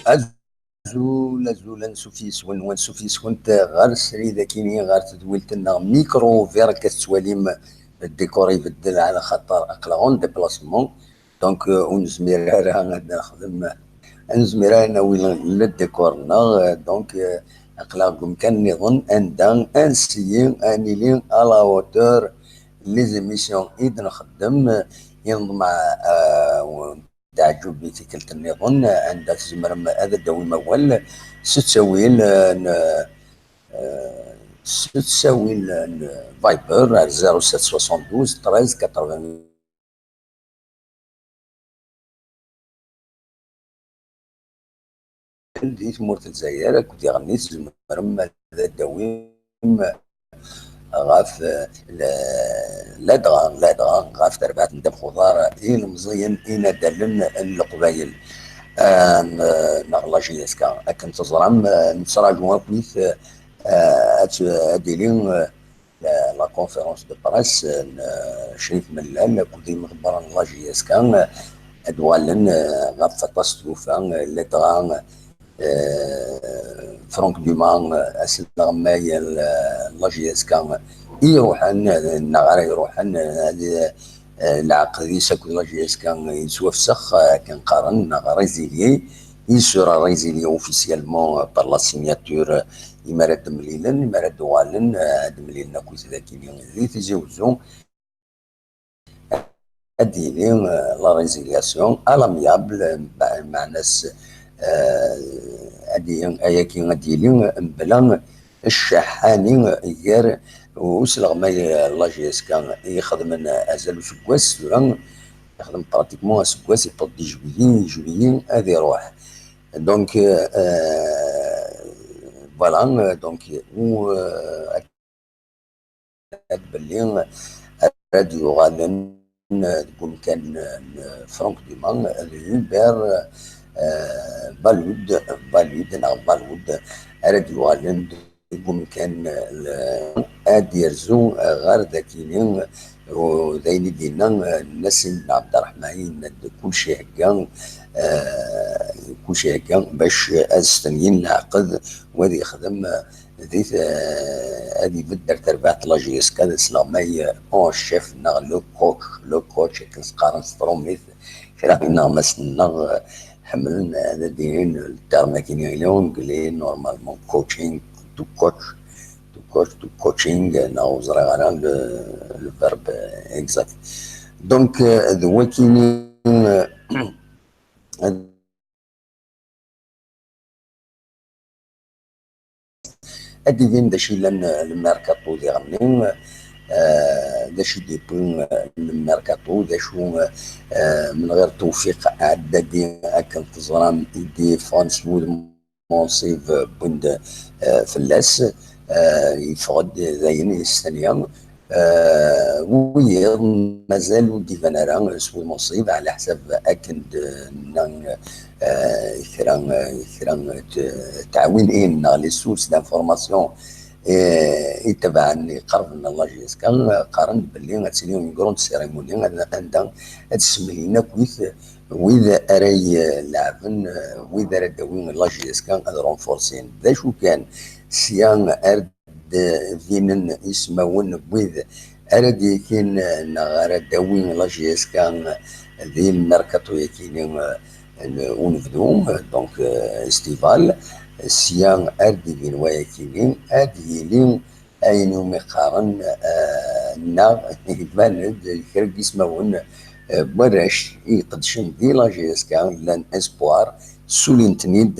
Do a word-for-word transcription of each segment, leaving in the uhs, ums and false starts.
Azul, azul, ansuf yes-wen, wansuf yes-went ɣer srid akini, ɣer tedwilt-nneɣ Micro Vert. Akka tettwalim, ddikor ibeddel, ɛla xaṭer aql-aɣ en déplacement. Donc, euh, ur nezmir ara ad nexdem, ur nezmir ara ad nawi le, le décor-nneɣ. Euh, donc, euh, aql-aɣ deg umkan nniḍen anda ad nsiyi ad nili à la hauteur les émissions i d-nxeddem. Yenḍem, euh, teɛǧeb i tikkelt nniḍen, anda tzemrem ad d-tawim awal s ttawil, eh, n, eh, s ttawil n Viber ar zéro sept soixante-douze treize quatre-vingts. Di tmurt n Lezzayer akked iɣenni tzemrem ad d-tawim ɣef, eh, le, ladɣa, ladɣa ɣef terbaɛt n ddabex uḍar ilemẓiyen inadalen n Leqbayel, eh, n, neɣ la J S K. Akken teẓram, eh, nettraǧu akkit, eh, ad, ad d-tili, eh, la, la conférence de presse, eh, n, eh, Crif Mellal akked imḍebbren n la J S K, eh, ad uɣalen, eh, ɣef waṭas tlufa, eh, ladɣa, eh, Franck Dumas, eh, asleɣmay n, eh, la J S K i iruḥen, eh, neɣ ara iruḥen, eh, ad, eh, leɛqed-is akked la J S K yettwafsex, eh, akken qqaren, neɣ résilié. Il sera résilié officiellement, euh, par la signature, euh, imi ara d-mlilen, imi ara d-uɣalen, euh, ad mlilen akkit dagi di Tizi Wezzu. Ad d-yili, euh, la résiliation à l'amiable, euh, meɛna-s, euh, ad d-yili, ayagi ad d-yili, euh, mebla cceḥḥani gar usleɣmay, euh, la J S K i ixedmen azal useggas, tura ixdem pratiquement aseggas, yewweḍ-d i juillet, juillet ad iruḥ. Donc, euh, voilà, euh, donc, u, euh, ad belli ara d-yuɣalen deg umkan n Franck Dumas, d Hubert, euh, Balud, Balud neɣ Balud, ara d-yuɣalen deg umkan, ad d-yerzu ɣer dakini, u d ayen i d-yenna, eh, Nassim Abderrahmani, yenna-d kullec ihegga, eh, kullec ihegga bac ad stenyin leɛqed, u ad yexdem, eh, di t-, eh, ad ibedder terbaɛt n la J S K d asleɣmay, eh, en chef neɣ le coach, le coach akken s-qqaren s trumit, kra n ineɣmasen-nneɣ, eh, ḥemmlen ad d-inin le terme-agi i l'anglais, normalement coaching, to coach, to coach, to coaching, neɣ ur ẓriɣ ara le, le verbe exact. Donc, euh, d wakini, euh, ad, ad d-ibin d acu yellan, euh, le mercato diɣenni, euh, d acu i d-yewwi, euh, le mercato, d acu, euh, euh, من غير توفيق عدادي, akken teẓram, i d-yeffɣen s wudem Munsif, eh, wwin-d, eh, fell-as, eh, yeffeɣ-d dayen yestenya. Eh, wiyiḍ mazal ur d-iban ara s wul Munsif, ɛla ḥsab akken d-nnan, eh, kra, kra n t-, tɛawinin neɣ les sources d'information, eh, itabaɛen iqerben n la J S K, qqaren-d belli ad tili une grande cérémonie anda ad semlin akkit wid ara ileɛben, wid ara d-awin la J S K ad renforcin. D acu kan, sya ar d-binen ismawen n wid ara d-yakin neɣ ara d-awin la J S K di lmerkaṭu-yakini n unebdu, donc, euh, estival, sya ar d-ibin wayakini, ad yili ayen umi qqaren, eh, neɣ iban-d kra n yismawen, eh, n warrac i iqeddcen di la J S K, llan espoir, ssulin-ten-id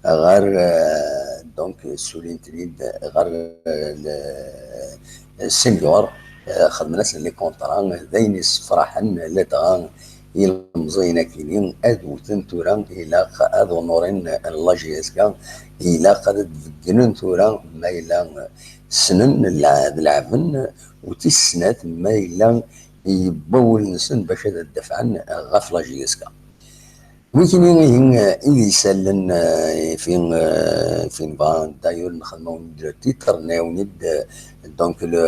ɣer, eh, donc, ssulin-ten-id ɣer, eh, le senior, eh, xedmen-asen les contrats, d ayen yessefraḥen, ladɣa ilemẓiyen akini ad wten tura, ilaq ad onurin la J S K, ilaq ad d-beggnen tura ma yella ssnen lɛ-, ad leɛben, u tis snat ma yella yewwa wul-nsen bac ad d-dafɛen ɣef la J S K. Wikini ihi, eh, i d isallen, eh, fi, eh, fi nebɣa, d'ailleurs, nxedm-awen-d le titre, nɛawen-id, eh, donc le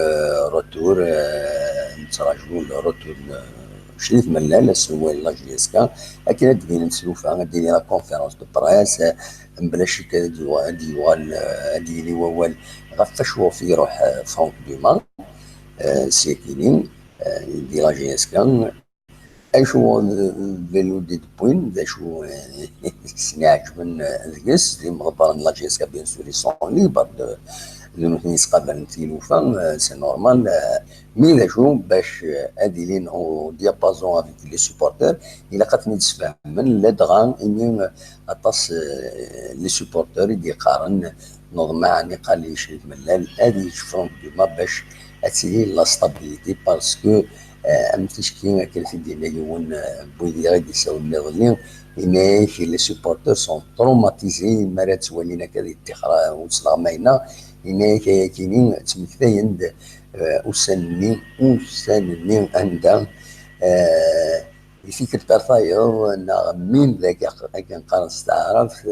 retour, eh, nettraǧu le retour n, eh, Crit Mellal, aselway n la J S K, akken ad d-binent tlufa, ad d-yili la conférence de presse, mebla ccek ad d-yuɣal, ad d-yuɣal, ad d-yili wawal ɣef wacu ɣef iruḥ Franck Dumas, eh, syakini, eh, di la J S K. Acu d, d, d acu, eh, sen-iɛeǧben, eh, deg-s, d imḍebbren n la J S K, bien sûr, ils sont libres de, d nutni yettqabalen tilufa, eh, c'est normal, eh, mi d acu, bac, eh, ad ilin au diapason avec les supporters, ilaq ad ten-id-sfehmen, ladɣa imi, eh, aṭas, eh, les supporters i d-yeqqaren, neḍmeɛ, niqal i Crit Mellal ad yečč Franck Dumas bac ad tili la stabilité, parce que, eh, am ticki akken i t-id-yenna yiwen, eh, n wid i ɣ-d-isawlen iḍelli, yenna-yak, les supporters sont traumatisés mi ara ttwalin akka di ttixer, eh, ur sleɣmayen-aɣ, yenna-yak ayakini ttmektayen-d, eh, ussan-nni, ussan-nni anda, eh, i tikkelt ar tayeḍ, neɣ min dagi akken qqaren s taɛrabt,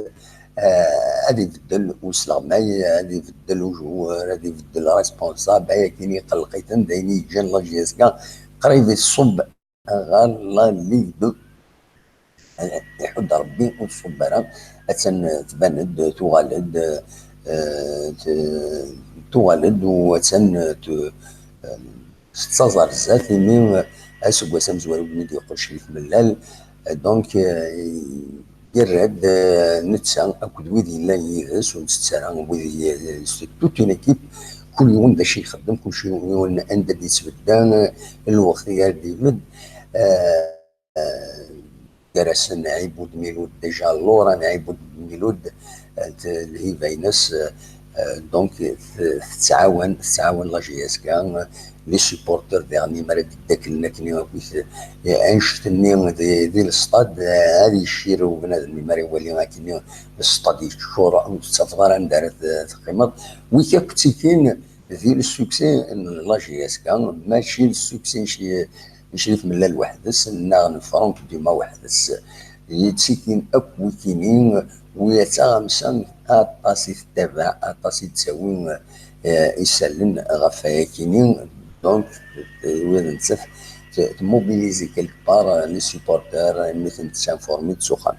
eh, ad ibeddel usleɣmay, ad ibeddel ujewwer, ad ibeddel responsable, ayakini iqelleq-iten, d ayen i yeǧǧan la J S K qrib iṣubb ɣer la Ligue deux. Eh, iḥudd Rebbi ur tṣubb ara, attan tban-d, tuɣal-d, eh, t-, tuɣal-d, u attan t-, eh, tettaẓ ar zdat, imi, eh, aseggas amezwaru i d-yeqqel Crit Mellal, eh, donc, eh, yerra-d, eh, netta akked wid yellan yid-s, ur ntett ara, wid y-, c'est toute une équipe, kul yiwen d acu ixeddem, kul yiwen anda d-yettbedda, eh, lweqt i ara d-ibedd, eh, eh, gar-asen Ɛibud Milud, déjà Laurent Ɛibud Milud, eh, t-, lhiba-ines, eh, eh, donc, t-, tettɛawan, tettɛawan la J S K, eh, les supporters daɣen mi ara d-ddaklen akken akk, eh, annect-nni di, di lestad, eh, ad yeccir ubnadem mi ara iwali akken lestad yeččur, ur tettafeḍ ara anda ara t-, teqqimeḍ. Wi akk ttikin di le succès n la J S K, mačči le succès n Cri-, n Crit Mellal weḥd-s, neɣ n Franck Dumas weḥd-s. Yettikin akk wikini, wi d taɣamsa aṭas i tettabaɛ, aṭas i d-ttawi, eh, isallen ɣef wayakini. Donc, eh, wi d nettat t-, tmobiliser quelque part, eh, les supporters, imi ten-tessinformer s uxxam.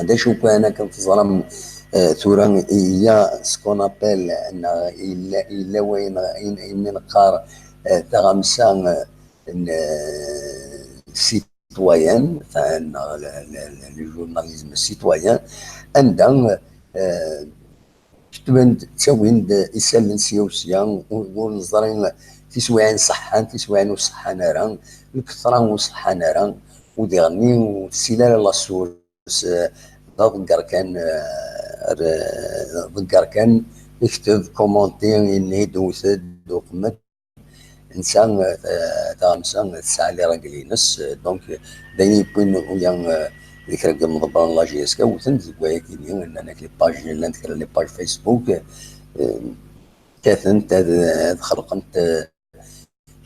D acu kan akken teẓram, eh, tura, il y a ce qu'on appelle, neɣ yella, yella wayen i, i neqqar, eh, taɣamsa, eh, n, eh, citoyen, enfin, neɣ le, le, le, le journalisme citoyen, anda, eh, ttwin-d, ttawin-d isallen sya u sya, ur, ur neẓri tiswiɛin ṣeḥḥan, tiswiɛin ur ṣeḥḥan ara, lketra ur ṣeḥḥan ara, u diɣenni ur tessil ara la source, eh, d aḍegger kan, eh, r-, ḍegger kan, ikteb, commenter, yenna-d, wwet-d, uqem-d. Netta, eh, taɣamsa tesɛa les règles-ines, eh, donc, d ayen yewwin uya, eh, di kra n yimḍebbren n la J S K, wten-d deg wayagi-nni, nnan-ak les pages, llant kra les pages Facebook, eh, kkatent ad, ad xelqent, eh,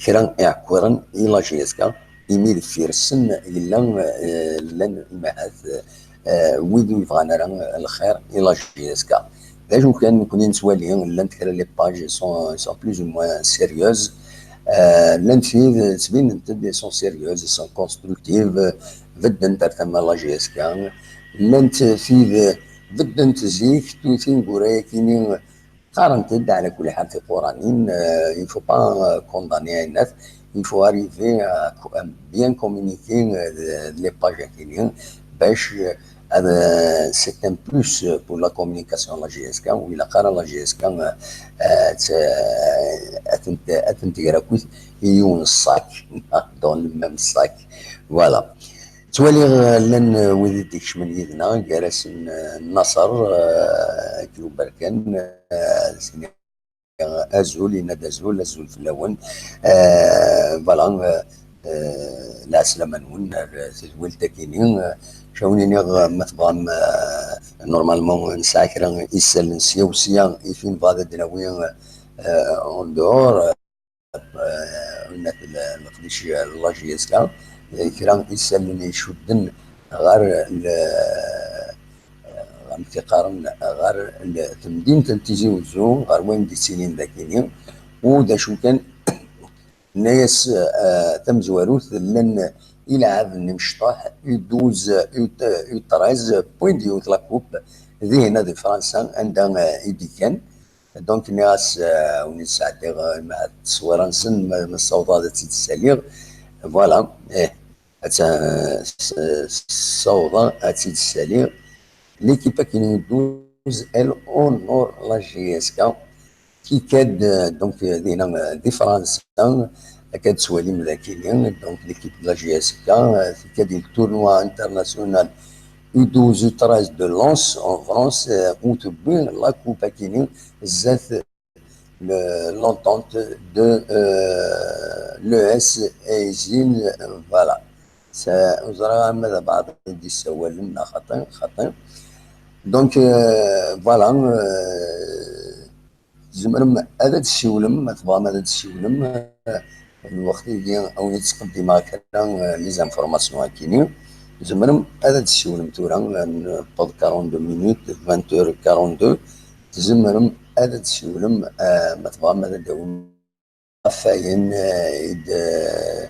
kra iɛekkiren i la J S K, imi deffir-sen yella, eh, llan imahat, eh, wid ur yebɣan ara lxir i la J S K. D acu kan, nekkni nettwali, llant kra les pages sont, sont plus ou moins sérieuses. Eh, llant tid ttbinent-d sont sérieuses, sont constructives, beddent ar tama la J S K. Llant tid beddent zik, tu-, tineggura-yakini qqarent-d, ɛla kulli ḥal, tiquranin, eh, il faut pas, eh, condamner ayennat, il faut arriver à co-, à bien communiquer, eh, d-, d les pages-agi-nni, bac, eh, ad, eh, c'est un plus pour la communication n la J S K, ur ilaq ara la J S K, eh, eh, t-, eh, ad tent-, ad tent-ger akkit i yiwen ṣṣak, dans le même sac. Voilà. Ttwaliɣ, eh, llan, eh, wid i d-ikecmen yid-neɣ, gar-asen, eh, Naṣer, eh, Kiuberkan, eh, azul, yenna-d azul, azul fell-awen. Eh, voilà, eh, eh, lɛeslama-nwen ar tedwilt-agi-nni. Eh, cawen iniɣ, eh, ma tebɣam, eh, normalement nesɛa kra isallen sya u sya, i fin bɣa ad d-nawi, eh, en dehors, eh, eh, leqdic n la J S K, eh, kra isallen icudden ɣer le-, amek i qqaren, ɣer le-, temdint n Tizi Uzzu, ɣer wayen d-ittilin dagini, u d acu kan, Tenna-yas, eh, tamezwarut, llan ilɛaben imecṭaḥ, U douze, U treize, wwin-d yiwet la coupe, dihin di Fransa, anda, eh, i d-kkan. Donc, nniɣ-as, eh, win i d-sɛeddiɣ, eh, ma tteswira-nsen, ma, ma ssawḍeɣ ad tt-id-ssaliɣ. Voilà, eh, ad tt-, s-, ssawḍeɣ ad tt-id-ssaliɣ. L'équipe akkin U douze, elle honore la J S K. Tikkad, eh, donc, eh, dinna, eh, di Fransa, akka ad twalim d akini, donc, l'équipe de la J S K, eh, tikkad di le tournoi international U douze U treize de Lens en France, eh, où tewwi la coupe akini, zdat le, l'entente de, euh, l'E S Eysines, euh, voilà. Sa-, ur ẓriɣ ara ma d abeɛḍ i d-yessawalen neɣ xaṭi, xaṭi. Donc, euh, voilà, euh, tzemrem ad d-tessiwlem, ma tebɣam ad d-tessiwlem, euh, lweqt-agi, a wen-ttqeddimeɣ kra, euh, les informations akini. Tzemrem ad d-tessiwlem tura, euh, newweḍ quarante-deux minutes, vingt heures quarante-deux. Tzemrem ad d-tessiwlem, euh, ma tebɣam ad d-tawim ɣef wayen, euh, i d, euh,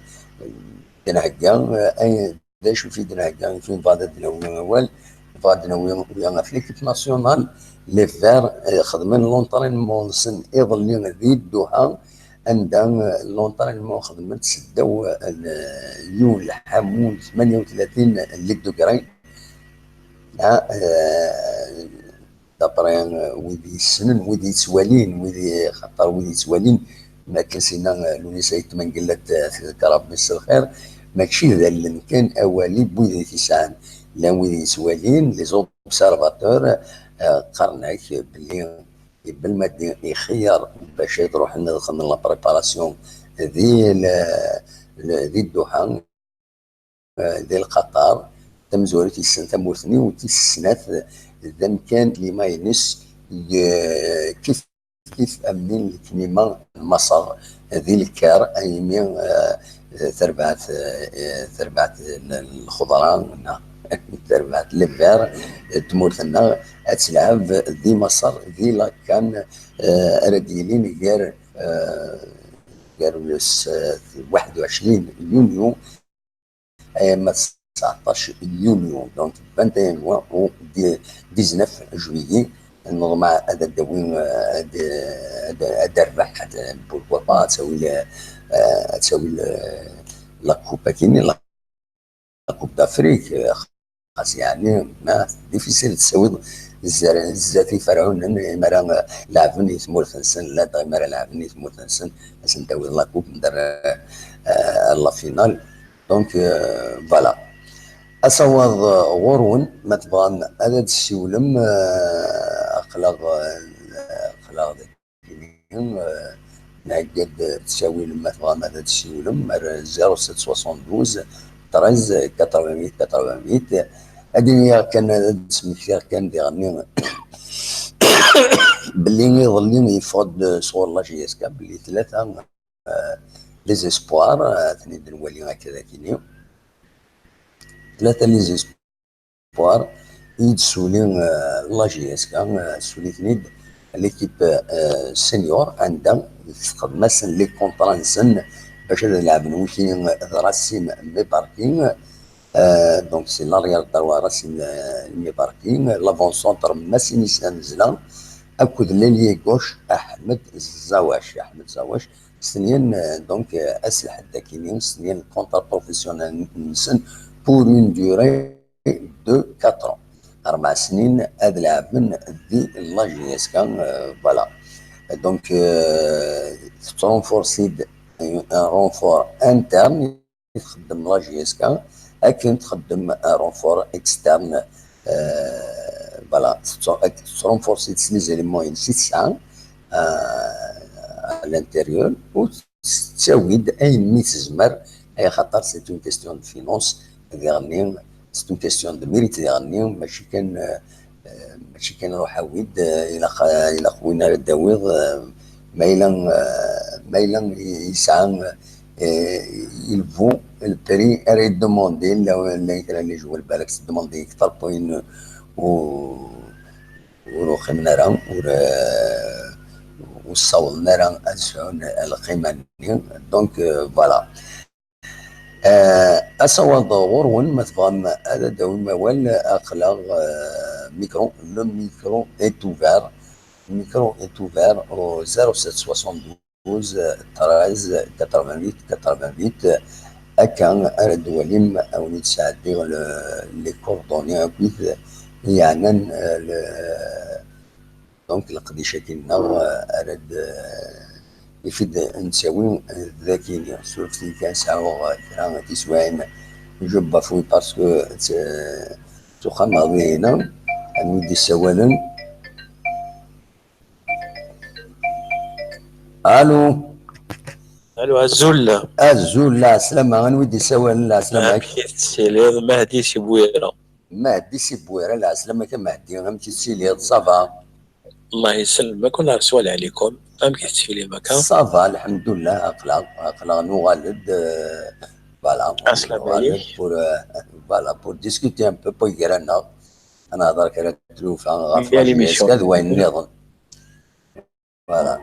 d-nhegga, euh, ay, d acu i d-nhegga, acu i nebɣa ad d-nawi awal, nebɣa ad d-nawi ula ɣef l'équipe nationale, les Verts, euh, xedmen l'entraînement-nsen iḍelli di Doha, anda, euh, l'entraînement xedmen-t seddaw, euh, yiwen lḥamu n tmanya u tlatin litres de grain. Ah, euh, d'après, euh, wid yessnen, wid yettwalin, wid i-, xaṭer wid yettwalin, ma akken s-yenna, euh, Lewnis Ayt Mengellat, euh, tedker Rebbi s lxir, mačči d allen kan, awal-i n wid i t-yesɛan. Llan wid yettwalin, les observateurs, euh, qqaren-ak belli Belmadi ixeyyer bac ad ruḥen ad xedmen la préparation di l-, l-, di Doha, eh, di Lqaṭar, tamezwarut yessen tamurt-nni, u tis snat d amkan limaynes, eh, kif kif am din leknima n Maṣer di lekkar, aymi, eh, terbeɛt, eh, terbeɛt l-, lxeḍra, neɣ terbeɛt les Verts, eh, tmurt-nneɣ, ad telɛeb di Maṣer, di la CAN, eh, ara d-yilin gar, eh, gar le s-, waḥed u ɛecrin yunyu, eh, ma d tseɛṭac yunyu, donc vingt et un mois ou dix-neuf juillet, neḍmeɛ ad d-tawi, eh, ad, ad, ad d-terbeḥ, ad, pourquoi pas, ad tawi, eh, ad tawi, eh, la coupe akini, la, la Coupe d'Afrique, eh, xas yeɛni, ma difficile ad tawiḍ zzer-, zdat iferɛunen, imi ara, eh, leɛben i tmurt-nsen, ladɣa imi ara leɛben i tmurt-nsen, ad sen-tawiḍ la coupe, mder, eh, la finale. Donc, euh, voilà. Asawaḍ, euh, ɣur-wen, ma tebɣam ad d-tessiwlem, euh, aql-aɣ, euh, aql-aɣ dagi, euh, nhegga-d ttawil, ma tebɣam ad d-tessiwlem ar zéro sept soixante-douze treize quatre-vingt-huit quatre-vingt-huit. Ad iniɣ kan, ad d-smektiɣ kan diɣenni belli iḍelli yeffeɣ-d sɣur la J S K belli tlata, euh, les espoirs, euh, ad ten-id-nwali akka d akini. Tlata les espoirs i d-tessuli, euh, la J S K, euh, tessuli-ten-id l'équipe, euh, senior, anda texdem-asen les contrats-nsen bac ad lɛeben wiki d Racine Mebarki. Euh, donc, c'est l'arrière droit Racine, euh, Mebarki, l'avant-centre Massini Sanzla, akked l'ailier gauche Ahmed Zawac. Ahmed Zawac, stenyan, euh, donc, euh, ass lḥedd akini, stenyan contrat professionnel-nsen pour une durée de quatre ans. Arbaɛ snin ad lɛeben di la J S K, euh, voilà. Donc, euh, tettrenforcer-d un renfort interne, txeddem la J S K, akken txeddem un renfort externe, euh, voilà, tettru-, tettrenforcer-d s les éléments-ines i tesɛa, euh, à l'intérieur, u tettawi-d ayen mi tezmer, ay axaṭer c'est une question de finance, diɣenni, c'est une question de mérite, diɣenni, mačči kan, euh, euh, mačči kan ruḥ awi-d, euh, ilaq, euh, ilaq win ara d-tawiḍ, euh, ma yella, euh, ma yella yesɛa, euh, il vaut le prix ara yeddemandi, la, la kra n les joueurs, balak teddemandi kter n wayen ur, ur uqimen ara, ur, euh, ur ssawḍen ara ad sɛun lqima-nni. Donc, euh, voilà. Euh, asawaḍ ɣur-wen, ma tebɣam ad d-tawim awal, aql-aɣ, euh, micro, le micro est ouvert. Le micro est ouvert au zéro sept soixante-douze treize quatre-vingt-huit quatre-vingt-huit. Akka ara d-twalim, a wen-id-sɛeddiɣ le, les coordonnées akkit yeɛnan, euh, le, donc, leqdic-agi-nneɣ, euh, ara d, euh, ifid nettawi, euh, dagi-ni. Surfet-iyi kan, sɛuɣ, euh, kra n tiswiɛin, je bafouille parce que, euh, s uxxam ɣer dinna, am wi d-issawalen. Allô. Allô, azul. Azul, lɛeslama, anwa i d-issawalen, lɛeslama-k? Amek i tettiliḍ, Mahdi si Bwira? Mahdi si Bwira, lɛeslama-k a Mahdi, amek i tettiliḍ, ça va? Allah yesselmek, ur neswal ɛlikum. Amek i tettilim akka? Ça va, lḥemdullah, aql-aɣ, aql-aɣ nuɣal-d, euh, voilà, nuɣal-d pour, euh, voilà, pour discuter un peu, pour gar-aneɣ. Ad nehḍer kra n tlufa ɣef la J S K d wayen nniḍen. Voilà.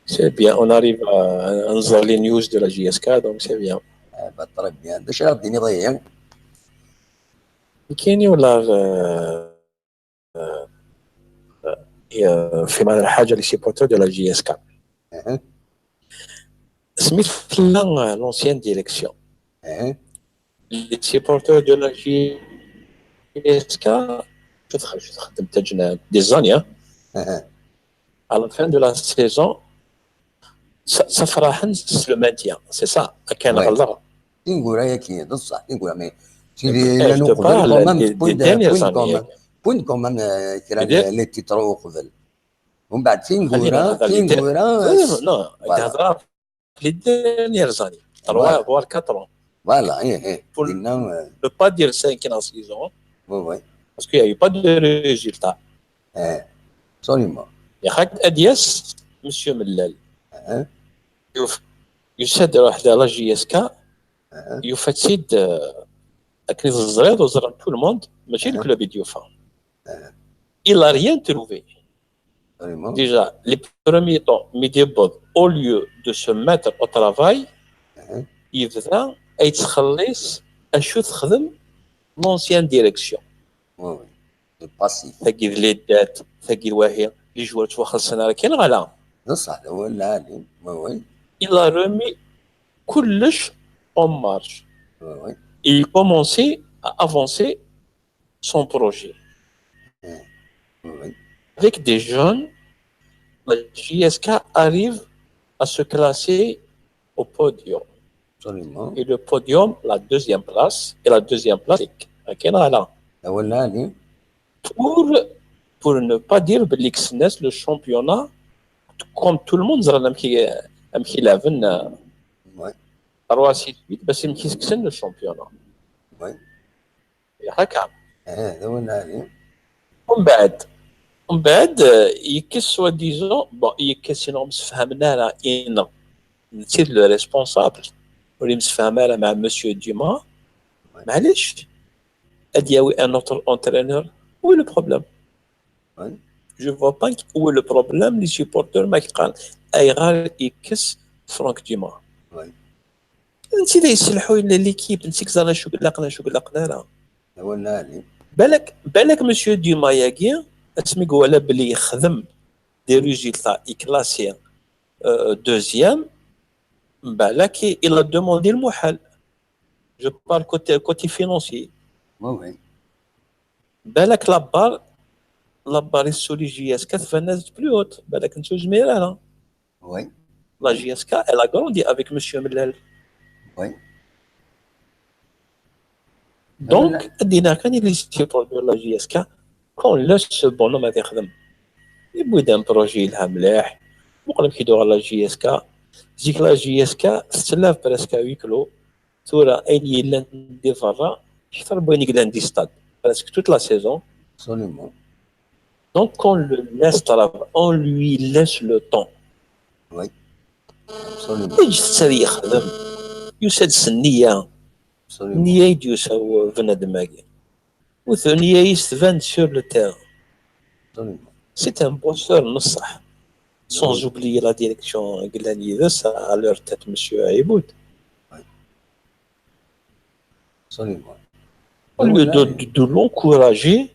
C'est bien, on arrive à, à nẓer les news de la J S K, donc c'est bien. Eh ben, très bien. D acu ara d-tiniḍ ihi? Nekkini ula, euh, euh, euh, في معنى الحاجة les supporters de la J S K. Smith, l'ancienne direction. Les supporters de la J S K, je te, je te, des années, hein. À la fin de la saison, ça, ça fera le maintien, c'est ça, à quel endroit? Tineggura-agi, d ṣṣeḥ, tineggura, mais tu dis, eh, je te parle des, des dernières années. Point commun, euh, kra n les titres uqbel. ومن بعد tineggura, tineggura, non, non, voilà. Les dernières années, trois, voire quatre ans. Voilà, eh, eh. Pour ne pas dire cinq ans saison, parce qu'il n'y a eu pas de résultat. Absolument. ياك أديس, monsieur Mellal. Yuf-, يسد واحد la J S K, يفسد, euh, أكيد زريض وزران tout le monde, ماشي le club يديوفا. Il a rien trouvé. Déjà, les premiers temps, mi d-yewweḍ, au lieu de se mettre au travail, yebda yettxelliṣ acu texdem l'ancienne direction. Tagi d les dettes, tagi d wahi, les joueurs ttwaxellṣen ara kan, neɣ ala? Il a remis kullec en marche. Et il commençait à avancer son projet. Avec des jeunes, la J S K arrive à se classer au podium. Et le podium, la deuxième place, et la deuxième place, pour, pour ne pas dire belli kksen-as le championnat, comme tout le monde ẓran amek i, amek i lɛeben, euh, trois six huit, bac amek i kksen le championnat. Haka. Umbeɛd, umbeɛd, euh, yekkes soi-disant, bon, yekkes, sinon ur msefhamen ara, ineɣ. Netta d le responsable. Ur yemsefham ara مع monsieur Dumas. Maɛlic, ad yawi un autre entraîneur. Où est le problème? Je vois pas où est le problème, les supporters ma qqaren ayɣer yekkes Franck Dumas. Netta i d yesselḥuyen l'équipe, netta i yeẓran acu ilaqen, acu ilaqen ara. Balak, balak monsieur Dumas-agi, asmi iwala belli yexdem des résultats, yeklassi, euh, deuxième, balak il a demandé le muḥal. Je parle côté, côté financier. Balak la barre, la barre i tessuli J S K tban-as-d plus haute, balak netta ur yezmir ara. La J S K, elle a grandi avec monsieur Mellal. Donc, ad d-iniɣ kan i les supporters de la J S K, qu'on laisse ce bonhomme ad ixdem. Yewwi-d un projet yelha mliḥ. Muqel amek i d-tuɣal la J S K. Zik la J S K tettlab presque à huis clos. Tura ayen yellan di berra kter n wayen yellan di stade, presque toute la saison. Donc on le laisse travailler, on lui laisse le temps. Eǧǧet-t ad yexdem. Yusa-d s nniya. Nniya i d-yusa bnadem-agi. U d nniya-is tban sur le terrain. C'est un bosseur n ṣṣeḥ. Sans oublier la direction i yellan yid-s, à leur tête, Monsieur Aiboud. Absolument. Au lieu de, de, de l'encourager,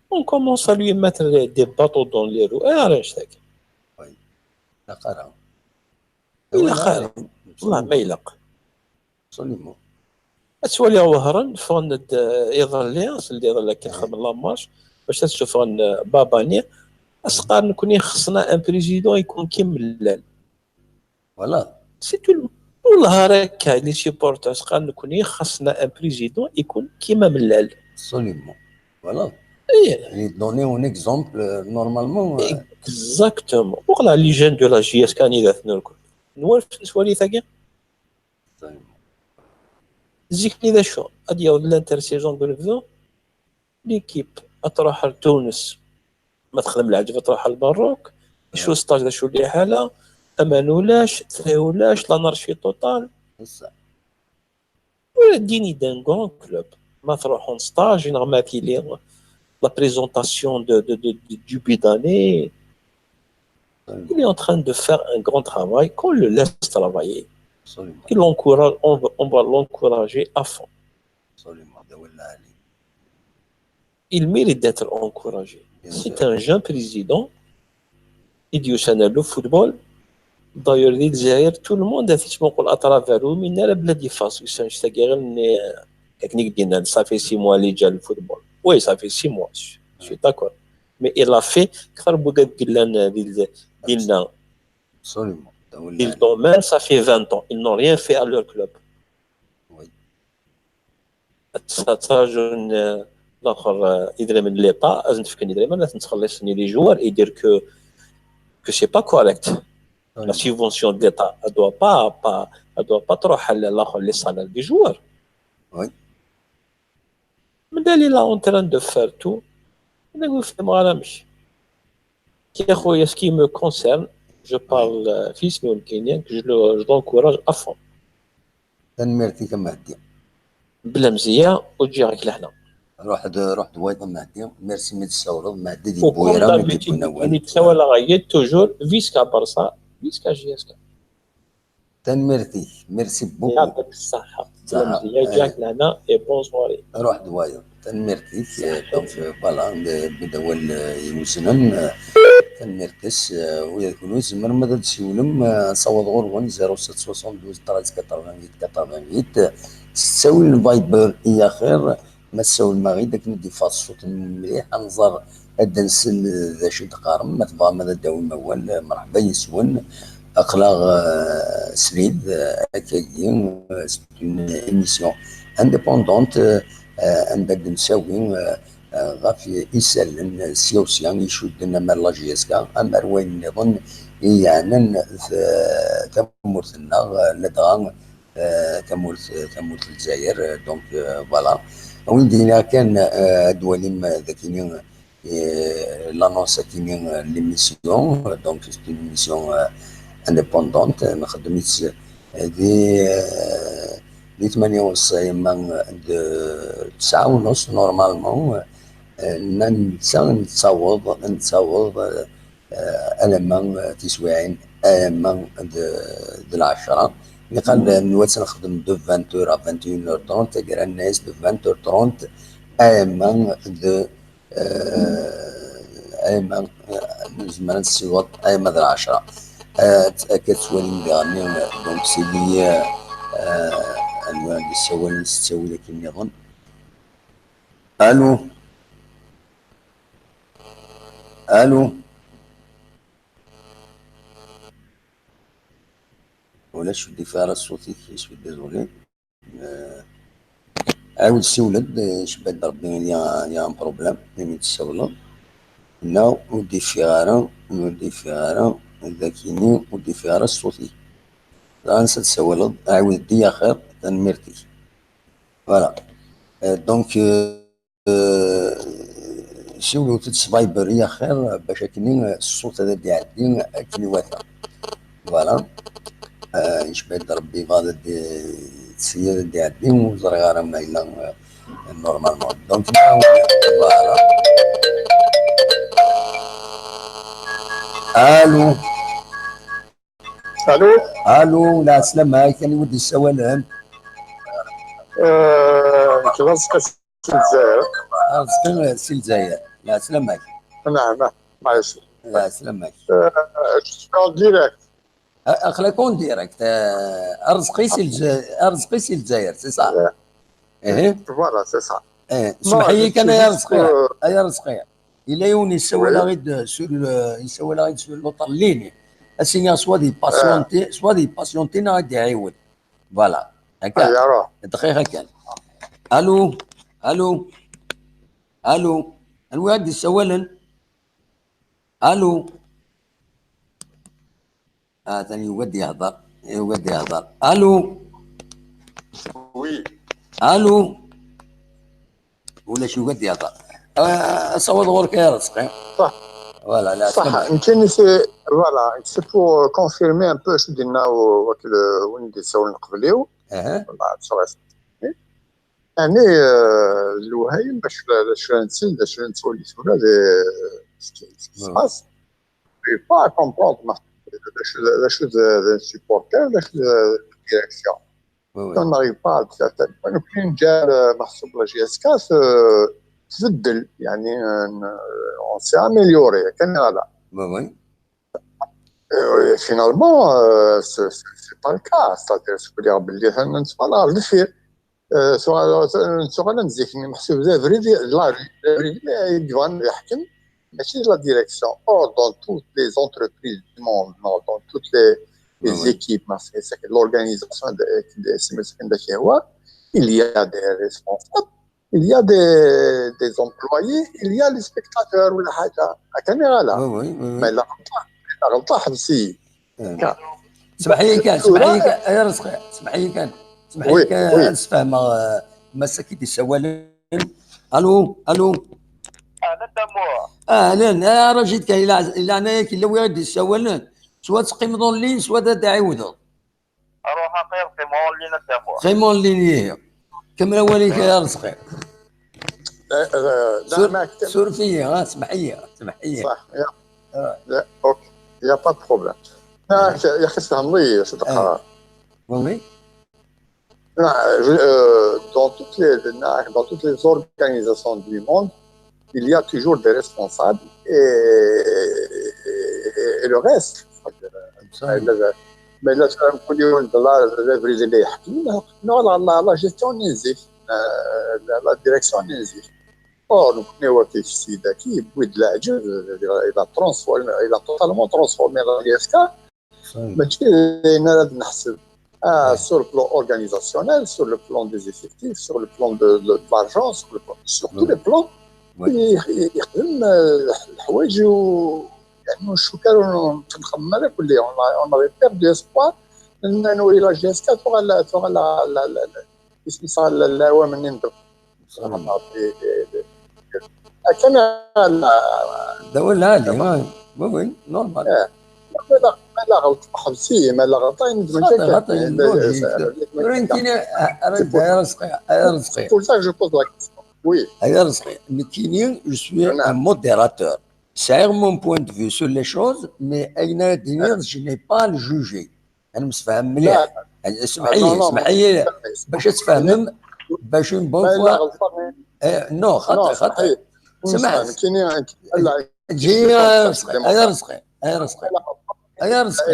on commence à lui mettre des, des bâtons dans les roues. Eh, ara nec-tagi. Ilaq ara. Ilaq ara. Wallah, ma ilaq. Absolument. Ad twaliḍ Wehran, ffɣen-d, eh, iḍelli, seld iḍelli akken xedmen la marche, bac ad ssufɣen, eh, Babani. As-qqaren nekni xeṣṣna un président ikun kim Mellal. Voilà. C'est tout le monde. Wallah, ara akka, les supporters, as-qqaren nekni xeṣṣna un président ikun kim Mellal. Absolument. Voilà. Eh, Il donner un exemple, euh, normalement. euh, Exactement. Wallah, les jeunes de la J S K, anida-ten irkul. Nwal, nwali tagi. Absolument. Zik-nni d acu? Ad yaweḍ l'intersaison deg unebdu. L'équipe ad truḥ ar Tunes. Ma texdem leɛǧeb ad truḥ ar Lberruk. Acu stage d acu liḥala? Aman ulac, tray ulac, l'anarchie totale. C'est ça. Ur d-ini d'un grand club. Ma truḥ en stage, neɣ ma tili la présentation de, de, de, de début d'année. Il est en train de faire un grand travail, qu'on le laisse travailler. Absolument. Qu'il encourage, on va, on va l'encourager à fond. Absolument. D awal lɛali. Il mérite d'être encouragé. Bien C'est sûr. Un jeune président. I d-yusan ar le football. D'ailleurs, di Lezzayer, tout le monde a fait à travers umi nara bla défense. Yusan s tagi ɣer-nni, akken i k-d-nnan, ça fait six mois li ǧǧa le football. Oui, ça fait six mois, je, je suis d'accord. Mais il a fait kter n wigad yellan di, di, dinna. Absolument. D awal Ils lɛali. Domaine, ça fait vingt ans. Ils n'ont rien fait à leur club. Oui. Ad tt-, ad ttaǧun, euh, l'axer, euh, idrimen n l'État, ad sen-d-fken idrimen, ad ten-ttxelliṣen i les joueurs et dire que, que c'est pas correct. La Oui. Subvention de l'État, elle doit pas, pas, elle doit pas trop aller là, les salaires des joueurs. Oui. Mais là, il est en train de faire tout. Mais vous faites mal à Michel. Qui est, ce qui me concerne, je parle, euh, fils, mais on est kenyan, que je le, je l'encourage à fond. Tanemmirt-ik a Mehdi. Bla mzeyya, ur ǧǧiɣ-ak lehna. Ruḥ d, ruḥ d wayeḍ a Mehdi. Merci mi d-tessawleḍ. Mehdi di Au Bwira, cours mi d-yewwin d'habitude, awal. mi d-ssawaleɣ-ak toujours, visca Barça, visca J S K. Tanemmirt-ik. Merci beaucoup. Yɛṭik ṣṣeḥḥa. Bla Ṣṣeḥḥa. Mzeyya, ǧǧiɣ-ak lehna et bonne soirée. Ruḥ d wayeḍ. Tanemmirt-ik. Euh, donc, euh, voilà, d, d awal, euh, iweznen. Euh, tanemmirt-is. Euh, ula d kenwi tzemrem ad d-tessiwlem, euh, nessaweḍ ɣur-wen, zéro sept soixante-douze treize quatre-vingt-huit quatre-vingt-huit. S ttawil n Viber i axir, ma tessawlem-aɣ-id akken ad d-iffeɣ ṣṣut mliḥ, ad nẓer, ad d-nsel d acu i d-teqqarem. Ma tebɣam ad d-tawim awal, euh, mreḥba yes-wen. Aql-aɣ, euh, srid, euh, akkagi, euh, c'est une émission indépendante, euh, euh, anda d-nessawi, euh, euh, ɣef isallen sya u sya icudden ama ar la J S K, ama ar wayen nniḍen i yeɛnan t-, tamurt-nneɣ, euh, ladɣa, euh, tamurt, tamurt n Lezzayer. Euh, donc, euh, voilà. Win d-iniɣ kan, euh, ad d-twalim, euh, d akini, euh, l'annonce akini, euh, n l'émission. Donc, c'est une émission, euh, indépendante. Nxeddem-itt, euh, di, euh, di tmanya u nneṣ, ama d tesɛa u nneṣ, normalement. Euh, netta nettaweḍ, nettaweḍ, euh, euh, alamma, euh, tiswiɛin, alamma d, d lɛecṛa. Niqal, euh, nwatt nxeddem de vingt heures à vingt et une heures trente, taggara nenna-yas de vingt heures trente, alamma d, euh, alamma, euh, nezmer ad nessiweḍ alamma d lɛecṛa. Euh, akka tettwalim diɣenni, euh, donc c'est lié, euh, euh, anwa i d-issawalen s ttawil akken nniḍen. Allô? Allô? Ulac ur d-ifi ara ṣṣut-ik, je suis désolé. Euh, ɛiwed siwel-d, euh, icebba-d Rebbi, il y a, il y a un problème, imi tessawleḍ. Neɣ ur d-ifi ara, ur d-ifi ara, d akini ur d-ifi ara ṣṣut-ik. Dɣa ansa tessawaleḍ, ɛiwed-d i axir, tanemmirt-ik. Voilà. Euh, donc, euh, euh, siwlet-d s Viber i axir, bac akken, euh, ṣṣut ad d-iɛeddi akken iwata. Voilà. Euh, icebba-d Rebbi, yebɣa ad d-, sya ad d-iɛeddi, ur ẓriɣ ara ma yella, euh, normalement. Donc, voilà. Allô? Allô. Allô, la semaine, kan i d-yessawalen? Euh, je pense que c'est Lezzayer. Arezqi si Lezzayer. La semaine. نعم. معليش. La semaine. Euh, je suis en direct. Aql-ak en direct. Arezqi si Lezzayer, c'est ça? Voilà, c'est ça. Smeḥ-iyi kan, ay Arezqi. Ay Arezqi. Yella yiwen yessawal-aɣ-d sur le, yessawal-aɣ-d sur l'autre ligne. Ad s-iniɣ soit d-patienter, soit d-patienter neɣ ad d-iɛiwed. Voilà. Akka. Dqiqa kan. Allô. Allô. Allô. Anwa i d-yessawalen? Allô. Atan yugi ad d-yehder. Yugi ad d-yehder. Allô. Oui. Allô. Ulac, yugi ad d-yehder. Asawaḍ ɣur-k ay Arezqi. صح. Voilà, la صح. نتيني c'est, voilà, c'est pour confirmer un peu ce que dit وين دي سول نقبليو. Aha. Voilà, ça reste. يعني آه، الوهايم باش باش نسال باش نسولي سؤال هذا ce qui se passe. Je pas comprendre باش باش supporter باش direction. Oui, oui. On n'arrive pas à certaines points. Donc, كاين جا محسوب la J S K تبدل يعني on s'est amélioré كان هذا. Oui, oui. Euh, finalement, euh, c'est c'est- c'est pas le cas. C'est-à-dire, je veux dire, باللي حنا نتفرج للفير. Euh, سؤال سؤال نزيك محسوب ذا فريدي لا فريدي يبغى يحكم ماشي la direction. Or, dans toutes les entreprises du monde, non, dans toutes les, les Oui, oui. équipes, l'organisation de, de, de, de, il y a des responsables, il y a des, des employés, il y a les spectateurs ولا حاجة. هكا غالا. Oui, oui, oui, oui. Mais لا غلطة، لا غلطة حبسي. سمح لي كان، سمح لي كان، يا رزقي، سمح لي كان، سمح لي كان، نسفهمها، آه، مساكين يسوالن. الو، الو. اهلا دموع. اهلا، يا راجل كاين، الا الا انايا كي لو يغدي يسوالن، سوا تقيم اون لين، سوا دا تعاودها. اروح اقيم قيم اون لين دموع. قيم اون لين، ايه. كمل اوليك يا رزقي. آه، آه، لا، سور، ما كتب- سور فيا، ها، سمح لي، سمح لي. صح، يا. لا، اوكي، يا با بروبليم. آه، يا اخي، سهل لي صدق. آه. والله. Non, je- euh, dans toutes les, dans toutes les organisations du monde, il y a toujours des responsables et, et, et le reste. صحيح. Mais là, ça me dit, on a la, la, la, la, la gestion نزيف, euh, la, la direction نزيف. Or, donc, Newaki Sidaki, Bouygues la, il a transformé, il a totalement transformé la J S K. صحيح. ماشي نرد نحسب. آه، sur le plan organisationnel, sur le plan des effectifs, sur le plan de, de, de l'argent, sur le plan, sur tous les plans. Oui. ي- ي- يخدم آه، الحوايج و يعني شو كانوا تنخمم على كل يوم. On avait perdu espoir انه الى جي اس كا تغلى تغلى اسم صار الاوام من ندر. كان لا دولة عالية، آه. وي، وي، نورمال. لا، لا، غلط حبسي، ما لا غلط، يعني، خاطر، خاطر، نقول لك، راه كاين، آه، راه يا رزقي، يا رزقي. C'est pour ça que je pose la question. Oui. يا رزقي، نكيني، je suis un modérateur. سعيغ mon point de vue sur les choses, mais أين دينير, je n'ai pas le juger. أنا مسفهم مليح. اسمح لي، اسمح لي. باش تفهمم، باش une bonne fois. آه، non، خاطر، خاطر. سمح. كيني، لا. جي، يا رزقي، يا رزقي، يا رزقي. يا رزقي.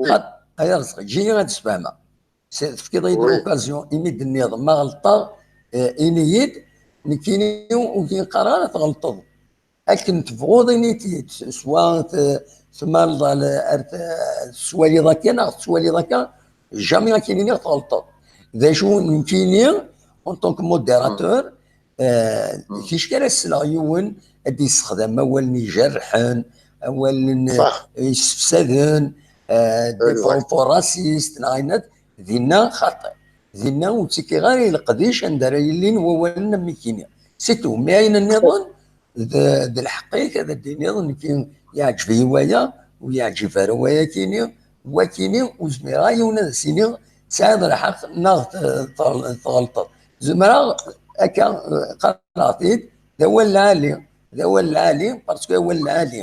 خاطر، يا رزقي، جي غادي تفهمها. تفكيض لي لوكازيون، إني دنيض، ما غلطة، آه، إني يد، نكيني وكي نقرا تغلطض. Akken tebɣuḍ ini-t-id, s-, swa t-, tmalḍ ar t-, ar t-, teswaliḍ akka neɣ teswaliḍ akka, jamais akken iniɣ tɣelṭeḍ. D acu nekkini, en tant que modérateur, euh, ticki ara ssneɣ yiwen ad d-yessexdam awalen ijerrḥen, awalen, euh, yessefsaden, euh, des propos racistes, neɣ ayen, dinna xaṭi. Dinna ur ttikiɣ ara i leqdic anda ara yillin wawalen am nekkini. C'est tout. Mais ayen nniḍen, d, d lḥeqq-ik ad d-tiniḍ, nekki yeɛǧeb-iyi waya, ur yeɛǧib ara wayakini, wakini ur zmireɣ ara yiwen ad as-iniɣ tesɛiḍ lḥeqq neɣ t-, t-, tɣelṭeḍ. Zemreɣ akka, eh, qqareɣ-t-id, d awal lɛali, d awal lɛali, parce que awal lɛali,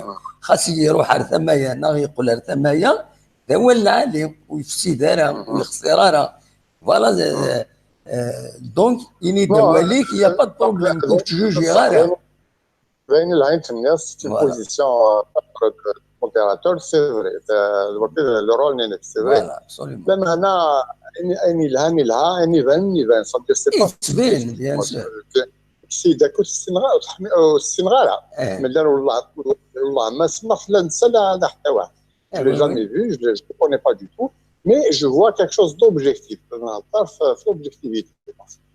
xas iruḥ ar tama-ya neɣ yeqqel ar tama-ya, d awal lɛali, ur yefsid ara, ur yexṣir ara. Voilà, euh, euh, donc, ini-d awal-ik, il n'y a pas de problème, ur k-ttjujiɣ ara. D ayen yelhan tenniḍ, c'est une position, euh, de modérateur, c'est vrai. D, d, d le rôle-nnek, c'est vrai. Voilà, absolument. Lameɛna, ayen, ayen yelhan yelha, ayen ibanen iban, ça veut dire c'est pas... Yettban, bien sûr. Sida, ur ssineɣ ara, ur ssineɣ ara. Mella, wallah, wallah, ma semmeɣ fell-as netta, la, la ḥetta waḥed. Je l'ai jamais vu, je ne le connais pas du tout, mais je vois quelque chose d'objectif. Nehḍer f, f l'objectivité.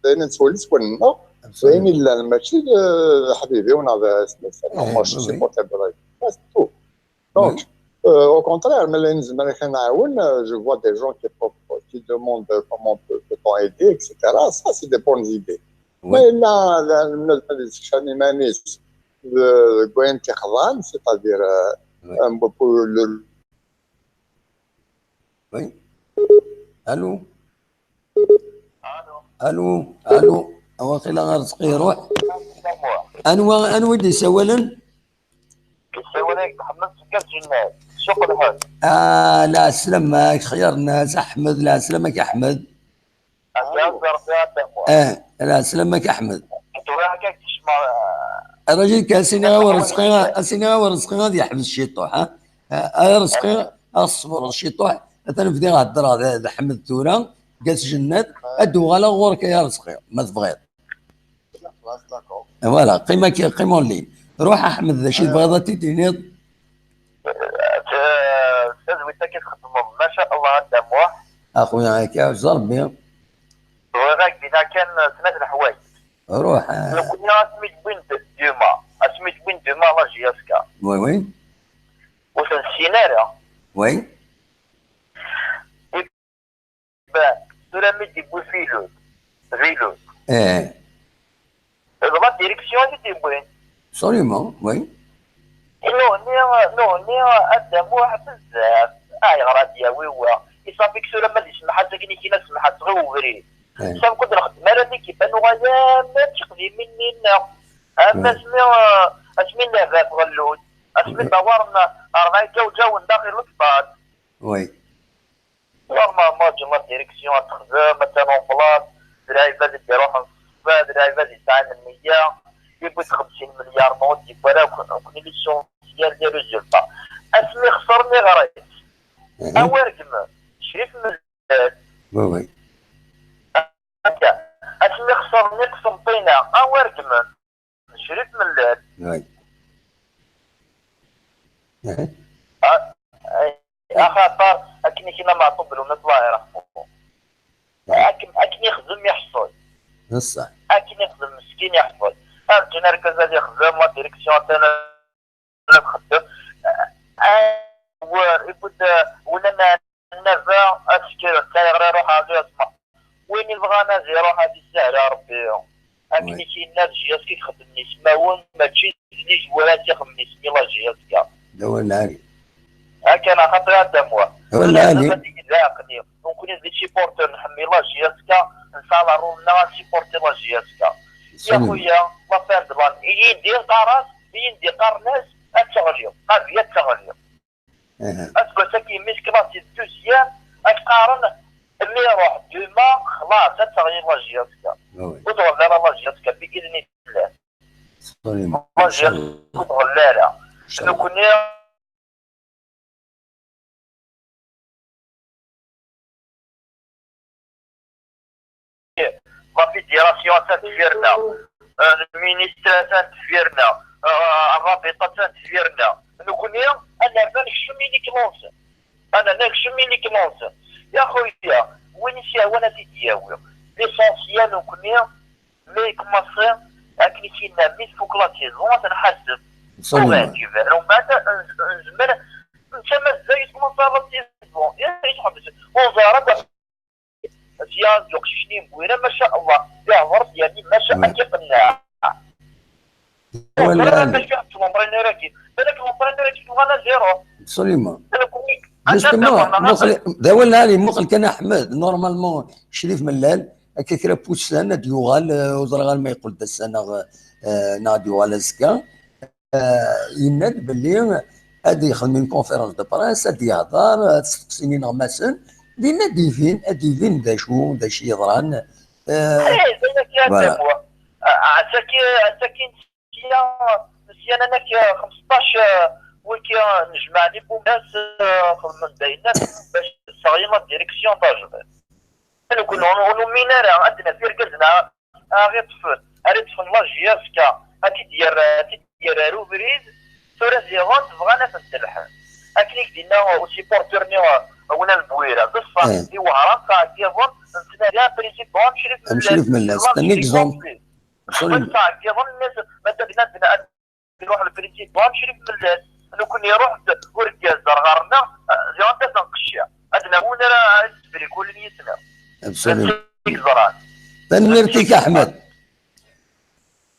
D ayen nettwali s wallen-nneɣ, d ayen yellan, mačči d, d ḥbibi-w neɣ d, d, d, non, moi, je suis supporter de la Juventus, c'est tout. Donc, euh, au contraire, ma la nezmer ad k-nɛawen, euh, je vois des gens qui, qui demandent, euh, comment peut, peut-on aider, et cetera. Ça, c'est des bonnes idées. Mais là, la, la, la, c'est-à-dire, euh, un peu le... Oui. Allô? Allô, allô. Waqila Arezqi iruḥ. Anwa, anwa i d-isawalen? Yessawal-ak Ḥmed seg At Jennad, Suq Lḥed. Ah, lɛeslama-k, xyar nnas, Ḥmed, lɛeslama-k, Ḥmed. Ass-a, Rebbi ad d-amuɣ. Eh, lɛeslama-k, Ḥmed. Tura akka kecmeɣ, eh, Rajil, ka asini ɣer Rezqi, asini ɣer Rezqi ad yeḥbes ciṭuḥ, ha? Eh, ay Rezqi, ad tṣebreḍ ciṭuḥ, atan bdiɣ heddreɣ d, d Ḥmed tura, deg At Jennad, ad d-uɣaleɣ ɣur-k, ay Rezqi, ma tebɣiḍ. Xlaṣ, d'accord. Voilà, qqim akka, qqim en ligne. Ruḥ a Ḥmed, d acu i tebɣiḍ ad t-id-tiniḍ? Eh, tadwilt-agi txeddmeḍ, maca Allah, a Dda Muḥ. A xuya, akka, ɛuzz Rebbi. Bɣiɣ ad k-d-iniɣ kan snat leḥwayeǧ. Ruḥ, ah. Nekkni asmi d-wwin d-, Duma, asmi d-wwin Duma la J S K. Oui, oui. Ur ten-ssin ara. Oui. Iban, tura mi d-yewwi Vilud, Vilud. Eh. D la direction i d-yewwin. Absolument, oui. Nuɣni, nuɣni, a Dda Muḥ bezzaf. Ayɣer ad yawi wa? Isafi-k tura ma d-isemḥ-as akken i k-ina semḥ-as ɣer ubrid. Eh. Safi ur nexdem ara l'équipe, ad nuɣal am tiqdimin-nni-nneɣ. Am asmi, eh, asmi n Lehbab ɣellun. Asmi d-awaren rebɛa igawǧawen daxel lekbaṭ. Oui. Normalement, ǧǧem la direction ad texdem, attan en place, d lɛibad i d-iruḥen s ṣṣfa, d lɛibad yesɛan nniya, yewwi-d xemsin milyar, ma ur d-yewwi ara, nekkni l'essentiel des résultats. Asmi xesren iɣris, a wer gmen, Crif Mellal. Oui, oui. Akka, asmi xesren i Qsenṭina, a wer gmen, Crif Mellal. Oui. Ah, eh, axaṭer akken i k-ina Meɛṭub Lwennas, Allah yerḥmu. Akken, akken ixdem iḥṣel. Akken ixdem meskin iḥṣel. Ar ǧǧan argaz ad ixdem, la direction atan ad txeddem. Ah, wer, écoute, euh, wala ma Annaba, asekker, ttayeɣ ara ruḥeɣ di Asma. Win ibɣan ad iruḥ ad isahel a Rebbi. Akken i k-yenna, la J S K i ixedmen ismawen, mačči d lizwara i tt-ixedmen isem i la J S K. D awal lɛali. Akken axaṭer a Dda Muḥ. D awal lɛali. Ad yili d aɛeqli. Nekkni d les supporters, nḥemmel la J S K, nesɛa la rôle-nneɣ ad supporter la J S K. Ya xuya, la fin de l'année, i yindi qqaren, i yindi qqaren-as ad teɣli, Qavia ad teɣli. Aseggas-agi, mi teklaḍ si deuxième, ad k-qqaren, mi iruḥ Duma, xlaṣ, ad teɣli la J S K. Ur tɣelli ara la J S K, bi idni llah. La J S K ur tɣelli ara. Nekkni, la fédération attan deffir-nneɣ, euh, le ministre attan deffir-nneɣ, euh, Rabita attan deffir-nneɣ. Nekkni ad nernu ad nekcem i les classes. Ad nernu ad nekcem i les classes. Ya xuya, win i s-yehwan ad t-id-yawi. L'essentiel nekkni, mi commencer, akken i s-yenna, mi tfuk la saison, ad t-nḥaseb. Ur ɣ-yeɛǧib ara. Umbeɛd, nez-, nezmer, netta mazal yettmaṣal la saison. Ya, yeḥbes. Ur ẓer ara. Sya d uqcic-nni n Bwira, maca Allah, ihḍer-d yerni maca ad k-iqenneɛ. Ur ẓriɣ ara d acu iḥebbes l'entraîneur-agi. Balak l'entraîneur-agi yuɣal à zéro. Absolument. Justement, muqel, d awal lɛali, muqel kan Aḥmed, normalement, Crif Mellal, akka kra n wussan ad d-yuɣal, euh, ur ẓriɣ ara ma yeqqel-d ass-a neɣ, euh, neɣ ad d-yuɣal azekka. Euh, yenna-d belli, ad yexdem une conférence de presse, ad yehder, ad steqsin ineɣmasen, dinna ad d-ibin, ad d-ibin d acu, d acu yeḍran. Eh, Eh, d ayen akka, voilà. Ah, ah, ass-agi, ass-agi, nesya, nesya anak, eh, xemseṭṭac, eh, wiki, eh, nejmaɛen ibumas, eh, xedmen-d ayen akk bac tesseɣli la direction tajdiṭ. Nekkni ur, ur numin ara ad d-naf irgazen-a, a ɣ-iṭṭfen, ara iṭṭfen la J R C K, ad t-id-yerr, ad t-id-yerr ar ubrid, tura diɣen bɣan ad ten-telḥen. Akken i k-d-yenna usupporter-nni, eh, Awlan Bwira, d ṣṣeḥ, eh, i Wehran ttɛeggiḍen, nettnadi aprinsipu Amecrif Amecrif Mellal. Mellal, c'est un exemple. Absolument. Ttɛeggiḍen, nnan-as, ma d-, ma d-, iruḥ lprinsipu Amecrif Mellal, nekkni iruḥ-d urgaz ar ɣer-neɣ, eh, diɣen ad t-nqecci. Ad d-nawi win ara isbrikulen yis-neɣ. Absolument. D acu i yeḍran? Tanemmirt-ik, Aḥmed.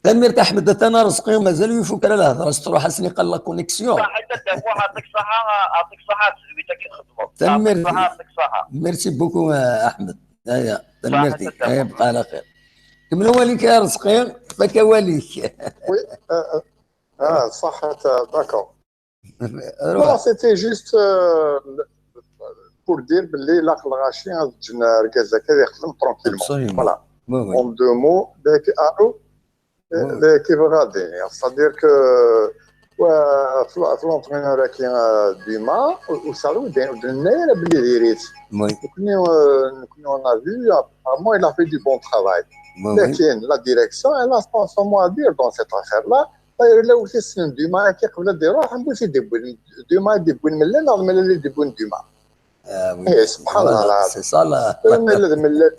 Tanemmirt, Aḥmed. Atan Arezqi mazal ur ifuk ara lehḍer-is, truḥ-asen iqqal la connexion. Saḥit a Dda Muḥ, yɛṭik ṣṣeḥḥa, yɛṭik ṣṣeḥḥa, tedwit akken txedmeḍ. Tanemmirt. Yɛṭik ṣṣeḥḥa, yɛṭik ṣṣeḥḥa. Merci beaucoup, eh, Aḥmed. Aya, tanemmirt-ik. Aya, bqa ala xir. Kemmel awal-ik a Arezqi, fakk awal-ik. Oui, euh, euh, ah, صحة, d'accord. Non, c'était juste, euh, pour dire belli ilaq lɣaci ad ǧǧen argaz akka ad ixdem tranquillement. Absolument. Voilà. Oui, oui. En deux mots, d akken, allô? Oui, oui. D akken i bɣiɣ ad d-iniɣ. C'est-à-dire que, ouais, l'entraîneur-agi, euh, Dumas, ur, ur d-nenna ara belli diri-t. Oui. Nekkni, euh, nekkni, on a vu, apparemment, il a fait du bon travail. Oui, oui. Lakin la direction, elle a son, son mot à dire dans cette affaire-là. D'ailleurs, yella wi t-yessnen Dumas-agi, qbel ad d-iruḥ, anwa i t-id-iwwin? Dumas i d-iwwin Mellal neɣ d Mellal i d-iwwin Dumas? Ah, oui. Eh, subhanallah. Voilà, c'est ça, la. Tura ma yella d Mellal,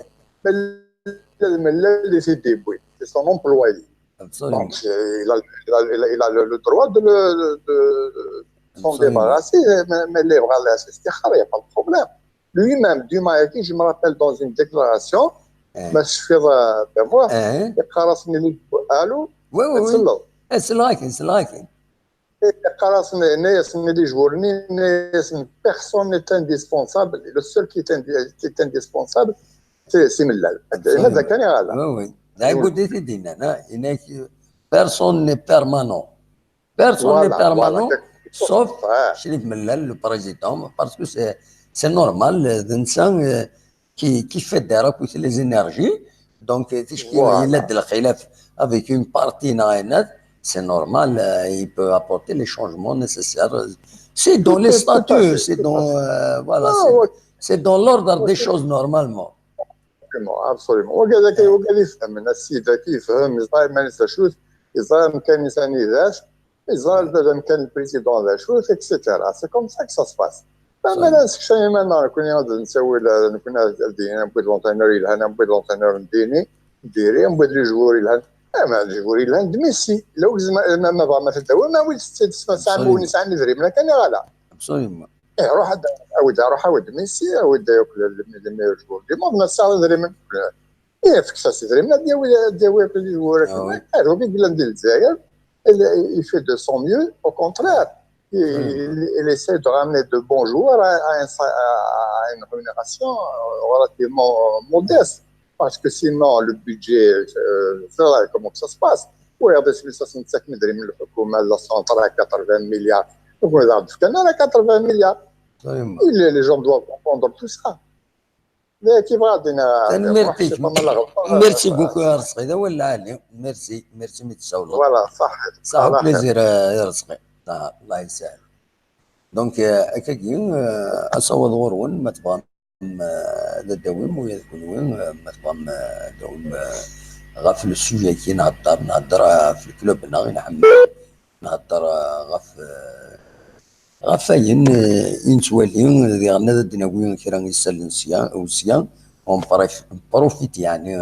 ma yella d Mellal i t-id-iwwin, c'est son employé. Absolument. Donc, euh, il a, il a, il a, il a le, le droit de le, de, de s'en débarrasser, mais, mais les bras, là, c'est, il n'y a pas de problème. Lui-même, Dumas-agi, je me rappelle dans une déclaration, eh, ma tecfiḍ, euh, d amuḥ, eh, yeqqar-asen i les joueurs, allô? Oui, oui, oui. Ad selleɣ-ak, ad selleɣ-ak. Yeqqar-asen, yenna-yasen i les joueurs-nni, yenna-yasen, personne n'est indispensable. Le seul qui est indi-, qui est indispensable, c'est, c'est Mellal. Yenna-d akka neɣ ala? Oui, oui. D Ɛibud i t-id-yennan, ah, yenna-ak, personne n'est permanent. Personne n'est permanent, sauf Crif Mellal, le président, parce que c'est, c'est normal, euh, d netta, euh, qui, qui fédère akk les énergies. Donc, euh, ticki yella-d lxilaf avec une partie neɣ ayen, c'est normal, euh, il peut apporter les changements nécessaires. C'est dans les statuts, c'est dans, euh, voilà, c'est, c'est dans l'ordre des choses normalement. Absolument, absolument. Wagi d acu, wagi d acu yefhem, a sidi, acu yefhem, yeẓra iman-is d acu-t, yeẓra amkan-is anida-t, yeẓra d amkan n le président d acu-t, et cetera. C'est comme ça que ça se passe. Ma, ma nessekcam iman-nneɣ, nekkni ad d-nessawel, nekkni ad d-nini, newwi-d l'entraîneur yelhan, newwi-d l'entraîneur n diri, n diri, newwi-d les joueurs yelhan. Eh, ma les joueurs yelhan d Messi. Law gezma, ma, ma bɣam ad t-id-tawim, awit-t-id, tesɛam win yesɛan idrimen akka neɣ ala? Absolument. Eh, ruḥ ad, awi-d, ruḥ awi-d Messi, awi-d akk le, le, les meilleurs joueurs du monde, ma tesɛiḍ idrimen. Eh, fket-as idrimen, ad yawi, ad yawi akk les joueurs. Ah, oui. Eh, d wagi yellan di Lezzayer, il, il fait de son mieux, au contraire. Il, il, il essaie de ramener de bons joueurs à, à un sa-, à, à une rémunération, euh, relativement, euh, modeste. Parce que sinon, le budget, euh, ça, comment que ça se passe? Oui, avec mille cinq cents milliards, le gouvernement central à quatre-vingts milliards. Donc, on a quatre-vingts milliards. Vraiment. Et les, les gens doivent comprendre tout ça. Mais qui va donner. Tanemmirt-ik. Merci beaucoup, a Arezqi. D awal lɛali. Merci, merci, mi tsawleḍ. Voilà, صح. صح, plaisir, a Arezqi. صح, الله يسهل. Donc, euh, akkagi, euh, asawaḍ ɣur-wen, ma tebɣam, euh, ad d-tawim, ula d kunwi, euh, ma tebɣam, euh, ad d-tawim, euh, ɣef le sujet-agi, nhedder, nhedder, euh, ɣef le club-nneɣ i nḥemmel, nhedder, euh, ɣef, euh, ɣef wayen, euh, i nettwali, diɣen ad d-nawi kra n yisallen sya u sya, on prof-, profite, yeɛni,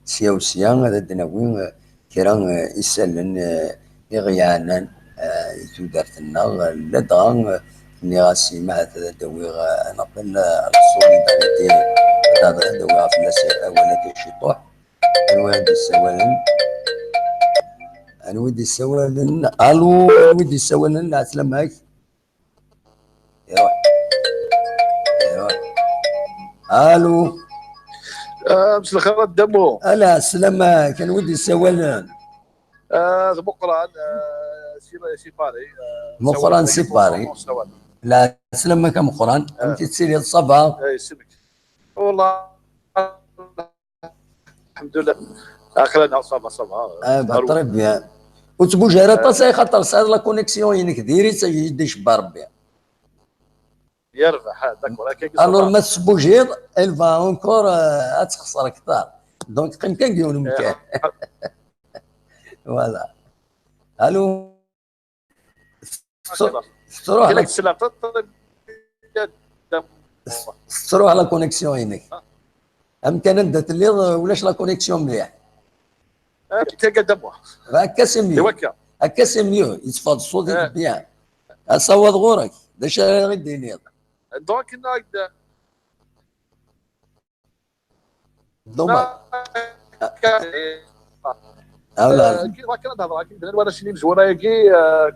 sya u sya, ad d-nawi, euh, kra, eh, isallen, eh, i ɣ-yeɛnan, eh, i tudert-nneɣ, eh, ladɣa, eh, nniɣ-as i Mahat ad d-awiɣ, eh, un appel, eh, à la solidarité, ad, ad awiɣ fell-as awal-agi ciṭuḥ. Anwa i d-yessawalen? Anwa i d-yessawalen? Allo, anwa i d-yessawalen? Lɛeslama-k. Iruḥ. Iruḥ. Allo. Ah, mselxir a Dda Mu. Ala, sslama, kan wi d-yessawalen? Ah, d Muqran, ah, si Meqqran séparé. La, slam-ak a Meqqran. Amek i tettiliḍ, ça va? Ay, isem-ik. Wallah, alḥemdulillah. Aql-aneɣ, ça va, ça va. Ah, bah, très bien. Ur ttbuj ara aṭas, ay xaṭer tesɛiḍ la connexion-inek diri-tt, ad yi-d-icebba Rebbi. Yerbeḥ, ah, d'accord. Alors, ma tesbujiḍ, elle va encore, euh, ad texṣer kter. Donc, qqim kan deg yiwen umkan. Voilà. Allô? Tettru-, tettruḥ la, tettruḥ la connexion-inek. Amkan anda telliḍ, ulac la connexion mliḥ. Akka c'est mieux. Akka c'est mieux. Yetteffeɣ-d ṣṣut-ik bien. Asawaḍ ɣur-k. D acu ara ɣ-d-tiniḍ? Donc, nag-d. Dommage. Ah, voilà. Kif akken ad hedreɣ, akken bnan warrac-nni imezwura-agi, euh,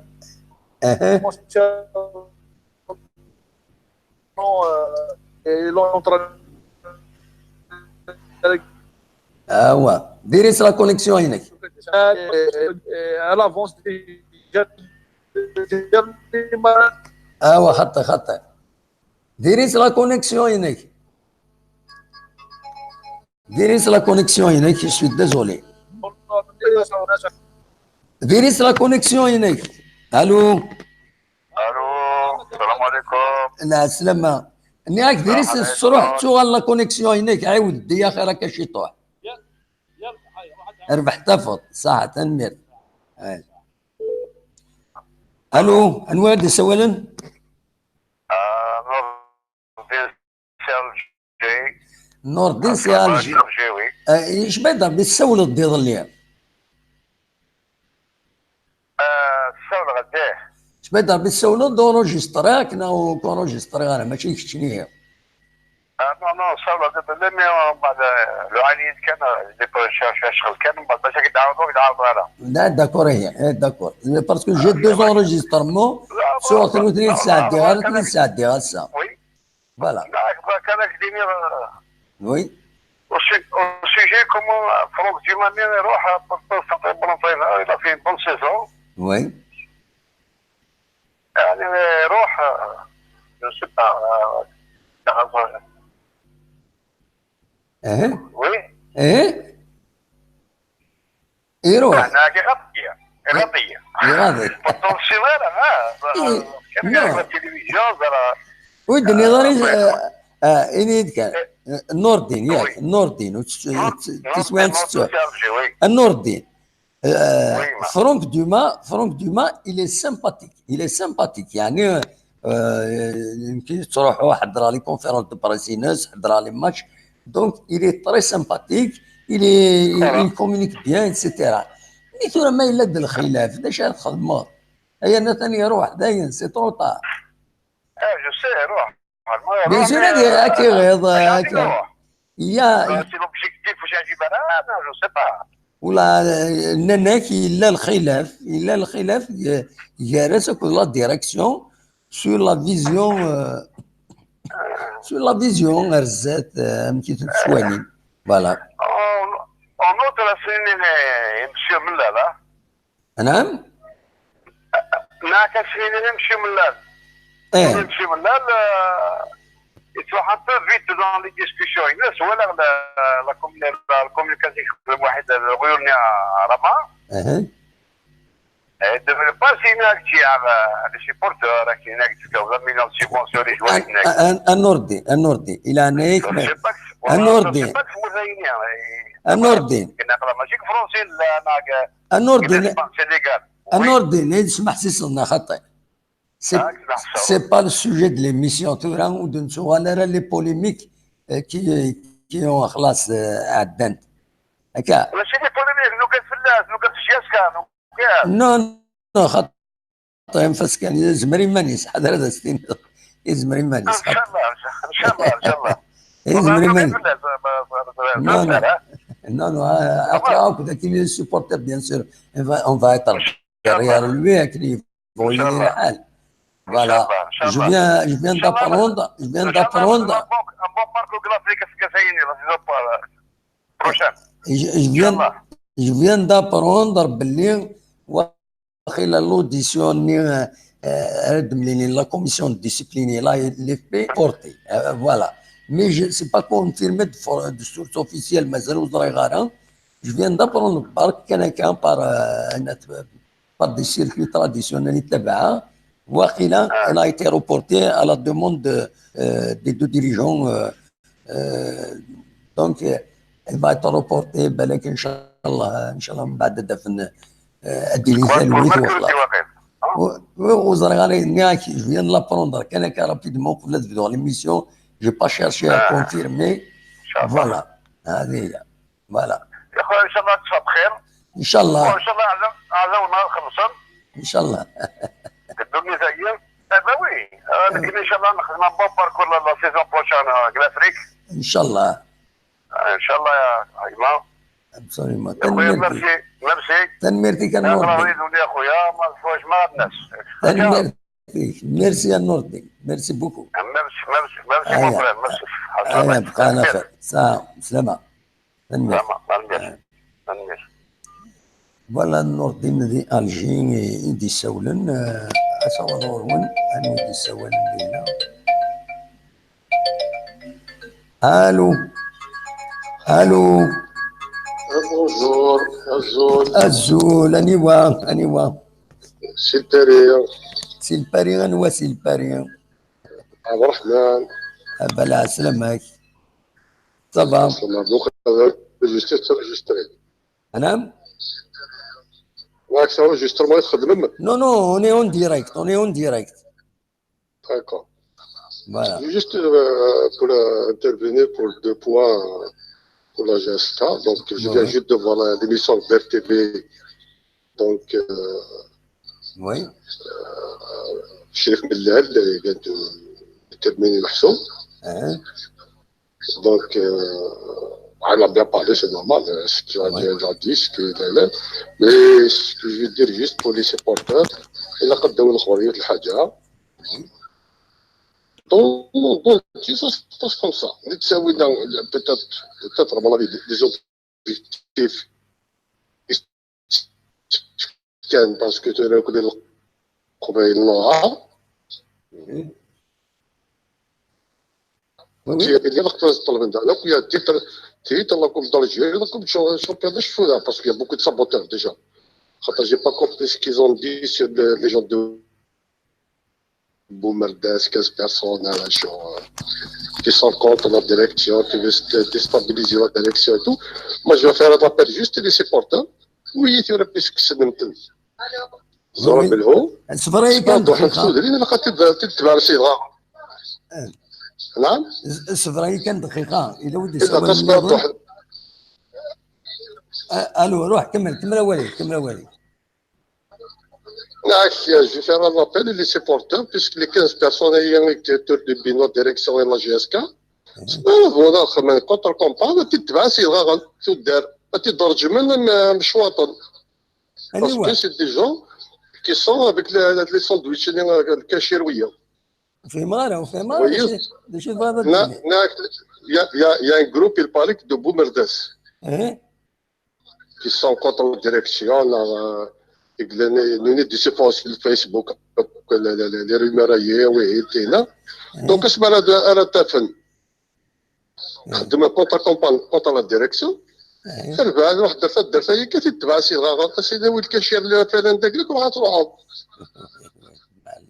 Awa, diri-tt la connexion-inek. À l'avance déjà. Awa, xaṭi, xaṭi. Diri-tt la connexion-inek. Diri-tt la connexion-inek, je suis désolé. Diri-tt la connexion-inek. Allô? Allô, salam alaikum. Lɛeslama. Nniɣ-ak diri-tt, tesruḥ, tuɣal la connexion-inek, ɛiwed-d-iyi axir akka ciṭuḥ. Rbeḥ tafeḍ, ṣaḥa, tanemmirt. Allô, anwa i d-isawalen? Ah, Nurdin si Alger. Nurdin si Alger. Alger, oui. Ah, icba-d Rebbi tessawleḍ-d iḍelli. Ah, ssawleɣ-d, ih. Icba-d Rebbi tessawleḍ-d, enregistré-k neɣ ur k-enregistré ara, mačči d keččini. Ah, non, non, ssawleɣ-d iḍelli, mais, euh, mbeɛd, euh, luɛali kan, euh, je l'ai pas cherché, ccɣel kan, mbeɛd bac ad k-d-ɛawdeɣ, ur k-d-ɛawdeɣ ara. D'accord, eh, eh, d'accord. Parce que j'ai deux enregistrements, sɛiɣ-ten ur ten-id-sɛeddiɣ ara, ur ten-id-sɛeddiɣ ass-a. Oui. Voilà. D'accord, kan ad k-d-iniɣ, euh, oui. Au su-, au sujet, comment, euh, Franck Dumas-nni iruḥ, euh, pour, pour, pour, pour l'entraîneur, il a fait une bonne saison. Oui. يعني، يروح، آه، je sais pas، آه، تخصص. ايه. Oui. ايه. يروح. هناك غطية. غطية. يغطي. بطل الشمال، ها. إيه. كان نعم. يعمل التلفزيون، زرا. ودني آه، ضري، آه، آه، إني يدك. إيه. نور الدين، ياك. Oui. نور الدين. وتس-، نور، تس-، نور، تسوان نور تسوان. الشمال، oui. نور الدين. Euh, oui, ma. Franck Dumas, Franck Dumas, il est sympathique. Il est sympathique. يعني, euh, يمكن تروحوا حضر les conférences de presse, حضر les matchs. Donc, il est très sympathique. Il est, il, il communique bien, et cetera. Mais tura ma yella d lxilaf, d acu ara txedmeḍ? Aya natan iruḥ, dayen, c'est trop tard. Ah, je sais, يروح. Normalement, يروح, bien sûr, mais, euh, ad k-iɣiḍ, ad k-iɣiḍ. يا. C'est l'objectif, واش عجيب انا؟ انا je sais pas. ولا نناك الا الخلاف، الا الخلاف ي-، يارس اكو la direction sur la vision, euh, sur la vision غير الزات، آه، مكي تسواني. Voilà. En, en autre, c'est une, une, monsieur Mlala. نعم؟ ناك سنين نمشي من لال. ايه. نمشي من لال، آه، يتروح un peu vite dans les discussions. الناس ولا لا، لا كومي-، لا الكوميونيكاسيون واحد الغيور نيا رما. ايه. ايه، دابا باسي هناك شي على، على شي بورتور، راك هناك تلقى مليون سيبونسيوني شويه هناك. أن-، أن-، النوردي، النوردي، إلى هناك. النوردي. النوردي. كنا ماشي فرونسي، لا، هناك. النوردي، النوردي، نسمح حسيس لنا خطي. C'est, c'est pas le sujet de l'émission, tura, ur d-nettuɣal ara les polémiques, euh, qui, qui ont خلاص, euh, عدنت. هكا. ماشي les polémiques, نوقف في الناس، نوقف في الجياسكا، نوقف. Non, non, خطي، ينفس كان، يزمر يمانيس، حضر هذا ستين. يزمر يمانيس، إن شاء الله، إن شاء الله، إن شاء الله. يزمر يمانيس. Non, non. Non, non, euh, après, هاك ذاك اللي supporter, bien sûr, on va, on va être derrière lui, avec les Bon, il est réel. Voilà. Je viens, je viens d'apprendre, je viens d'apprendre. Je, je viens, je viens d'apprendre باللي Waqila l'audition-nni, euh, euh, ara d-mlilin la commission de discipline, la, l'F P, porté. Euh, voilà. Mais je, c'est pas confirmé de, for- de source officielle, mazal ur ẓriɣ ara. Je viens d'apprendre par quelqu'un, par, euh, un autre- par des circuits traditionnels, et cetera. Waqila, elle a été reportée à la demande de, euh, des deux dirigeants. Euh, euh, donc, euh, elle va être reportée, balak, Inch'Allah, Inch'Allah, من بعد دفن, euh, ad d-tili talwit, waqila. Ur ẓriɣ ara, nniɣ-ak, je viens de l'apprendre kan akka rapidement, qbel ad bduɣ l'émission, j'ai pas cherché à confirmer. Voilà. هذه هي. Voilà. يا خويا، إن شاء الله تصفى بخير. إن شاء الله. وإن شاء الله عزا-، عزاونا نخلصن. إن شاء الله. الدنيا تاعي. آه، bah oui. آه، لكن إن شاء الله نخدم un bon parcours la, la saison prochaine, آه، l'Afrique. إن شاء الله. آه، إن شاء الله يا عيما. Absolument. يا خويا، merci، merci. تنميرتي كان يا نور الدين. يا خويا، ما نسواش مع الناس. تنميرتي. Merci يا نور الدين. Merci beaucoup. Merci، merci، merci، آه، mon frère، merci. آه، بقى على خير. سلام، سلامة. Voilà, Nourdine di Alger i d-issawlen, eh, asawaḍ ɣur-wen, anwa i d-issawlen dinna? Allô? Allô? Bonjour, azul. Azul, aniwa, aniwa? Si Lpari. Si Lpari, anwa Si Lpari? Abderrahman. Abala, selamek. Ça va. Ça va, donc, euh, juste enregistré. Madame? Ouais, c'est enregistrement, il faut de même. Non, non, on est en direct, on est en direct. D'accord. Voilà. Juste, euh, pour, euh, intervenir pour deux points, euh, pour la G S K. Donc, je viens juste de voir la, l'émission de R T V. Donc, euh, oui. Euh, Chérif Mellal, il vient de, de terminer le show. Hein? Donc, euh, on a bien parlé, c'est normal, euh, ce qu'il a dit, il a dit ce qu'il a dit. Mais ce que je veux dire juste pour les supporters, il a quand même le Donc, donc, tu sais, ça se passe comme ça. Peut-être, peut-être, à mon avis, des, des objectifs كان parce que tu as le Kobaï Noir. Oui, oui. Tu as bien fait de parler de la coupe, il y a titre, titre, la coupe d'Algérie, la coupe de champ-, championnat, je suis là, parce qu'il y a beaucoup de saboteurs déjà. J'ai pas compris ce qu'ils ont dit sur le, les gens de Boumerdès, quinze personnes, euh, qui sont contre la direction, qui veulent déstabiliser la direction et tout. Moi, je vais faire un appel juste les supporters. Oui, tu aurais pu se صبري كان دقيقة. نعم؟ صبري كان دقيقة. إلا تصبر واحد. أ-، ألو، روح، كمل، كمل أولي، كمل أولي. نعم، je vais faire un appel les supporters, puisque les quinze personnes ayant été turbulent direction la G S K, voilà, خمن contre campagne, ما تتبع سي الغاغن، تدار، ما تتدرج من، من شواطن. Parce que c'est des gens qui sont avec les, les sandwichs, les, les cachets. فهمت؟ فهمت؟ شو، شو هذا؟ Il y a, il y a, il y a un groupe, il paraît, de Boumerdès. Qui sont contre la direction, là, euh, et que les, les, les, les, sur Facebook, les, les, les, les rumeurs, oui, et là. Donc, c'est malade, à la téléphone. خدمنا contre campagne contre la direction. تربع واحد الدرفه، الدرفه هي كتتبع سي الغاغا، سيدي ولد كاشير اللي فعلا داك لك وغتروحوا.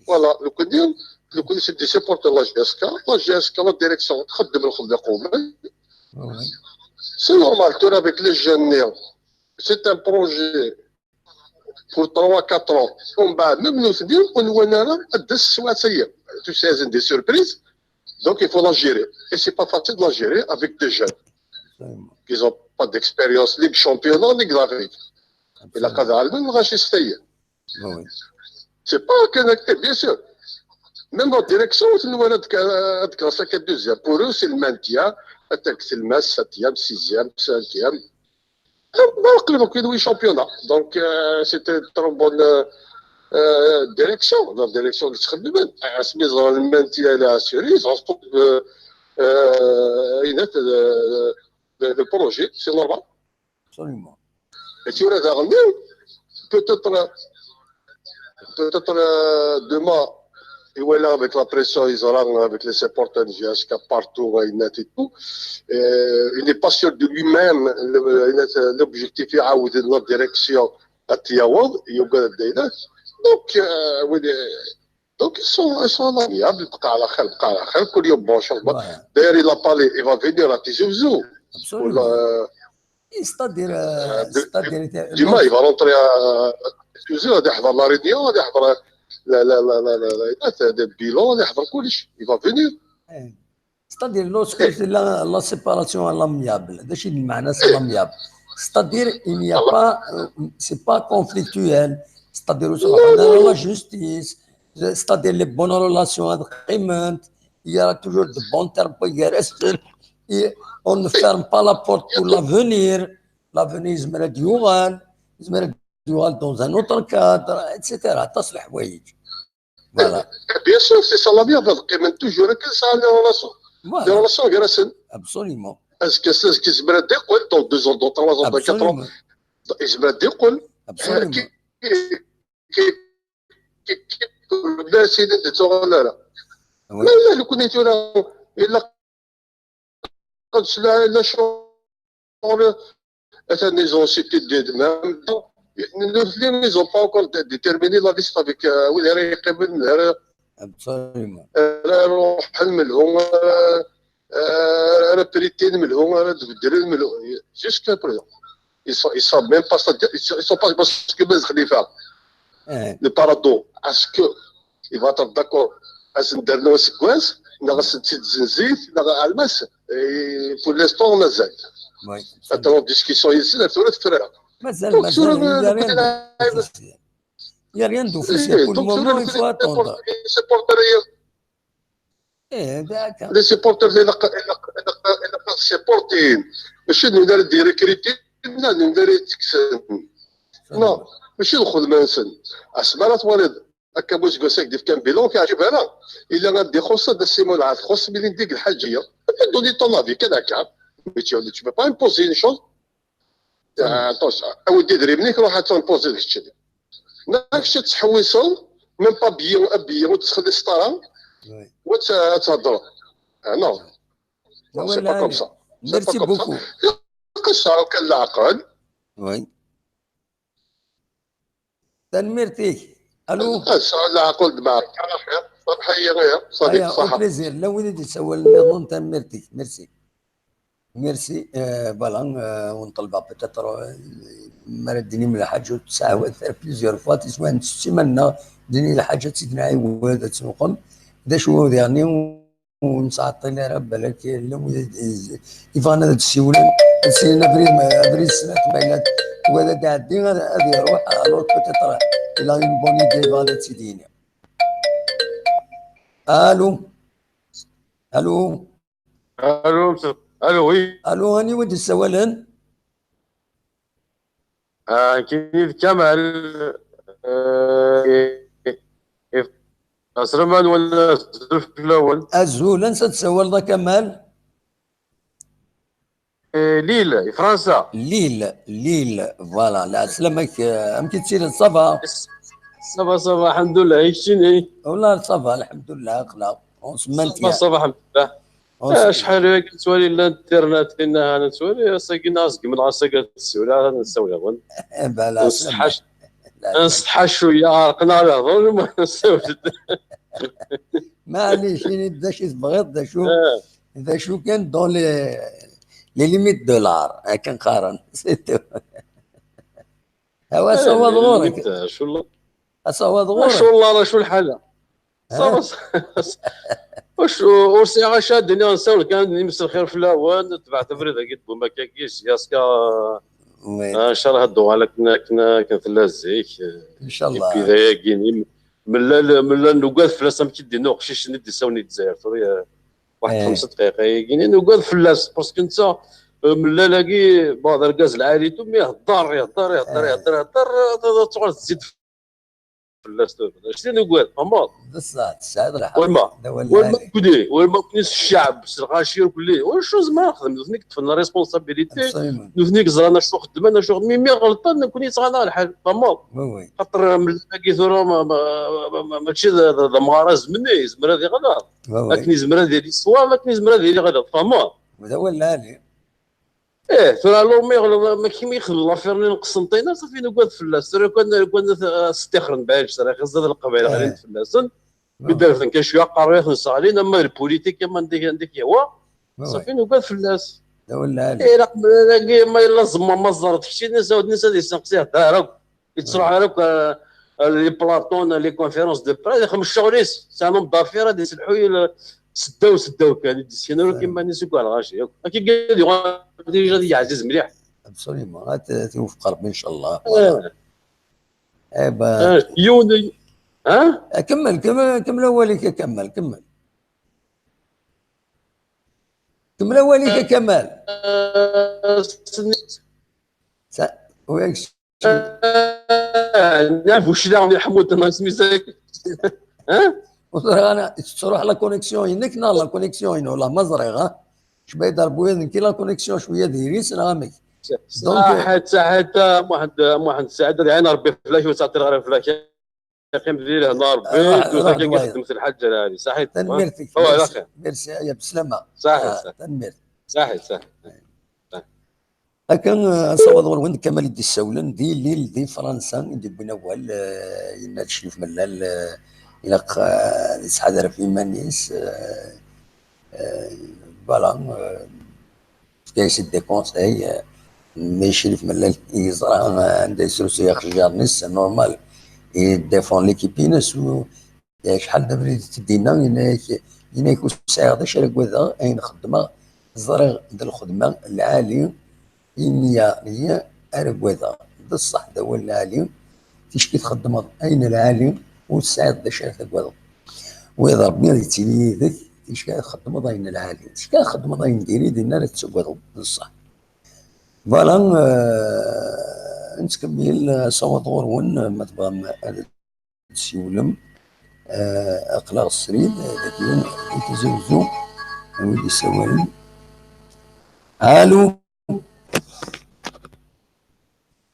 Voilà، لو كان اليوم، لو كان c'est des supporters la G S K، la G S K، la direction تخدم الخدمه قومي. C'est normal, tu vois, avec les jeunes, c'est un projet pour trois quatre ans. ومن بعد même nous dire on va نرى الدس سوا سيء. Tu sais, des surprises. Donc il faut la gérer. Et c'est pas facile de la gérer avec des jeunes qui n'ont pas d'expérience, ni de championnat, ni de la règle. Et la cadre, elle ne va pas. C'est pas connecté, bien sûr. Même en direction, c'est nous, on a de, de, de, deuxième. Pour eux, c'est le maintien. Attaque, c'est le match, septième, sixième, cinquième. Donc, euh, c'était une très bonne, euh, euh, direction. La direction de Tchèque, euh, c'est mis en maintien, elle est assurée, ils ont, euh, euh, une aide, euh, de, de projet, c'est normal. Absolument. Et tu regardes, peut-être, euh, Peut-être euh, demain, il voilà avec la pression, il aura avec les supporters J H K partout, N F L et tout. Euh, il n'est pas sûr de lui-même. Le- L'objectif est à la direction à Tiawan, il y a des Donc, euh, oui, les- donc ils sont, ils sont amiables, بقى على خير، بقى على خير، كل يوم bon changement. Voilà. D'ailleurs, il a parlé, il va venir à Tizi Ouzou. Absolument. ولا- C'est-à-dire, euh, De- c'est-à-dire, Demain, il va rentrer à Tizi Ouzou, غادي يحضر la réunion, غادي يحضر la, la, la, la, la, la, le bilan, غادي يحضر كلش. Il va venir. C'est-à-dire, lorsque c'est la, la séparation à l'amiable, c'est une manière, c'est l'amiable. C'est-à-dire, il n'y a pas, euh, c'est pas conflictuel. C'est-à-dire, on a la justice, c'est-à-dire les bonnes relations avec Raymond, il y aura toujours de bons termes pour y rester. Et on ne ferme pas la porte pour l'avenir. L'avenir, il se met du il se met dans un autre cadre, et cetera. تصلح حوايج. Voilà. Bien sûr, c'est ça la vie, avec Raymond toujours, que ça, les relations. Des Voilà, relations, غير absolument. Est-ce que c'est ce qui se met à décoller dans deux ans, dans trois ans, dans quatre ans? Absolument. Il se met à décoller. Absolument. Qui, qui, qui, qui, qui, الناس اللي نديتو ولا لا؟ Oui. لا، لا، لو كنت ولا، إلا قلت لا، لا، شغل، أتى ils ont cité des, même temps, ils n'ont pas encore déterminé la liste avec, euh, وين راه يقبل، وين راه Absolument. راه يروح الملهوم، راه، آه، راه بريتين ملهوم، راه تبدل الملهوم. Jusqu'à présent. Ils sont, ils sont même pas, c'est-à-dire, ils sont, ils sont pas, parce que Ben Khalifa, Eh, le Paradou, est-ce que il va être d'accord à ce dernier séquence, il reste de Zenzit, il a Almas, et pour l'instant, on a Z. oui. Maintenant, discussion ici, la Tour Frère. مازال Donc, مازال sur il y a le- rien d'officiel. Il y a rien d'officiel. Eh, Pour le donc, sur moment, le- il faut attendre. les supporters, Eh, d'accord. les supporters, il a, il a, il a, il a pas supporté. ماشي نولي ندير كريتيك، لا، نولي تكسب. Non, ماشي نخدم نسن. اسمع، لا توالد. هكا بوش قوسك ديف كان بيلون كيعجبها لا. الا غادي خص هذا السيمون عاد خص ملي نديك الحاجيه. دوني طون افي كان هكا. Mais tu ne peux pas imposer une chose. Attention. اودي دري منيك روح تنبوزي داك الشيء. ناك شي تحويصل، même pas bien habillé وتخلي السطاره. Oui. وتهضر. Ah non. C'est pas comme ça. C'est pas Merci comme ça. Beaucoup. القصه كان العقل. Oui. تنميرتيك. الو. القصه العقل معك. صباح الخير. صباح الخير. صديق ايا صحه. بليزير، لا وين يسول الميضون تنميرتيك. Merci. Merci. آه، voilà. آه، ونطلبها peut-être، آه، مرة الدنيا من الحاجة تسعة plusieurs fois تسوى السيمانة. دنيا الحاجة سيدنا عيواد تسوقم. دا شو يعني؟ ونسعطي لي راه بالك لو يبغانا هاد السيولة. سينا بريد، بريد السنة تبعنا. وهذا دا عندي غادي يروح، alors peut-être il a une bonne idée غادي تسيديني. الو. الو. الو مس- الو وي. الو، هاني ود السوالن. آه كيف كمال. آه كيف اسرمان ولا زلف الاول. ازول انسى تسوال ذا كمال. آه ليل فرنسا. ليل ليل. Voilà، لا سلامك. آه، امكي تسير صافا؟ صافا صافا الحمد لله يكشيني. والله صافا الحمد لله خلاص. On se صافا maintient. صافا الحمد لله. On se- آه، شحال هي كنتوالي لا انترنت لنا انا نتوالي ساكن ناس قبل عساك تسولي انا نسولي غن. بلا نستحش لا. نستحش شويه عرقنا على الهضره ما نسولي. معليش، إني دا شي تبغيض، دا شو آه. دا شو كان dans les les limites de l'art، هاكا نقارن. C'est tout. هو صوت غورك. شو الله صوت شو غورك. الله راه شو الحاله؟ صافا. واش ورسي غا شادني غنساول كان نمس الخير في الاول تبعت بريد قلت بوما كاكيش ياسكا. Oui. آه، ان شاء الله هاد الدوغ على كنا كنا كنا في اللازيك. ان شاء الله. بدايه كيني من لا من لا نوقات فلاس ما كيدي نوق شي شني دي ساوني ديزاير سوري. واحد إيه. خمس دقائق كيني نوقات فلاس باسكو انت من لا لاقي بعض الغاز العالي تو مي يهضر يهضر يهضر إيه. يهضر يهضر تقعد تزيد fell-as tura. Acu i nugad, tfehmeḍ? D ṣṣeḥ, tesɛiḍ lḥeqq. Wama, d awal wama lɛali. Kuli, wama kuli s ccɛeb, s lɣaci, kuli. Wacu zemreɣ ad xedmeɣ? Nutni i yeṭṭfen la responsabilité. Absolument. Nutni i yeẓran acu xeddmen, acu xeddmen. Mi ɣelṭen, nekni yettɣaḍ-aɣ lḥal, tfehmeḍ? Oui, oui. Xaṭer amellal-agi tura ma, ma, ma, ma, mačči d, d, d amɣar azemni, yezmer ad iɣleḍ. Oui, oui. Akken yezmer ad yili ṣṣwab, akken yezmer ad yili ɣelṭ, tfehmeḍ? D awal lɛali. Ih, tura alors ma yeɣleḍ, ma kima yexdem l'affaire-nni n Qsenṭina, safi nugad fell-as. Tura kan, kan stixren Bɛid, tura xizad Leqbayel ɣlin fell-asen. Mi d-refden kan cwiya, qqaren ad ten-sseɣlin, ama d lpulitik, ama anda, anda k-yehwa. Safi nugad fell-as. D awal lɛali. Ih, ilaq, ma yella ẓemma ma ẓẓerret keččini, s awden-is ad yessenqes, ihder akk. Yettruḥ ar akk, euh, les plateaux, les conférences de presse, ixdem ccɣel-is, c'est un homme d'affaires, ad iselḥu i l-, seddaw, seddaw kan, i d-isken ur iman-is akk ar lɣaci akk. Akka ad yuɣal déjà d aɛziz mliḥ. Absolument. Ad t-, ad t-iwefeq Rebbi, ncallah. Eh. Eh ben. Eh, yiwen, ha? Eh, kemmel, kemmel, kemmel awal-ik, a Kamal, kemmel. Kemmel awal-ik, a Kamal. Eh, s-, sa-, oui, Ah, naf uclaɣ n Ḥmud, neɣ isem-is akka. Ah? Ur ẓriɣ ana, tettruḥ la connexion-inek neɣ la connexion-inu? La, ma ẓriɣ, ah. Cbayda Rebbi, d nekk i la connexion cwiya diri-s, neɣ amek? Donc, euh, saḥit, saḥit, ah, Muḥend, ah, Muḥend Saɛid, ad iɛin Rebbi fell-ak, ur ttɛeṭṭileɣ ara fell-ak. Yeqqim di lehna Rebbi, ah, d utak-agi xedmet lḥaǧa lɛali. Saḥit. Tanemmirt-ik. Merci, merci, ya beslama. Saḥit, ah, saḥit. Tanemmirt. Saḥit, saḥit. Akka, eh, asawaḍ ɣur-wen d Kamal i d-issawlen, d Lille di Fransa i d-yewwin awal, eh, yenna-d Crif Mellal, eh, ilaq, eh, ad yettḥadar ɣef yiman-is, eh, eh, voilà, eh, yefka-yas-d des conseils, eh, mi Crif Mellal yeẓra, eh, anda yesrusuy ixejjaren-is, c'est normal, il défend l'équipe-ines, u Acḥal d abrid i tt-id-yenna, yenna-yak, yenna-yak, ur sɛiɣ d acu ara ggwadeɣ, ayen xeddmeɣ, ẓriɣ d lxedma lɛali i nniya ara ggwadeɣ. D ṣṣeḥ, d awal lɛali, ticki txeddmeḍ ayen lɛali, ur tesɛiḍ d acu ara tagadeḍ. Wayeḍ Rebbi ad yettili yid-k, ticki ad txeddmeḍ ayen lɛali, ticki ad txeddmeḍ ayen diri, dinna ara tettagadeḍ, d ṣṣeḥ. Voilà, euh, nettkemmil, euh, asawaḍ ɣur-wen, euh, ma tebɣam ad d-tsiwlem. Euh, aql-aɣ srid, euh, deg yiwen n Tizi Wezzu, anwa i d-yessawalen? Allô?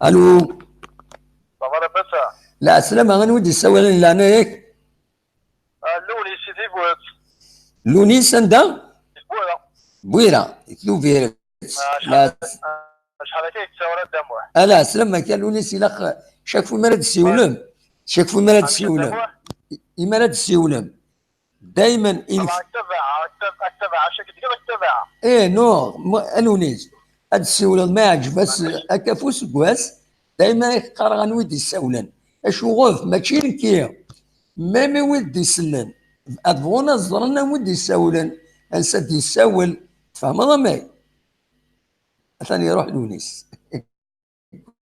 Allô? Baba Labasa. Lɛeslama, anwa i d-yessawalen, leɛnaya-k? Ah, Lunis i Tibwet. Lunis anda? Tibwet. Bwira, i Tubiret. Ah, acḥal, ah, acḥal akka yettawra Dda Muḥ. Ala, slam akka, Lunis ilaq, chaque fois mi ara d-tsiwlem, chaque fois mi ara d-tsiwlem, i-, imi ara d-tsiwlem, daymen i-, eh, non, ma, a Lunis, ad d-tsiwleḍ, ma iɛǧeb-as akka f useggas, daymen ad ak-qqareɣ anwa i d-issawlen. Acuɣef, mačči nekki, même i wid d-isellen, ad bɣun ad ẓren anwa i d-issawlen, ansa d-issawel, tfehmeḍ amek? Atan iruḥ Lunis.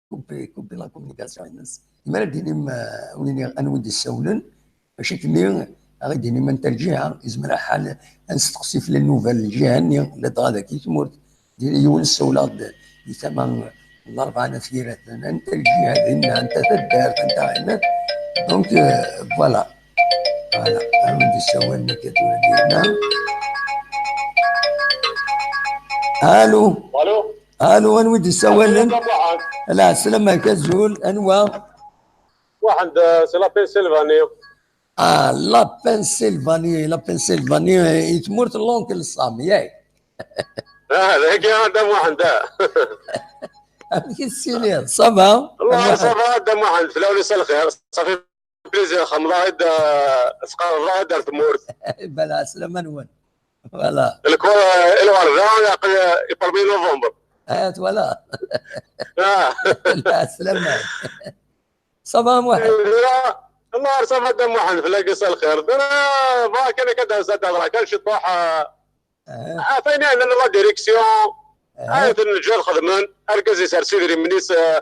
Coupé, coupé la communication-ines. Mi ara d-tinim, eh, win i, anwa i d-issawlen, acu akken-nni, a ɣ-d-tinim anta lǧiha, izmer lḥal ad nesteqsi fell-as nnuba n lǧiha-nni, ladɣa dagi i tmurt. Diri yiwen ssawleɣ-d di tama n Larebɛa n At Yiraten, anta lǧiha dinna, anta taddart, anta ayen. Donc, euh, voilà. Voilà. Anwa i d-issawalen akka tura dinna? Allô? Allô? Allô, anwa i d-issawalen? Allô, Muḥend. Lɛeslama-k, azul, anwa? Muḥend, euh, c'est la Pennsylvanie. Ah, la Pennsylvanie, la Pennsylvanie, eh, i tmurt n l'oncle Sam, yak. Ah, dagi a Dda Muḥend, ah. Amek i tettiliḍ? Ça va? Wallah, ça va, a Dda Muḥend, fell-awen lxir. Ça fait plaisir, xemḍeɣ-d, ah, tqerrbeḍ-d ar tmurt. Bala, lɛeslama-nwen. Voilà. Lkor, eh, lɣerba, aql-, eh, i premier novembre. Ah, voilà. Ah. Lɛeslama. Ça va, Muḥend? Tura, Allah, ça va, Dda Muḥend, fell-ak lxir. Tura, bɣa kan akka d-, ad d-hedreɣ kan ciṭuḥ, eh, atan yeɛnan la direction. Aten lǧal xedmen, argaz isers idrimen-is, eh,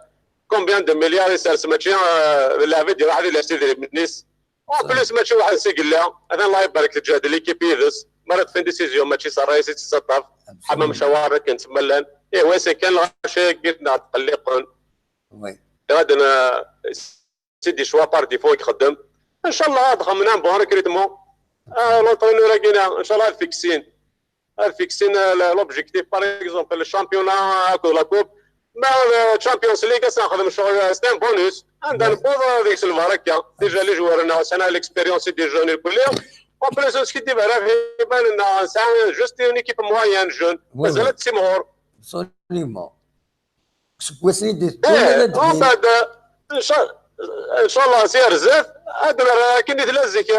combien de milliards isers, mačči, eh, d lɛebd iruḥ ad ilers idrimen-is. En plus, mačči waḥed-s i yella. Atan Allah ibarek, teǧhed l'équipe yid-s. Mi ara ṭṭfen décision, mačči s ṛṛay-is i tt-ittaṭṭaf. Ḥamam cawar akken ttmallan. Ih, wa c'est kan lɣaci-agi neɣ tqelliqen. Ɣaden, eh, c'est des choix par défaut i ixeddem. Inchallah ad xedmen un bon recrutement. Ah, l'entraîneur-agi, inchallah ad fixin, ad fixin, euh, le- l'objectif, par exemple, le championnat akked la coupe. Ma le Champions League, ad nexdem ccɣel, c'est un bonus. Anda newweḍ, euh, deg-s lbaraka. Déjà, les joueurs-nneɣ sɛan l'expérience, c'est des jeunes, irkelli. En plus, ur skiddib ara ɣef yiman-nneɣ, nesɛa juste une équipe moyenne, jeune. Mazal ad tessimɣur. Absolument. Seg wasmi d-teddunt ad d-inin. Mbeɛd, inchallah, si ar zdat, ad nerr akken i tella zik,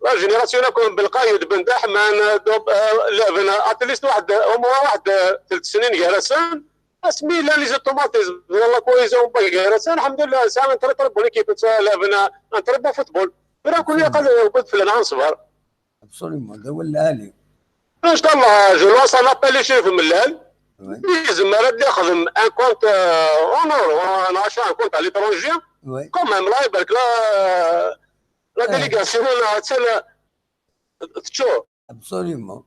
la génération akk n Belqayed, Ben Daḥman, Dub, eh, Leben, at least waḥed, au moins waḥed, eh, telt snin gar-asen. Asmi llan les automatismes, la cohésion gar-asen, alḥemdulillah, sɛan un très, très bonne équipe, Leben, un très bon football. Tura kun ilaq ad yewweḍ fell-aneɣ ad neṣber. Absolument, d awal lɛali. Inchallah, je lance un appel i Crif Mellal. Oui. Yezmer ad d-ixdem un compte, euh, en or, un achat, un compte à l'étranger. Oui. Quand même, là, il la, la délégation, là, c'est le, teččur. Absolument.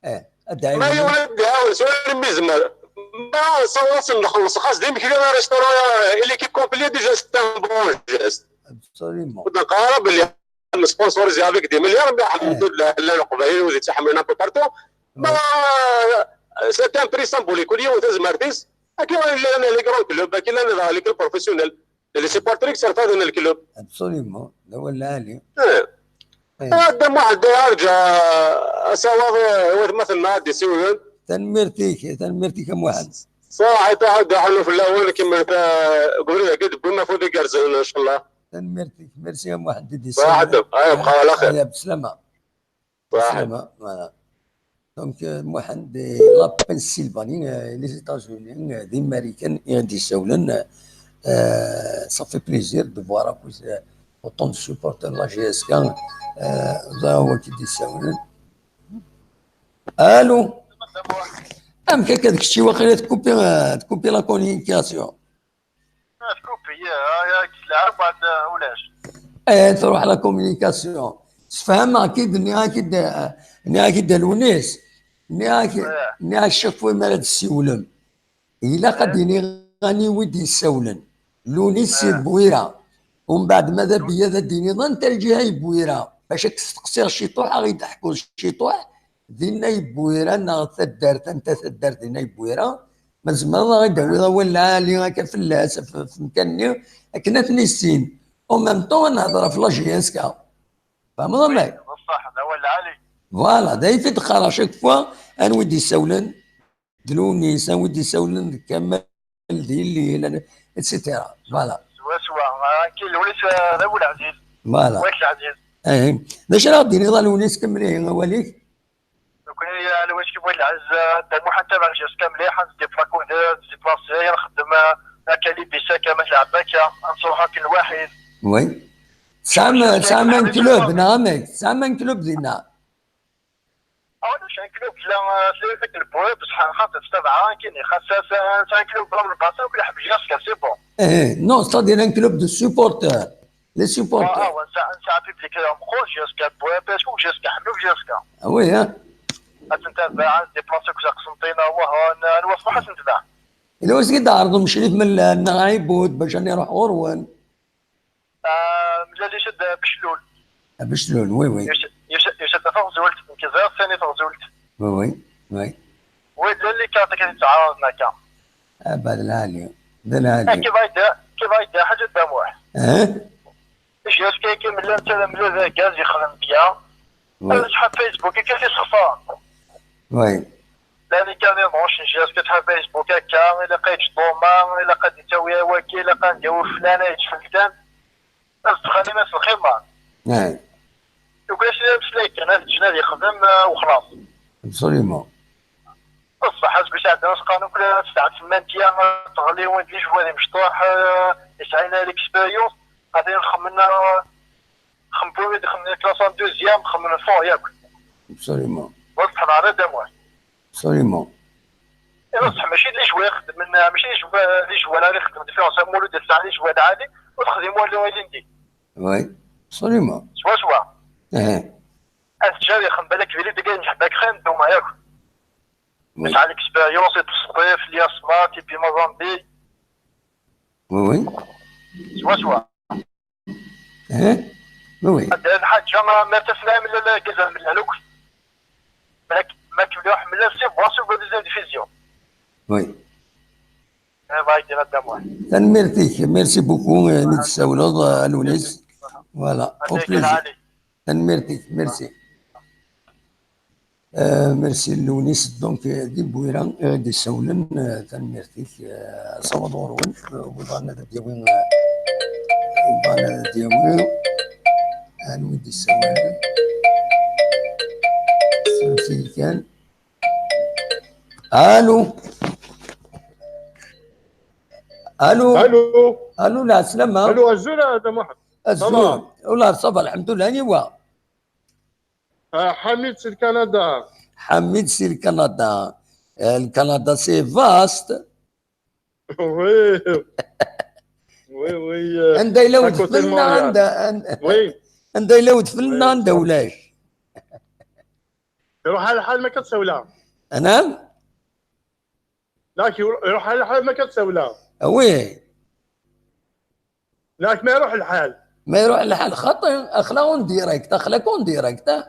Eh, ad d-ɛiwnen. Ma yiwen ad d-iɛawen s wayen mi yezmer. Ma sawḍen nxelleṣ xas d imekli, un restaurant, euh, et l'équipe complète, déjà, c'est un bon geste. Absolument. Ur d-neqqar ara belli nesponsoriser avec des milliards, mais alḥemdulillah, llan Leqbayel ur d-ittaḥemmlen un peu partout. Ma, c'est un prix symbolique, ur yiwen tazmert-is. Akken llan les grands clubs, akken llan daɣ les clubs professionnels. Les supporters serfadin le club. Absolument, d awal lɛali. Eh. Eh. Ah, Dda Muḥend, arǧa asawaḍ, eh, watmaten-nneɣ ad d-isiwlen. Tanemmirt-ik, tanemmirt-ik a Muḥend. Ṣaḥit, aḥud aḥunu fell-awen, kemmlet, eh, deg ubrid-agi, tewwim afud igerrzen, inchallah. Tanemmirt-ik, merci a Muḥend i d-isiwlen. Ṣaḥit, ay, bqa ɛla xir. Ay, bslama. Saḥit. Voilà. Donc, euh, Muḥend, euh, la Pennsylvanie, euh, les États-Unis, euh, d Imarikan i ɣ-d-issawlen, euh, ça fait plaisir de voir, euh, autant de supporters de la J S K, euh, ẓer wa k-id-issawlen. Allô? Amek akka d kečči waqila tkupi, euh, tkupi la communication? Tkupi, ya, ya, ya, ulac. Eh, truḥ la communication. Sfehmeɣ-k-id, nniɣ-ak-id, nniɣ-ak-id a Lewnis. Nniɣ-ak, nniɣ-ak chaque fois mi ara d-ssiwlem, ilaq ad d-iniɣ aniwi d-yessawlen. Lewnis si Bwira. Umbeɛd ma d abiyad ad d-iniḍ anta lǧiha i Bwira. Bac ad k-steqsiɣ ciṭuḥ, ad ɣ-d-teḥkuḍ ciṭuḥ. Dinna i Bwira neɣ taddart, anta taddart dinna i Bwira? Ma tzemreḍ ad ɣ-d-tawiḍ awal lɛali akka fell-as, ɣef, ɣef umkan-nni, akken ad ten-issin. En même temps, ad nehder ɣef la J S K. Tfehmeḍ amek? Ṣṣeḥ, d awal lɛali. Voilà, d ay t-id-qqareɣ chaque fois, anwa i d-issawlen d Lewnis, anwa i d-issawlen d Kamal, d Yelli, et cetera. Voilà. Swaswa. Ah, kil Lewnis, ah, d awal ɛziz. Voilà. Wak ɛziz. Eh, d acu ara ɣ-d-tiniḍ a Lewnis, kemmel ihi awal-ik? Nekkni, ah, Lewnis Kibwel Ɛez, ah, Dda Muḥend tabaɣ J S K mliḥ, ad ndeplasi, ad ndeplasi, ad nxeddem, ah, akka libis akka, ma tleɛb akka, ad nṣuḥ akka lwaḥid. Oui. Tesɛam, tesɛam un club, neɣ amek? Tesɛam un club dinna? Ah, ulac un club, tella, ah, tella yiwet n lbwab, bṣeḥ xaṭi, s tabaɛa, kini, xas, ah, s, s, un club, bla, bla, bla, akk iḥemmel J S K, c'est bon. Eh, non, c'est-à-dire un club de supporters. Les supporters. Ah, ah, ouais, ça, ça public, euh, proche, J S K, ouais, parce que J S K, حلو J S K. Ah oui, hein? Ad ntabaɛ, ad ndeplasi deg Qsenṭina, wah, n-, n-, wa ṣṣbeḥ ad ntabaɛ. Ila wass i d-ɛerḍem Crif Mellal neɣ Ɛibud bac ad nruḥ ɣur-wen. Ah, mlal yusa-d Beclul. Ah, Beclul, oui, oui. Yusa-, yusa-, yusa-d taɣzult, nekk ẓriɣ sani taɣzult. Oui, oui, oui. Oui, d lali kan akken i ttɛaraḍen akka. Ah, bah, d lɛali, d lɛali. Eh, kif ay d-, kif ay d-, Ḥaǧi Dda Muḥ. Eh? J S K akken mlal, mlal d argaz yexdem bien. Oui. Ad tḥa Facebook, akka i t-issexṣaren. Oui. Llan kan iḍuc n J S K tḥa Facebook akka, ilaq ad yeǧǧ ḍuma, ilaq ad yettawi awaki, ilaq ad yawi flan, ad yeǧǧ flan. Ad ttxanim as lxima. Oui. Tugi-as ameslay kan, ad ǧǧen ad yexdem, ah, wexlaṣ. Absolument. Ṣṣeḥ, aseggas iɛeddan ad s-qqaren akk la testeɛfem anti-a, teɣli win d ijwa d imecṭuḥ, ah, yesɛin l'expérience, atan xemmen, ah, Xemmen, wid ixemmen classe en deuxième, xemmen fort yakk. Absolument. Wa ṣeḥḥan ara Dda Muḥ. Absolument. Ihi ṣṣeḥ mačči d les joueurs ixeddmen, mačči d les joueurs, d les joueurs ara ixeddmen différence am Mulud yesɛa les joueurs lɛali, ur texdim walu ilindi. Oui, absolument. Swaswa. Eh. Ad teǧǧ ad ixdem balak d les gars nḥebbak xir n Duma yakk. Oui. Yesɛa l'expérience, iṭṭef Sṭif, Lyasma, Tipi Mazambi. Oui, oui. Swaswa. Hein? Oui, oui. Lḥaǧa ma ma taslam la la gazal mellaluk. Mak mak mliḥ melal si voix sur la deuxième division. Oui. Eh, va dire à moi. Tanemmirt-ik, merci beaucoup, eh, mi d-tessawleḍ, eh, a Lewnis. Voilà, au plaisir. Tanemmirt-ik, merci. Eh, merci Lewnis, donc, eh, di Bwira, eh, d-issawlen, eh, tanemmirt-ik, eh, asawaḍ ɣur-wen, eh, bɣan ad d-yawi, eh, bɣan ad d-yawi, anwi d-issawlen? Sers-iyi kan. Allô? Allô? Allô. Allô, la salama. Allô, azul a Dda Muḥend. Azul. Ça va? Ula, ça va, alhamdoulilah, anwa? Ah, Ḥamid si Lkanada. Ḥamid si Lkanada. Eh, Lkanada, c'est vaste. Oui. Oui, oui. euh, Anda yella à côté de udfel-nneɣ, Montréal. Anda, anda, Oui. anda yella udfel-nneɣ, Oui, anda ça. ulac? Iruḥ ḥal ḥal ma ka tsawla. Anam? Dak, iruḥ ḥal ḥal ma ka tsawla. Ah oui. Dak, ma iruḥ lḥal. Ma iruḥ lḥal xaṭi, axla en direct, axla-k en direct, ah.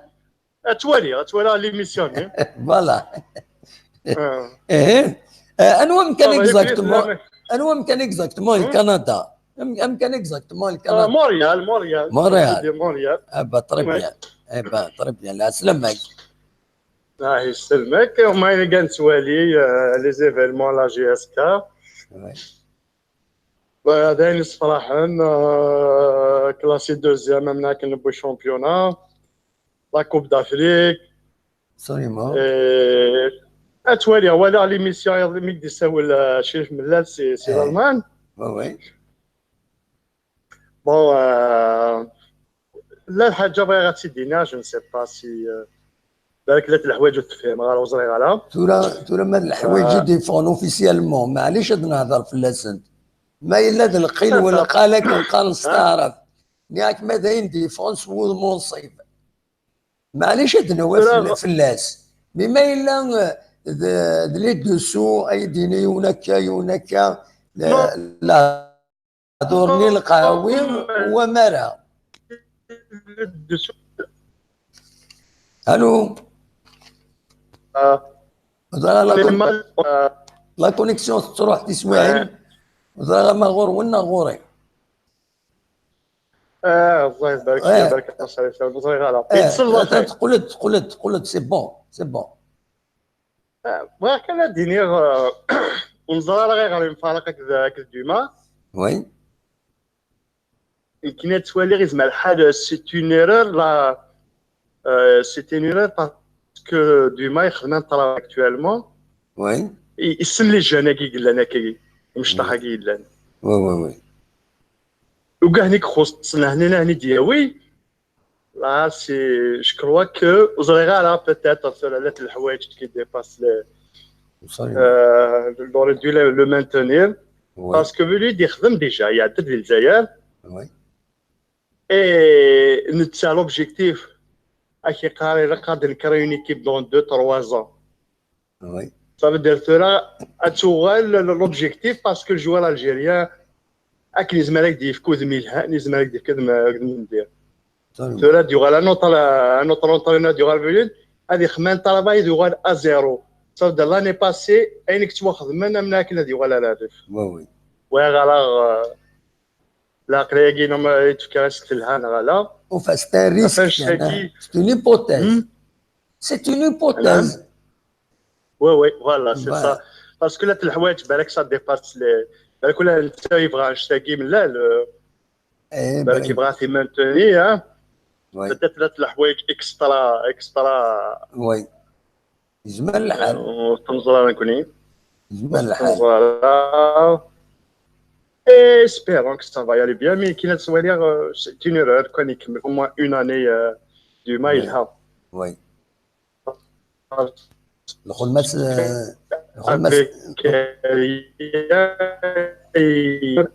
Ad twali, ad twali l'émission-nni. Voilà. Ah. Eh, eh, anwa amkan Ah, exactement? la- Anwa amkan exactement, Hmm? Lkanada? Am-, amkan exactement, Ah, Lkanada? Montréal, Montréal. Montréal. J'ai dit Montréal. Ah bah, très Ouais. Bien. Eh ben, très bien. La salama. Ah, yesselmek. Huma i gan ttwali, euh, les événements, la G S K. Ouais. Bah, d ayen yessefraḥen, euh, classé deuxième, am akken newwi championnat, la Coupe d'Afrique. Absolument. Et, ad twali, walaɣ l'émission iḍelli mi k-d-issawel, euh, Crif Mellal, c'est, c'est Eh. l'Allemagne. Ouais, ouais. Bon, euh, la lḥaǧa bɣiɣ ad tt-id-iniɣ, je ne sais pas si, euh, balak llant leḥwayeǧ ur tefhim ara, ur ẓriɣ ara. Tura, tura ma d leḥwayeǧ Ah. I d-yeffɣen officiellement, maɛlic ad nehder fell-asent. Ma yella d lqil Ah, wala ça. qal akken qqaren s taɛrabt. Nniɣ-ak ma d ayen d-yeffɣen s wudem unṣib. Maɛlic ad d-nawi Tura fell-, fell-as. Mais ma yella, eh, d, d les dessous, ay d-yini yiwen akka, yiwen akka, la, Non. la, dur-nni lqawi, Non. wa mara. Allô? Ah. Ẓra la, Mais con-, ma- ah. La connexion tettruḥ tiswiɛin. Ah. Ẓra ma ɣur-wen neɣ ɣur-i. Ah, الله يبارك Eh. يبارك الله عليك. لا. Eh, يتسلى خير. تقلد، تقلد، تقلد، c'est bon, c'est bon. Ah, bɣiɣ kan ad d-iniɣ, euh, ur neẓri ara ayɣer yemfaraq akked, akked Duma. Oui. Nekni ad twaliɣ yezmer lḥal, c'est une erreur, la, euh, c'est une erreur parce que Duma yexdem un travail actuellement. Oui. I-, yessen les jeunes-agi yellan akkagi, imecṭaḥ-agi yellan. Oui, oui, oui. Ugahen i ixuṣṣen, hnin ahen i d-yawi. Là, c'est, je crois que, ur ẓriɣ ara, peut-être, tura llant leḥwayeǧ qui dépassent les, Absolument. euh, il aurait dû le, le maintenir. Oui. Parce que lui, yexdem déjà, iɛedda-d di Lezzayer. Oui. Et netta, l'objectif, ad k-yeqqar, ilaq ad d-nekker une équipe dans deux, trois ans. Oui. Ça veut dire tura ad tuɣal l'objectif parce que le joueur algérien, akken yezmer ad k-d-yefk udem yelhan, yezmer ad k-d-yefk udem, udem n dir. Absolument. Tura ad yuɣal un autre, un autre entraîneur ad yuɣal abrid, ad ixdem un travail ad yuɣal à zéro. Ça veut dire l'année passée, ayen i yettwaxedmen, am akken ad yuɣal ar rrif. Oui, oui. Bɣiɣ ara, euh, lɛeqliya-agi, non, ma i d-tefka as-telha neɣ ala. Enfin, c'est un risque, Enfin, je sais hein. qui- C'est une hypothèse. Hmm? C'est une hypothèse. Oui, oui, voilà, c'est Voilà. Ça. Parce que là, le حوايج, بالك, ça dépasse les, بالك ولا انت يبغى un شتاقي من là, le, Eh, بالك ben, يبغى maintenir, hein. oui. Peut-être là, le حوايج extra, extra. Oui. يزمر الحال. Euh, تنزل نكوني. يزمر الحال. Voilà. Et espérons que ça va y aller bien, mais كاين تصوير, euh, c'est une erreur, كان يكمل au moins une année, euh, Duma, Ouais. يلها. Oui. الخدمة س-، الخدمة س-، Avec, euh,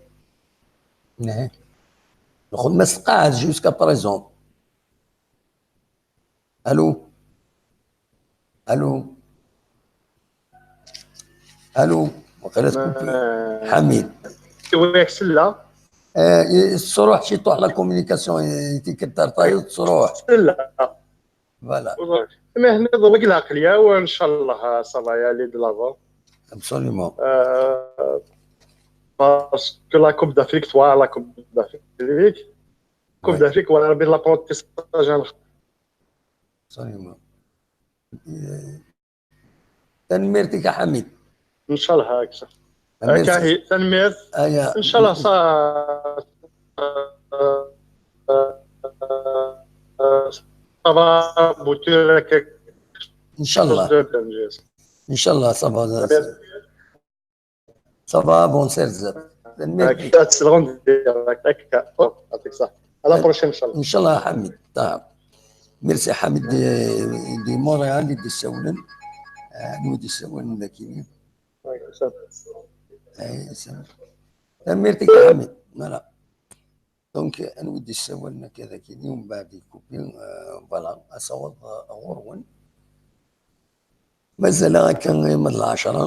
نعم. الخدمة تقاعد jusqu'à présent. Allô. Allô. Allô. وقيلا تكوبي. euh, حميد. وياك سلة. آه، تروح شي، تروح لا كوميونيكاسيون، تيكتر طايو تروح. لا. فوالا. Mais هنا ضرك العقلية، وإن شاء الله ça va aller de l'avant. Absolument. Parce que la Coupe d'Afrique, toi, la Coupe d'Afrique, Coupe d'Afrique, ولا ربي l'apprentissage. Absolument. Tanemmirt-ik a Ḥamid. إن شاء الله هكذا. Tanemmirt. هكا هي، تنميرت. Aya. إن شاء الله ça, ça va aboutir. إن شاء الله. إن شاء الله ça va. Ça va avancer بزاف. Tanemmirt-ik. هكا تسلغون ديالك، هكا. يعطيك الصحة. À la prochaine إن شاء الله. إن شاء الله يا حميد. طيب. Merci حميد دي، دي مونريال اللي دي سولن. آه، نودي سولن لكن. Ay, ça. Tanemmirt-ik a Ḥamid. Voilà. Donc, anwa i d-yessawalen akka d akini, umbeɛd ikupi, euh, voilà, asawaḍ, euh, ɣur-wen. Mazal akka ima d lɛecṛa,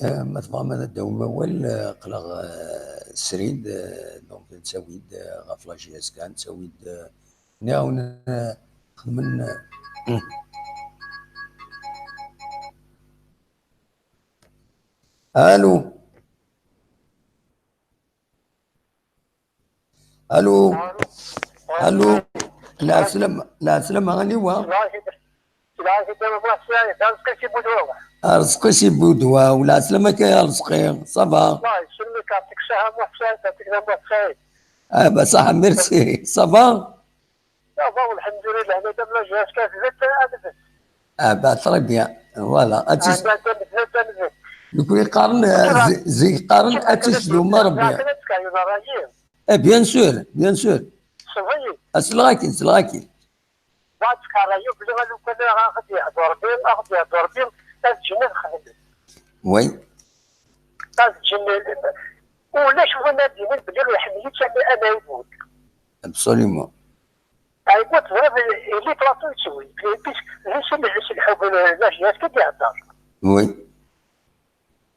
euh, ma tebɣam ad d-tawim awal, euh, aql-aɣ, euh, srid, euh, donc, nettawi-d, euh, ɣef la J S K, nettawi-d, euh, nɛawen, euh, xedmen, euh, Allô. Allô. Allô. Lɛeslama, lɛeslama, aniwa? Arezqi si Budwa, u lɛeslama-k a Arezqi, ça va? Ah, bah, ça, merci, ça va? Ça va, الحمد لله، madame la J S K, vous êtes à Lebès. Ah, bah, très bien. Voilà. Ah, madame, vous êtes à Lebès. Nekkni qqaren, euh, zi-, zik qqaren, ad tisdum a Rebbi. Eh, bien sûr, bien sûr. Selɣ-akin, selɣ-akin. Ad ttqarayeɣ belli alukan ad ɣ-d-yehdu Rebbi, ad ɣ-d-yehdu Rebbi, ad ǧǧen ad xedmen. Oui. Ad ǧǧen, ulac win ad d-yinin belli iḥemmel-itt am, am Ɛibud. Absolument. Ɛibud, teẓriḍ, yelli plateau yettwi. Puisque d si, si lḥub, la J S K i d-ihedder. Oui.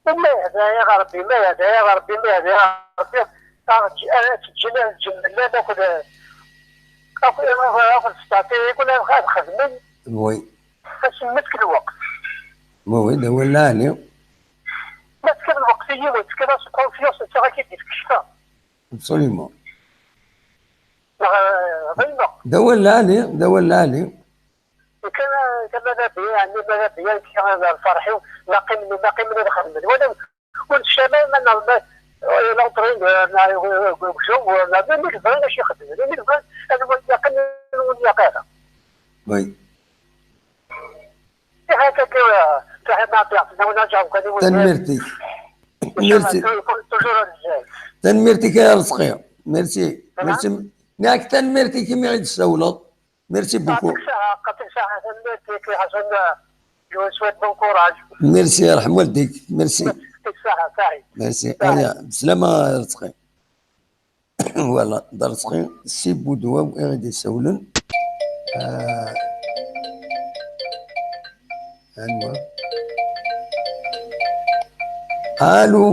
Ma yehda ya Rebbi, ma yehda ya Rebbi, ma yehda ya Rebbi, ad ǧ-, ad tt-ǧǧen, ad ǧǧen llan akked, akked, akked statut, yakk ad xedmen. Oui. Asemmet deg lweqt. Oui, oui, d awal lɛali. Ma tefkiḍ lweqt i yiwen, tefkiḍ-as confiance, netta ad k-id-yefk ccfa. Absolument. Neɣ, eh, d ayen akk. D awal lɛali, d awal lɛali. Kan, kan ma d abya, ɛni ma d abya, kan d lferḥ-iw, ma qqimen, ma qqimen ad xedmen. Wala ur neččama ma neɣ ma, eh, l'entraîneur, neɣ, eh, eh, joueur, neɣ, win i yebɣan ad k-ixedmen, win i yebɣan ad wen-yaqen, ad wen-yaq ara. Oui. Ihi akka, eh, Saḥib Ɛebdi, ɣef tnawen ad ǧeɣ kan i win. Tanemmirt-ik. Merci. Toujours à l'usage. Tanemmirt-ik a Arezqi. Merci. Voilà. Merci. Nniɣ-ak tanemmirt-ik imi i d-tessawleḍ. Merci beaucoup. Yeɛṭik ṣṣeḥḥa, yeɛṭik ṣṣeḥḥa, tanemmirt-ik, Ḥasan, je vous souhaite bon courage. Merci, yerḥem waldik. Merci. Yeɛṭik ṣṣeḥḥa, saɛid. Merci. Saɛid. Aya, bslama a Arezqi. Voilà, d Arezqi, si Budwaw i ɣ-d-isawlen. Ah, anwa? Allô?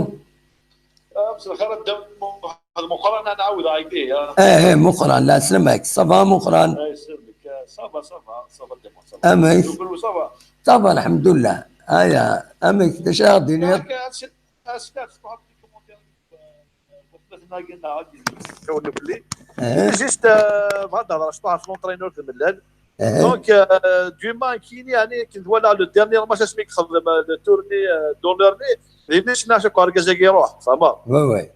Ah, مساء الخير، الدم واحد مقران، أنا عاود عيديه، آه. إيه، إيه، مقران، لا، سلمك. Ça va مقران؟ الله يسلمك. آه، ça va، ça va، ça va الدم، ça va. أمك؟ نقول ça va. Ça va، الحمد لله. هيا، أمك، ديجا دينير. ياك، أس-، أس-، أس-، واحد les commentaires، آه، وثلاثة ناقلنا عادي. كون بلي. إيه. Juste، آه، بغا نهضر شوية في l'entraîneur الملال. إيه. Donc، آه، دويما كيني، يعني، كنت ولا le dernier match اسمي خدم، آه، le tournée، آه، dans l'année. لأني شنا شكو أركز يروح، فما. Oui, oui.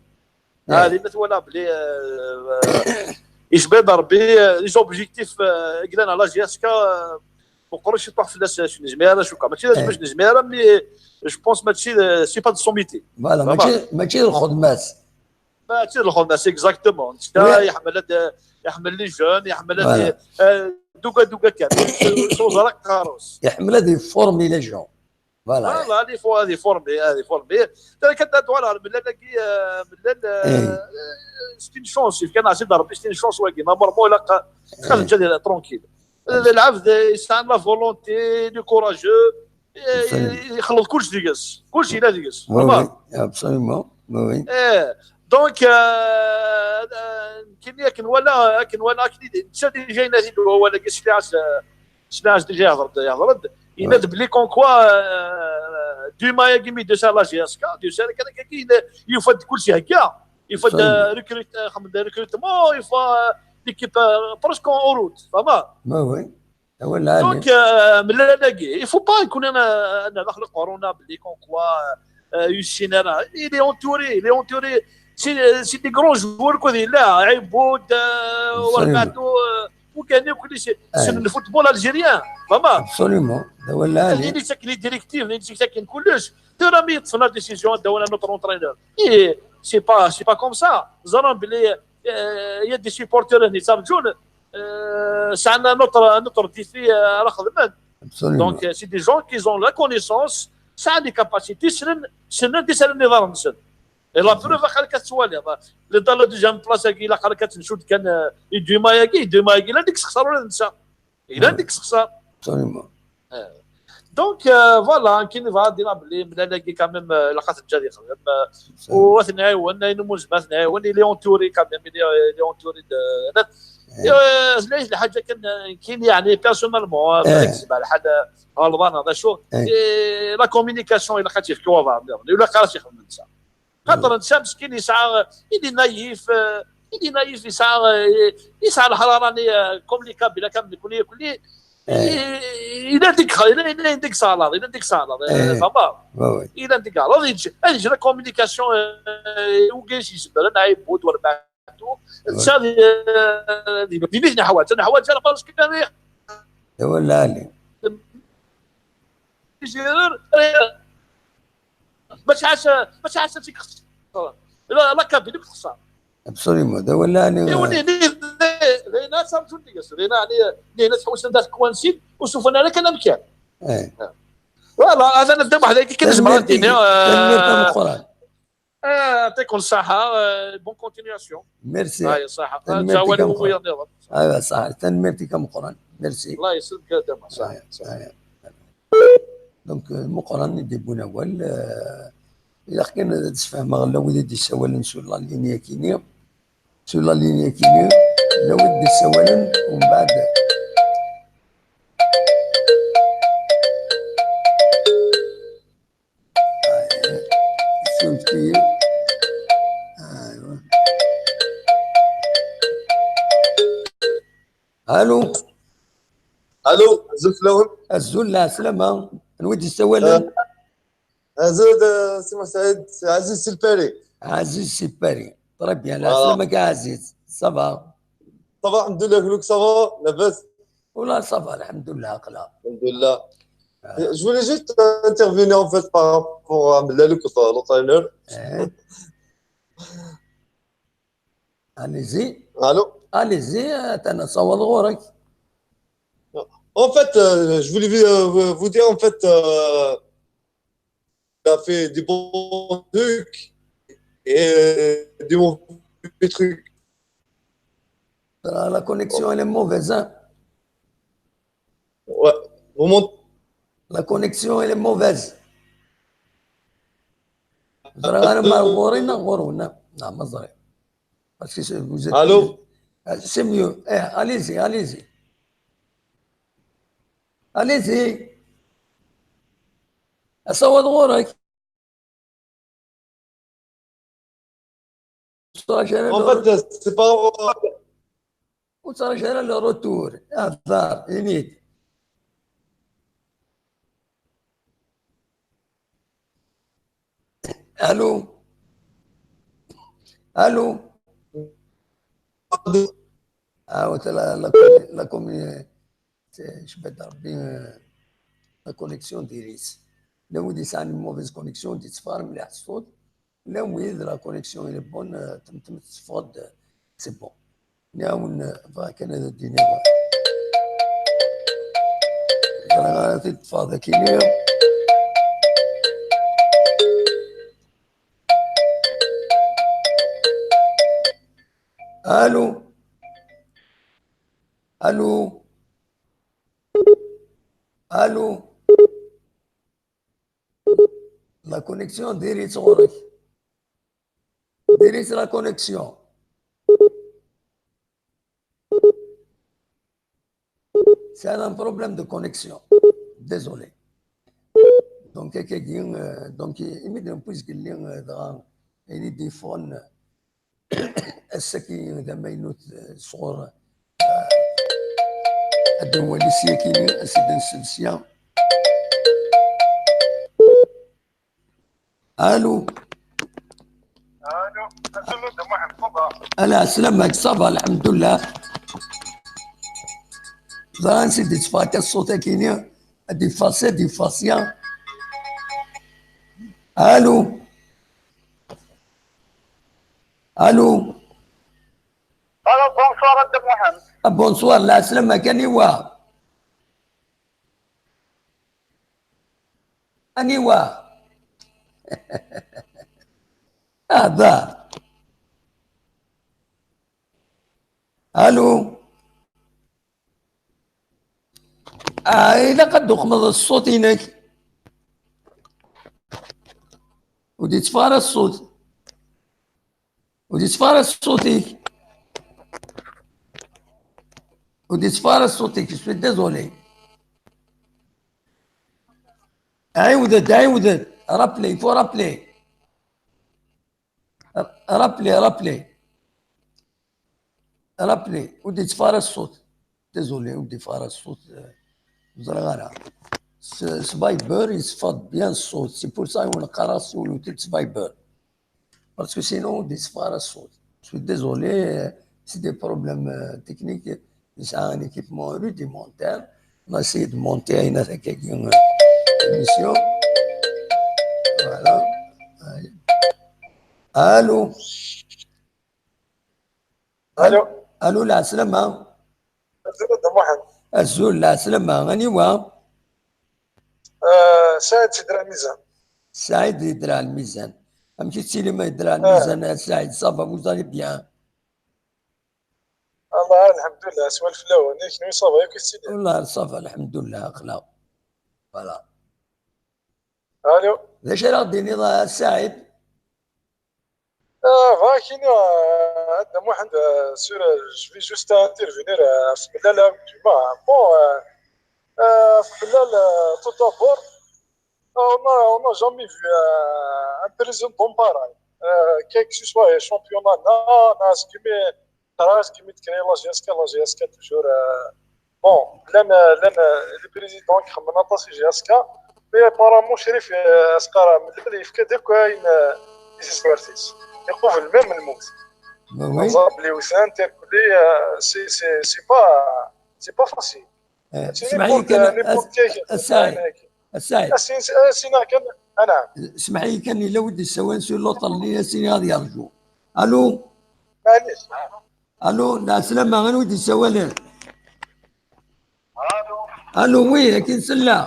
آه، إيه. لأن تولى بلي، آه، آه، يجبد ربي، آه، les objectifs، آه، قلنا la J S K، آه، ما قررش يطيح في الناس شنو جميرة، شو كا. ماشي لازم إيه. شنو جميرة، mais je pense ماشي، آه، c'est pas de son métier. Voilà، فما. ماشي، ماشي الخدمات. ماشي الخدمة، c'est exactement. أنت oui. يحمل هاد، يحمل les jeunes، يحمل هاد، voilà. آه، دوكا دوكا كامل. وزراء كاروس. يحمل هاد يفورمي les gens. Voilà. Voilà، هذه فو-، هذه فورمي، هذه فورمي. كانت، voilà، من لالاكي، آه، من لال-، إيه. آه، c'est une chance، كان عزيز ربي، c'est une chance واقي، normalement لا ق-، خرج إيه. جا tranquille. العبد يسعى la volonté، il est courageux، ي-، يخلط كلشي ديقاس، كلشي لا ديقاس. Oui, oui, absolument. Oui, oui. إيه. Donc، آه، akken wala, akken wala, akken i d-, netta déjà yenna-t-id wawal-agi, sliɣ-as, sliɣ-as déjà yehḍer-d, yehḍer-d. Yenna-d belli comme quoi, euh, Duma-agi mi d-yusa la J S K, d-yusa kan akka, yenna, yufa-d kullec ihegga, yufa-d, euh, recrute-, euh, xedmen-d recrutement, yufa, euh, l'équipe, euh, presque en route, fahmeḍ? Donc, euh, mellalagi, il faut pas يكون أنا، أنا داخل الكورونا باللي comme quoi, euh, يسينانا. Il est entouré, il est entouré. C'est, c'est des grands joueurs كود يلا عيبود، euh, وربعتو، euh, وكان كل شيء. C'est le football algérien, vraiment. Absolument. Il est les directives, il est كلش. Tura mi يطفنا décision داونا notre entraîneur. Et c'est pas, c'est pas comme ça. زران بلي, euh, il y a des supporters هنا يتفرجون. Euh, c'est un autre, un autre défi, euh, à la خدمة. Absolument. Donc, euh, c'est des gens qui ont la connaissance, ça a des capacités, c'est un, c'est un des, c'est un des, et la preuve, خليك تسوالي. Le, dans la deuxième place, il a خليك تنشد كان, euh, يدوي ما يجي، يدوي ما يجي، لا ديك سخسر ولا نسى. Il a dit que c'est ça. Absolument. Euh, donc, euh, voilà, كي نبغى دينا بلي ملالكي quand même, euh, لقات الجاد يخدم, euh, وثنايون، إنه ملزم ثنايون، il est entouré quand même, il est, il est entouré de, euh, الحاجة كان كاين يعني personnellement, euh، على الحال غلبان هذا شو, la communication إلا خاطي في كوافا، ولا قرات يخدم نسا. خاطر نسا مسكين يسعى، il est naïf, euh, il est naïf, يسعى, euh, يسعى الحرارة، euh, comme les Kabyles كامل يكون ياكل. Il a des, il a des salades, il a des salades, euh, فهمت؟ Il a des salades. يجي، يجي la communication, euh, وكاين شي زبالة، نعيب بود ولا بعدو. نسا، euh، دي، دي، دي حوايج، أنا حوايج أنا parce que كان ريح. ولا علي. يجي، ريح. باش عاش، باش عاش تيك خسر. لا، لا كابي، دوك خسر. Absolument، هذا هو اللي أنا إيوا، لي، لي، لي، لينا صار جون ديكاس، لينا يعني، لينا تحوس ندار كوانسين، وشوفنا على كان مكان. إيه. Voilà، هذا نبدا بواحد هيك كي نسمع تنميرتي، الدنيا، آه، تنميرتي مقران. آه، يعطيكم الصحة، آه، bonne continuation. Merci. هاي الصحة. تنميرتي تزاول كم ويا خرا. نظام. أيوة صح، تنميرتي كم خرا. Merci. الله يسلمك يا دما، صح، أيوة، صح. أيوة. Donc, euh, مقران يدي بون أول، آه، إلا كان هذا تسفهم غلا ويدي يسوال نسول لا لينيا كينيا. Sur la ligne كينيا، لو يدي السوالم ومن بعد. آه، شفتي؟ أيوة. ألو. ألو، أزول فلاون. أزول، العسلامة. نويدي السوالم. آه. أزول، آه، سي محمد سعيد، سي عزيز سي الباري. عزيز سي الباري. Très bien، voilà. العسلامة كاع عزيز. Ça va؟ Ça va، الحمد لله، كلك ça va؟ لاباس؟ والله ça va، الحمد لله، عقلة. الحمد لله. آه. Je voulais juste intervenir en fait par rapport à ملالك l'entraîneur. إيه. Allez-y. Allô? Allez-y, آه، تنصور غورك. En fait, euh, je voulais, euh, vous dire, en fait, euh, il a fait des bons trucs et des mauvais trucs. La, la connexion, elle est mauvaise, hein? Ouais. Vous m'entendez? La connexion, elle est mauvaise. زرا غير ما غورينا، غورونا. نعم، مزري. Parce que c'est, vous êtes... Allô? Euh, c'est mieux. Eh, allez-y, allez-y. Allez-y. أصوت غورك. En fait, c'est pas... وصار شهر le retour. هذا، ينيد. ألو. ألو. آه، وت-، لا، لا، لا، كومي-، شبه ربي، آه، la connexion ديريس. لو دي سان موفيز كونيكسيون دي تفار مليح الصوت. لو ويد la connexion اللي بون، آه، تم، تم تفوض، آه، c'est bon. نعاون، آه، كان هذا الدنيا. أنا غادي تفاضى كيميا. ألو. ألو. ألو. La connexion ديري صغرك. ديري la connexion. C'est un problème de connexion. Désolé. Donc, akkagi, euh, donc, imi d-newwi zgelli, euh, dɣa, ayen i d-yeffɣen, ass-agi d amaynut, euh, sɣur, euh, ad nwali syakini, ad s-id-nsel sya. Allô. Allô. Assalamu alaikum, ça va? Ala, selamek, ça va, alhamdulillah. Ẓran si d-yetteffeɣ akka ṣṣut-akini, ad d-yeffeɣ sya, ad d-yeffeɣ sya. Allô. Allô. Allô, bonsoir, a Dda Muḥend. Ah, bonsoir, la selamek, aniwa? Aniwa? Ah, da. Allô. Ah, ilaq ad d-tuqmeḍ ṣṣut-inek. Ur d-yetteffeɣ ara ṣṣut. Ur d-yetteffeɣ ara ṣṣut-ik. Ur d-yetteffeɣ ara ṣṣut-ik. Je suis désolé. Ɛiwed-d, ɛiwed-d. Rappeler, il faut rappeler. Rappeler, rappeler. Rappeler. Ur d-yetteffeɣ ara ṣṣut. Désolé, ur d-yetteffeɣ ara ṣṣut. Eh, ur ẓriɣ ara. S, s Viber, yetteffeɣ-d bien ṣṣut. C'est pour ça i wen-qqareɣ siwlet-d s Viber. Parce que sinon, ur d-yetteffeɣ ara ṣṣut. Je suis désolé, euh, c'est des problèmes, euh, techniques. Nesɛa un équipement rudimentaire. On a essayé de monter une attaque, euh, émission. Voilà. Allô. Allô. Allô, la selamek. Azul a Dda Muḥend. Azul, la selamek. Aniwa? Euh, Saɛid Sidra Lmizan. Saɛid Sidra Lmizan. Amek i tettilim a Sidra Lmizan, a Saɛid? Ça va, vous allez bien? Allah, alhamdulillah, swal fell-awen. I kenwi, ça va, amek i tettilim? Wallah, ça va, alhamdulillah, aql-aɣ. Voilà. Allô. D acu ara ɣ-d-tiniḍ, a Saɛid? Euh, voilà, kini, euh, a Dda Muḥend, euh, sur, euh, je vais juste intervenir, euh, ɣef tmellalt, euh, du mois. Bon, euh, euh, ɣef tmellalt, euh, tout d'abord, euh, on a, on a jamais vu, euh, un président pareil. Euh, quel que ce soit, euh, championnat, non, non, ce qui me, ce qui me crée la G S K, la G S K toujours, euh, Bon, llan, llan, euh, les présidents qui xedmen aṭas i G S K, mais apparemment Crif, euh, asqar amellal yefka-d akk ayen, euh, i tezmert-is. Iqubel même lmut. Bah oui. Ẓer belli wten, tirkuli, euh, c'est, c'est, c'est pas, c'est pas facile. Eh, c'est n'importe, n'importe quel. Assaï. Assaï. Assaï. Assaï, kan, ana. Smaḥ-iyi kan, yella wi d-yessawalen sur l'autre ligne, assaï ad yerju. Allô? Allô, la semaine, anwa i d-yessawalen? Allô, oui, akin sella.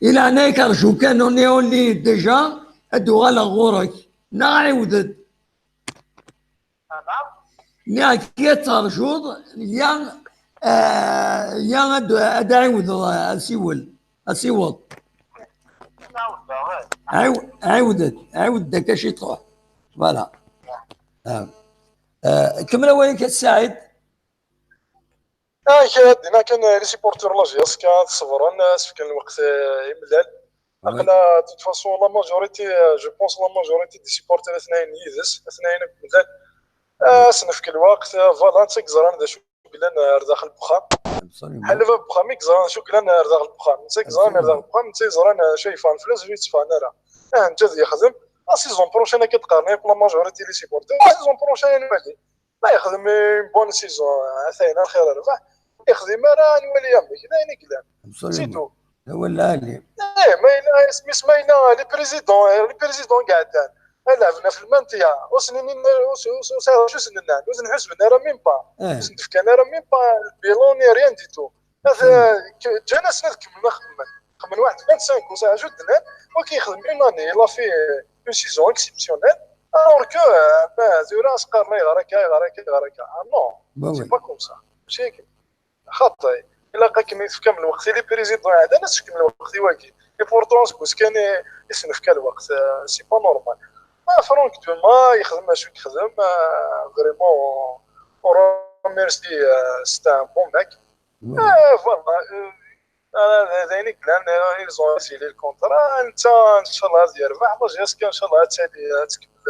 I leɛnaya-k, rju kan, on est en ligne déjà, ad d-uɣaleɣ ɣur-k. Neɣ ɛiwed-d. Nniɣ-ak ad terjuḍ, ya, eh, ya ad, ad ɛiwdeɣ, eh, asiwel, asiweḍ. Ɛiw-, ɛiwed-d, ɛiwed-d akka ciṭuḥ. Voilà. Ah. Eh, kemmel awal-ik a Saɛid. Ah, kra dinna kan, eh, les supporters n la G S K ad ṣebren, eh, ad s-fken lweqt, eh, i Mlal. Aql-a, de toute façon, la majorité, eh, je pense la majorité des supporters atnayen yid-s, atnayen akk Mlal. Eh, ad s-nefk lweqt, eh, voilà, netta i yeẓran d acu yellan, eh, ar daxel n uxxam. Absolument. Ḥala bab n uxxam i yeẓran d acu yellan, eh, ar daxel n uxxam. Netta i yeẓran ar daxel n uxxam, netta i yeẓran, eh, acu yeffɣen fell-as, acu yetteffɣen ara. Ah, netta ad yexdem. Ah, si zone prochaine akka d-qqaren yakk la majorité des supporters. Ah, si zone prochaine ad nwali. Ma yexdem une bonne saison, atan lxir rrbeḥ. Ma yexdim ara, ad nwali amek, d ayen i yellan. Absolument. C'est tout. D awal lɛali. Eh, ma yella, isem-is ma yella, les présidents, eh, les présidents qeɛden. Ad lɛeben ɣef lmantiya. Ur sen-inin, ur s-, ur s-, ur s-, ur sen-nnan, ur sen-ḥusben ara même pas. Eh. Ur sen-d-fkan ara même pas le bilan, ni rien du tout. Hada, k-, ǧǧan-asen ad kemmlen axeddim. Xedmen waḥed vingt-cinq ans, ajout-nnan, ok, yexdem une année, il a fait, euh, une saison exceptionnelle, alors que, euh, ma tura as-qqaren ayɣer akka, ayɣer akka, ayɣer akka. Ah non, c'est pas comme ça. Mačči akken. Xaṭi. Ilaq akken i tefkam lweqt i les présidents iɛeddan, ad tefkem lweqt i wagi. Et pourtant, seg uskan i, i s-nefka lweqt, euh, c'est pas normal. Ah, Franck Thomas yexdem acu yexdem, euh, vraiment, ur remercie, euh, c'est un bon mec. Euh, voilà. Euh, euh, d ayen i yellan, euh, ils ont résilié le contrat. Netta, nchallah, ad yerbeḥ. J S K, nchallah, ad tali, ad tkemmel,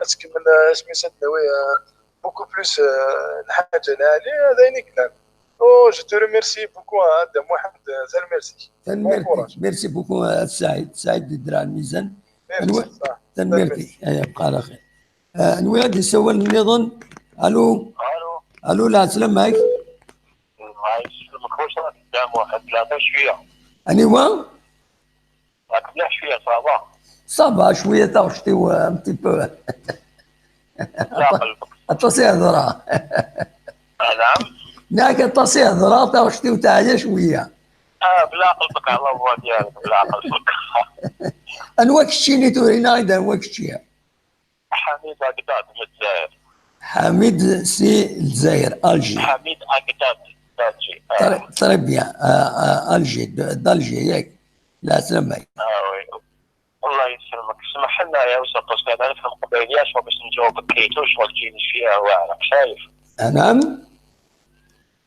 ad tkemmel, euh, asmi s ad nawi, euh, beaucoup plus, euh, lḥaǧa lɛali. D ayen i yellan. Oh, je te remercie beaucoup, hein, Dda Muḥend, euh, tanemmirt-ik. Bon courage. Merci beaucoup, euh, Saïd, Saïd di Dra Lmizan. Merci, anwa, ça. Tanemmirt-ik. Aya, bqa ɛla xir. Ah, anwa i d-isawalen nniḍen? Allô? Allô? Allô, lɛeslama-k? Lɛeslama-k, wacu rad tedda, Muḥend? Leɛtab cwiya. Aniwa? Rad tedda cwiya, ça va? Ça va, cwiya taɣect-iw, un petit peu. Leɛqel. Aṭas i hedreɣ. Ah, naɛam? Nniɣ-ak aṭas i hedreɣ, taɣect-iw teɛya cwiya. Ah, bla aqelbeq ɛla ṛṛuḥ diyal-k, bla aqelbeq. Anwa keččini tura, ini-aɣ-d anwa kečči? Ḥamid Agdad, mi Lezzayer. Ḥamid si Lezzayer, Alger. Ḥamid Agdad, d'Alger. Ah. Très, très bien. Ah, ah, Alger, d-, d'Alger, yak. Lɛeslama-k. Ah, oui. Allah yesselmek. Smeḥ-nna ya Usa, parce que أنا نفهم قبايلية، شغل باش نجاوبك كيتو، شغل تجيني فيها واعرة، شايف؟ نعم.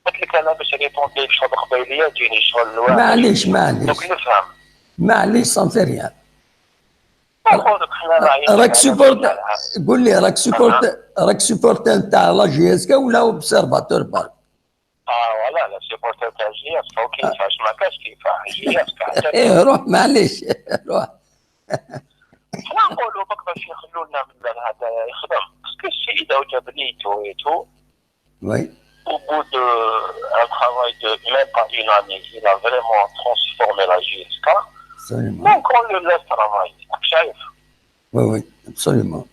قلت لك أنا باش ريبوندي شغل بقبايلية، تجيني شغل الواحد. معليش، معليش. Donc نفهم. معليش، ça ne fait rien. نقول لك حنا راعيين راك سوبورت، قول لي، راك سوبورت، راك سوبورت نتاع لا جي اس كي ولا اوبسيرفاتور برك؟ اه، ولا لا، سوبورتر تاع جي اس كي، كيفاش ما كاش كيفاه، جي اس كي حتى ايه، روح، معليش، روح. حنا نقولوا برك باش يخلوا لنا من هذا يخدم، parce que السيد هو جاب نيتو ايتو. Oui. Au bout de un travail de même pas une année, il a vraiment transformé la J S K. Absolument. Donc on le laisse travailler. راك شايف؟ Oui, oui, absolument.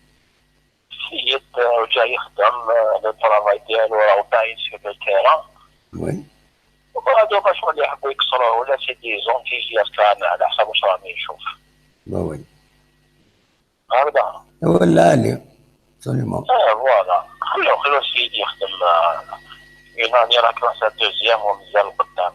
السيد، آه، جاي يخدم، آه، le travail ديالو راهو باين sur le terrain. Oui. وهذوما شغل اللي يحبوا يكسروه ولا c'est des gens تيجي يركان على حسب واش راني نشوف. Oui, oui. هكذا. هو العالي. Absolument. اه، voilà. خلوه، خلوه السيد يخدم، آه، une année راك راه deuxième ومازال قدام.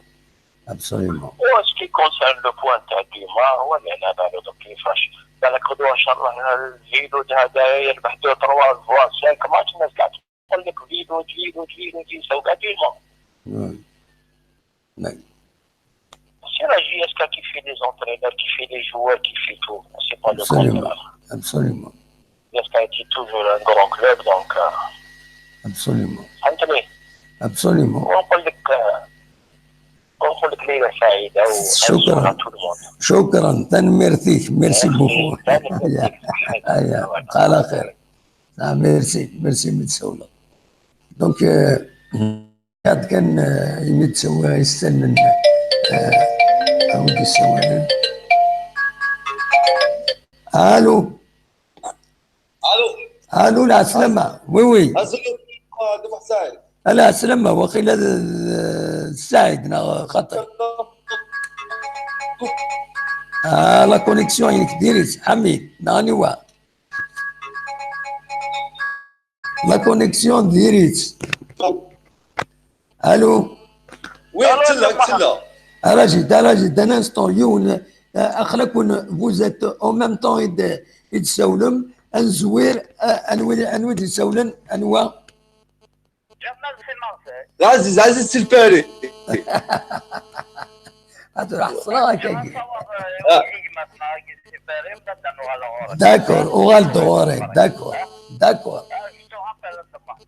Absolument. و ce qui concerne le point تاع ديما، هو اللي على بالو دوك كيفاش. بالك غدوة إن شاء الله الفيلو هذا يربح deux, trois, voire cinq matchs، الناس كاع تقول لك فيلو، فيلو، فيلو، فيلو، c'est pas ديما. Oui. Oui. C'est la J S K qui fait les entraîneurs, qui fait les joueurs, qui fait tout. C'est pas le contraire. Absolument. J S K est toujours un grand club, donc, euh, absolument. فهمتني؟ Absolument. ونقول لك، آه، ونقول لك ليلة سعيدة و شكرًا. Tout le monde. شكرًا، تنميرتيك، merci beaucoup. Merci. يا، يا، على خير. آه، merci، merci متسولة. Donc، آه، هاد كان، آه، يمد سوا يستنى، آه، عاود يسوي. الو. الو. الو، العسلامة. Oui, oui. السلام. آه، دمع سعيد. العسلامة، واقيلا، آه، سعيد، نا خاطر. آه، la connexion ينك ديريت، حميد، ناني وا. La connexion ديريت. الو. Oui, تسلا، تسلا. راجل، راجل، un instant، يون، آه، اخلاكم، vous êtes en même temps يد-، يتسولم، انزوير، آه، انوي، انوي يتسولن، انوا. جمال سي مارسيل. عزيز، عزيز سي الباري. هادو راه حصرة هكا. آه. D'accord، وغال دغوري، d'accord، d'accord.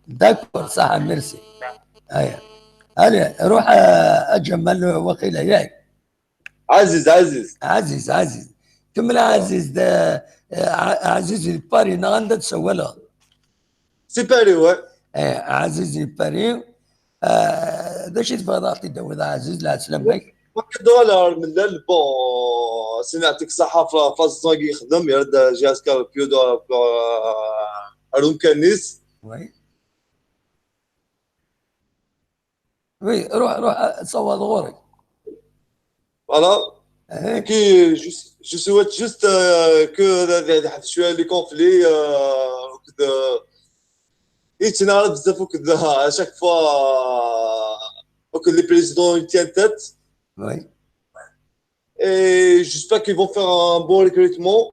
D'accord، صح، merci. هيا. هيا، روح، آه، أجمل وقيلة، ياك. عزيز، عزيز. عزيز، عزيز. كمل عزيز، ده، آه، ع-، عزيز الباري، نغندا تسولها. سي باري، وي. ايه، عزيزي باري. آه، ذا شي تبغى تعطي داوود عزيز، لا سلام بك. وكدوا على من لا، بون، سمعتك صح، ف-، فاز زونغ يخدم، يرد جهاز كا بيودو، آه، روم كانيس. وي. وي، روح، روح، تصور غوري. Voilà. ايه. كي جو س-، جو سويت جوست، آه، كو هذا، هذا حد شويه لي كونفلي، آه، وكذا. يتنعرف بزاف وكذا، à chaque fois، وكذا لي بريزيدون يتيان تات. وي. Et j'espère qu'ils vont faire un bon recrutement.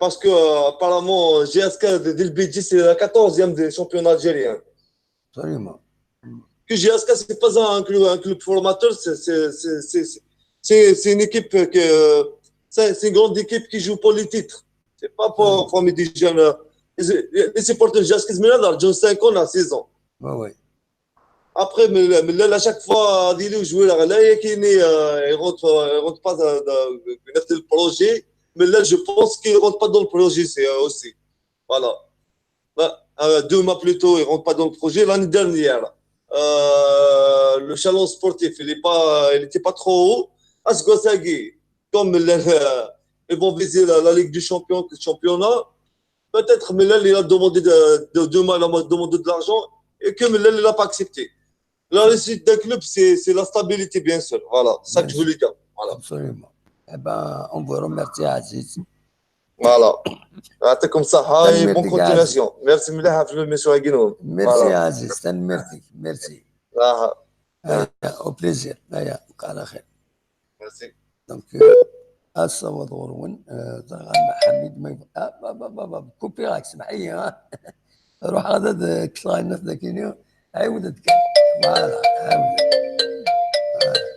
Parce que, euh, apparemment, J S K, dès, dès le B G, c'est la quatorzième des championnats algériens. Absolument. Que J S K, c'est pas un club, un club formateur, c'est, c'est, c'est, c'est, c'est, c'est une équipe que, c'est, c'est une grande équipe qui joue pour les titres. C'est pas pour former des jeunes. Les, les supporters de J S K, c'est là, John cinq ans, à six ans. Ouais, ouais. Après, mais, mais là, à chaque fois, il joue là, là, il y a qui, euh, il rentre, il rentre pas dans, dans, dans le projet. Mais là, je pense qu'il rentre pas dans le projet, c'est euh, aussi. Voilà. Bah, euh, deux mois plus tôt, il rentre pas dans le projet. L'année dernière, euh, le challenge sportif, il est pas, il était pas trop haut. Asgosagi, comme le, euh, ils vont viser la, la Ligue du Champion, le championnat, peut-être, mais là, il a demandé de, de, demain, il a demandé de l'argent et que mais là, il n'a pas accepté. La réussite d'un club, c'est c'est la stabilité, bien sûr. Voilà, ça que je voulais dire. Voilà. Absolument. Eh ben, on vous remercie, Aziz. Voilà. يعطيكم الصحة et bonne تنميرتك يا continuation. Merci مليح في l'émission هاكينون. Merci, Aziz. تنميرتك. Merci. آه. آه، au plaisir. آه، على خير. Merci. Donc, euh, الصوت غرون، آه، حميد ما يبغى. آه، با- با- با- با- كوبي راك، اسمح لي، ها. روح هذا د-، كلاين نفس ذاكينيو. عاود اتكلم. Voilà، عاود. آه.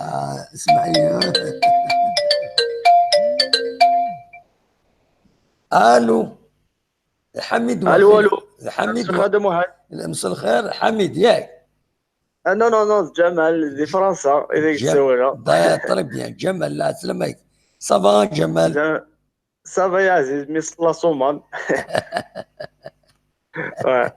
آه، اسمح لي، ها. الو. حميد الو، واقيلا. الو. حميد مساء الخير، مهند. مساء الخير، حميد، ياك؟ آه، نو، نو، نو، جمال دي فرنسا، إذا جم- يتسوى. دا، très bien، جمال، لا، سلامك. Ça va، جمال؟ جا-، ça va يا عزيز، مي صلاة صومان. واه.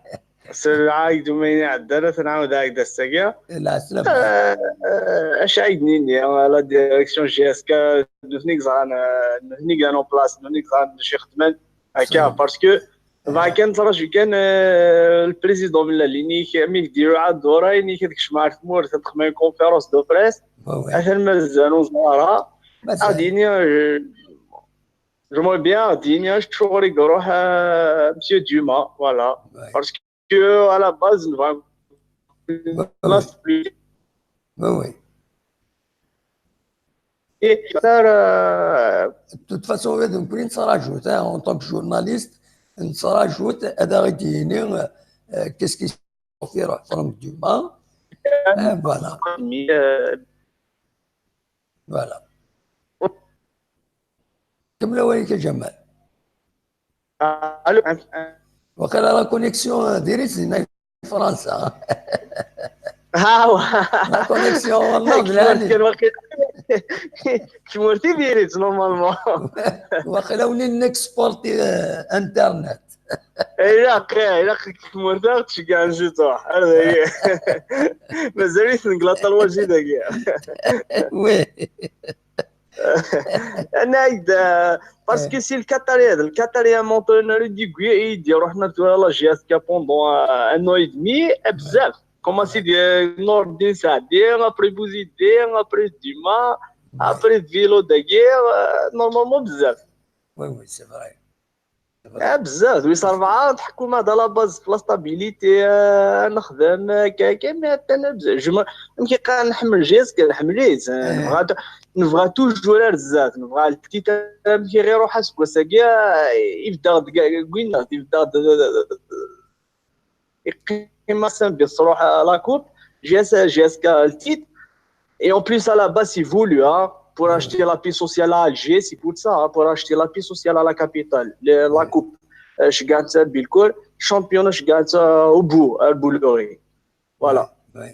سير عايد ومين عدنا، تنعاود عايد الساقية. لا، سلامك. آه، آه، اش عايد نيني، آه، لا ديريكسيون جي اس كا، نثنيك زعان، آه، نثنيك زعان اون بلاص، نثنيك زعان شي خدمان. هكا، صحيح. باسكو، فا كان تراجع كان، آه، البريزيدون من لا ليني، كي ميك ديرو عاد دورا، يني كدك شمار ثمور، تدخل كونفيرونس دو بريس، وي، وي. اثر مازال وزارة، مازال. غادي يني، آه، جمعوا بيان، غادي يني، شغل يروح، آه، مسيو دوما، فوالا. وي. باسكو، على باز، نبغى وي. بلاص بلو. وي، وي. إيه، دار، آه، De toute façon، هذا نكون نتراجوت، ها، en tant que journaliste، نتراجوت، هذا غادي يجيني، آه، qu'est-ce qui في روح فرنك دوما. آه، voilà. مي-، آه، Voilà. كمل وينك يا جمال؟ آه، الو، آه، وقيلا la connexion ديريت هنا في فرنسا. ها هو. La connexion والله كان بلاني. كان واقيلا، كمورتي بيريت نورمالمون. وقيلا وني نكسبورتي، آه، انترنت. اي لا، قي، الا كمورتي تشجع نزيد تروح، هذا هي. مازال يثنق لا طلوة جي داكيا. وي. انا هيدا، باسكو سي الكاتاري هذا، الكاتاري مونتونر دي كوي يدي روحنا تو لا جي اس كا بوندون ان او اي دمي، بزاف. كومونسي دي نور الدين سعدي، ابري بوزيدي، ابري ديما، ابري فيلو داكيا، نورمالمون بزاف. وي، وي، سي فري. آه، بزاف، ويس أربعة، تحكم هذا لا باز في لا ستابيليتي، آه، نخدم، آه، كا-، كا-، مي حتى أنا بزاف، جو ما-، يمكن قاع نحمل جيز، كنحمليت، آه، إيه. نبغى ت-، نبغى توجور رزاف، نبغى البتيت، آه، يمشي غير روح اسكو ساكيا، آه، يبدا د-، كا-، كوين، يبدا د-، د-، د-، يقيم سان بيس روح، آه، لا كوب، جي اس، جي اس كا التيت. Et en plus, à la base, il voulait, hein, pour acheter la paix sociale à Alger, c'est pour ça, hein, pour acheter la paix sociale à la capitale, le- la coupe. Euh, je gagne ça, Bilkor, championnat, je gagne ça au bout, à Bouloré. Voilà. وي.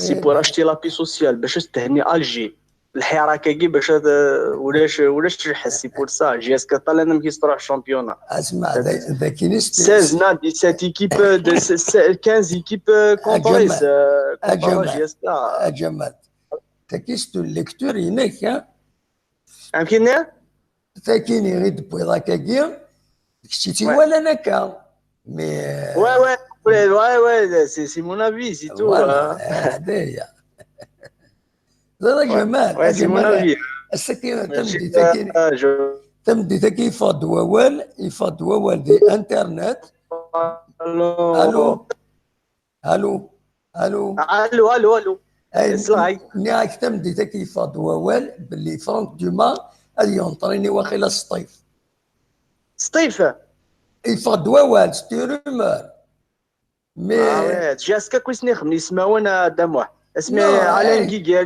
C'est pour acheter la paix sociale, باش تهني Alger. الحراك كي باش هذا ولاش ولاش تحس، c'est pour ça جي اس كا طالع ما كيستراح شامبيونا. اسمع، ذا- ذاكيني ست- seize نادي، sept équipes de quinze équipes contre أجمل. euh, contre أجمل. جي اس كا. أجمل. تكيستو الليكتور هناك، ها؟ فهمتيني؟ تاكيني غير دبوي ضاكاكيا، كشتي وي. ولا نكا. مي وي، وي، وي، وي، c'est c'est mon avis, c'est tout. فوالا، هذا هي. لا، لا، جمال، وي، c'est mon جمال. avis. السكينة ماشي تمدي تاكيني، آه، جو- تمدي تاكي يفض ووال، يفض ووال دي انترنت. الو. الو. الو. الو. الو، الو، الو. Ay, nniɣ-ak tameddit-agi yeffeɣ-d wawal belli Franck Dumas ad yentrini waqila Sṭif. Sṭif? Yeffeɣ-d wawal, c'est une rumeur. Mais ah ouais, J S K akk i sen-ixedmen yismawen, a Dda Muḥ. Asmi Alain Guiga,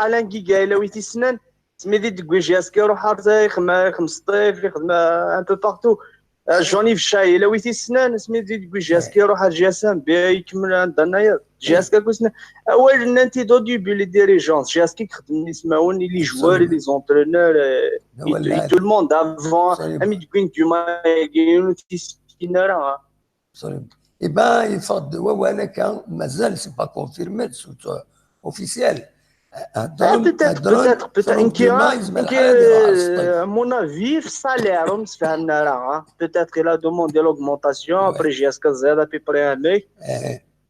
Alain Guiga yella wi t-yessnen. Asmi d i d-yewwi J S K iruḥ ar ixdem, ixdem Sṭif, ixdem un peu partout. Euh, Jean-Yves Chay, yella wi t-yessnen, asmi d i d-yewwi J S K iruḥ ar G S M B, ikemmel anda nnayeḍ. J S K akk i sen-, awal nnan-t-id au début, les dirigeants, J S K i ixeddmen ismawen, i les joueurs, i les entraîneurs, euh, et, et tout le monde avant, am i d-wwin Dumas-agi, ur t-yessin ara, hein. Absolument. Eh ben, yeffeɣ-d wawal akka, mazal, c'est pas confirmé, c'est, euh, officiel. Ah, peut-être, peut-être, peut-être, nekki, euh, mon avis, ɣef salaire, ur msefhamen ara, hein. Peut-être il a demandé l'augmentation, après J S K ẓid à peu près amek.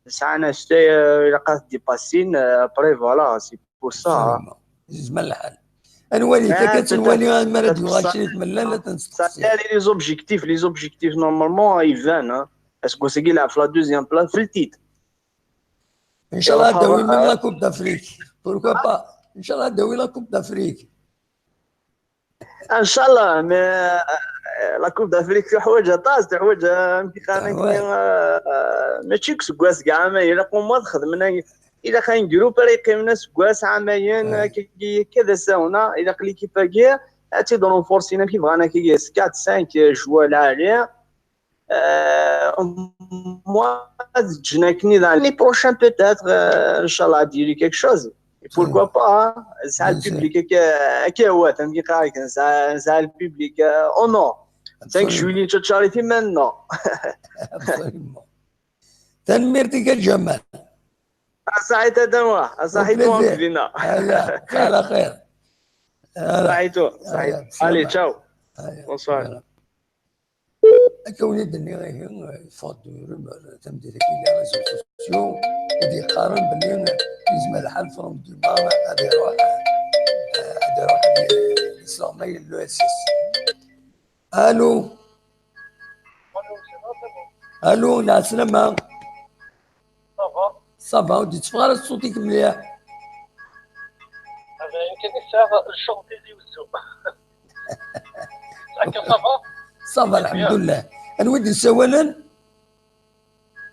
Sɛan acte, euh, ilaq ad t-dépassin, euh, après, voilà, c'est pour ça, hein. Absolument. Yezmer lḥal. Ad nwali, ah, takka ad nwali, mi ara d-yuɣal kra tmellal, ad t-nesteqsi. Salaire, les objectifs, les objectifs, normalement, iban, hein. Aseggas-agi, yelɛeb ɣef la deuxième place, fi le titre. Inchallah, ad d-tawi même la Coupe d'Afrique. Pourquoi pas? Inchallah, ad d-tawi la Coupe d'Afrique. Inchallah, mais, euh, la Coupe d'Afrique teḥwaǧ aṭas, teḥwaǧ, euh, amek i qqaren, euh, euh, mačči deg useggas, deg ɛamayen, ilaq au moins ad xedmen, ilaq un groupe ara yeqqimen aseggas, ɛamayen, akkagi, akka d asawen, ah, ilaq l'équipe-agi ad tt-id-renforcin, amek i bɣan, akkagi, quatre, cinq, euh, joueurs lɛali. Euh, moi, ad ǧǧen akken i d l'année prochaine, peut-être, euh, inchallah, ad yili quelque chose. Et pourquoi pas, hein? Nesɛa le public, akka, akka i yehwan, amek i qqaren, nesɛa, nesɛa le public, euh, oh non. Cinq juillet, nettcaṛṛif iman-nneɣ. Absolument. Tanemmirt-ik a Ǧamal. A Saɛid a Dda Muḥ, a Saɛid. Au plaisir. Aya, ala xir. Saɛid, Saɛid. Allez, ciao. Bonsoir. Akka win i d-nniɣ, ihi, yeffeɣ-d rumeur tameddit-agi di les réseaux sociaux i d-yeqqaren belli yezmer lḥal Franck Dumas ad iruḥ, ad iruḥ ad yesleɣmay l'O S S. Allô? Allô, lɛeslama. Ça va? Ça va, ur d-yetteffeɣ ara ṣṣut-ik mliḥ. Hada yemkin i tesɛiḍ ccɣel Tizi Wezzu. Akka ça va? Ça va, lḥemdullah. Anwa i d-yessawalen?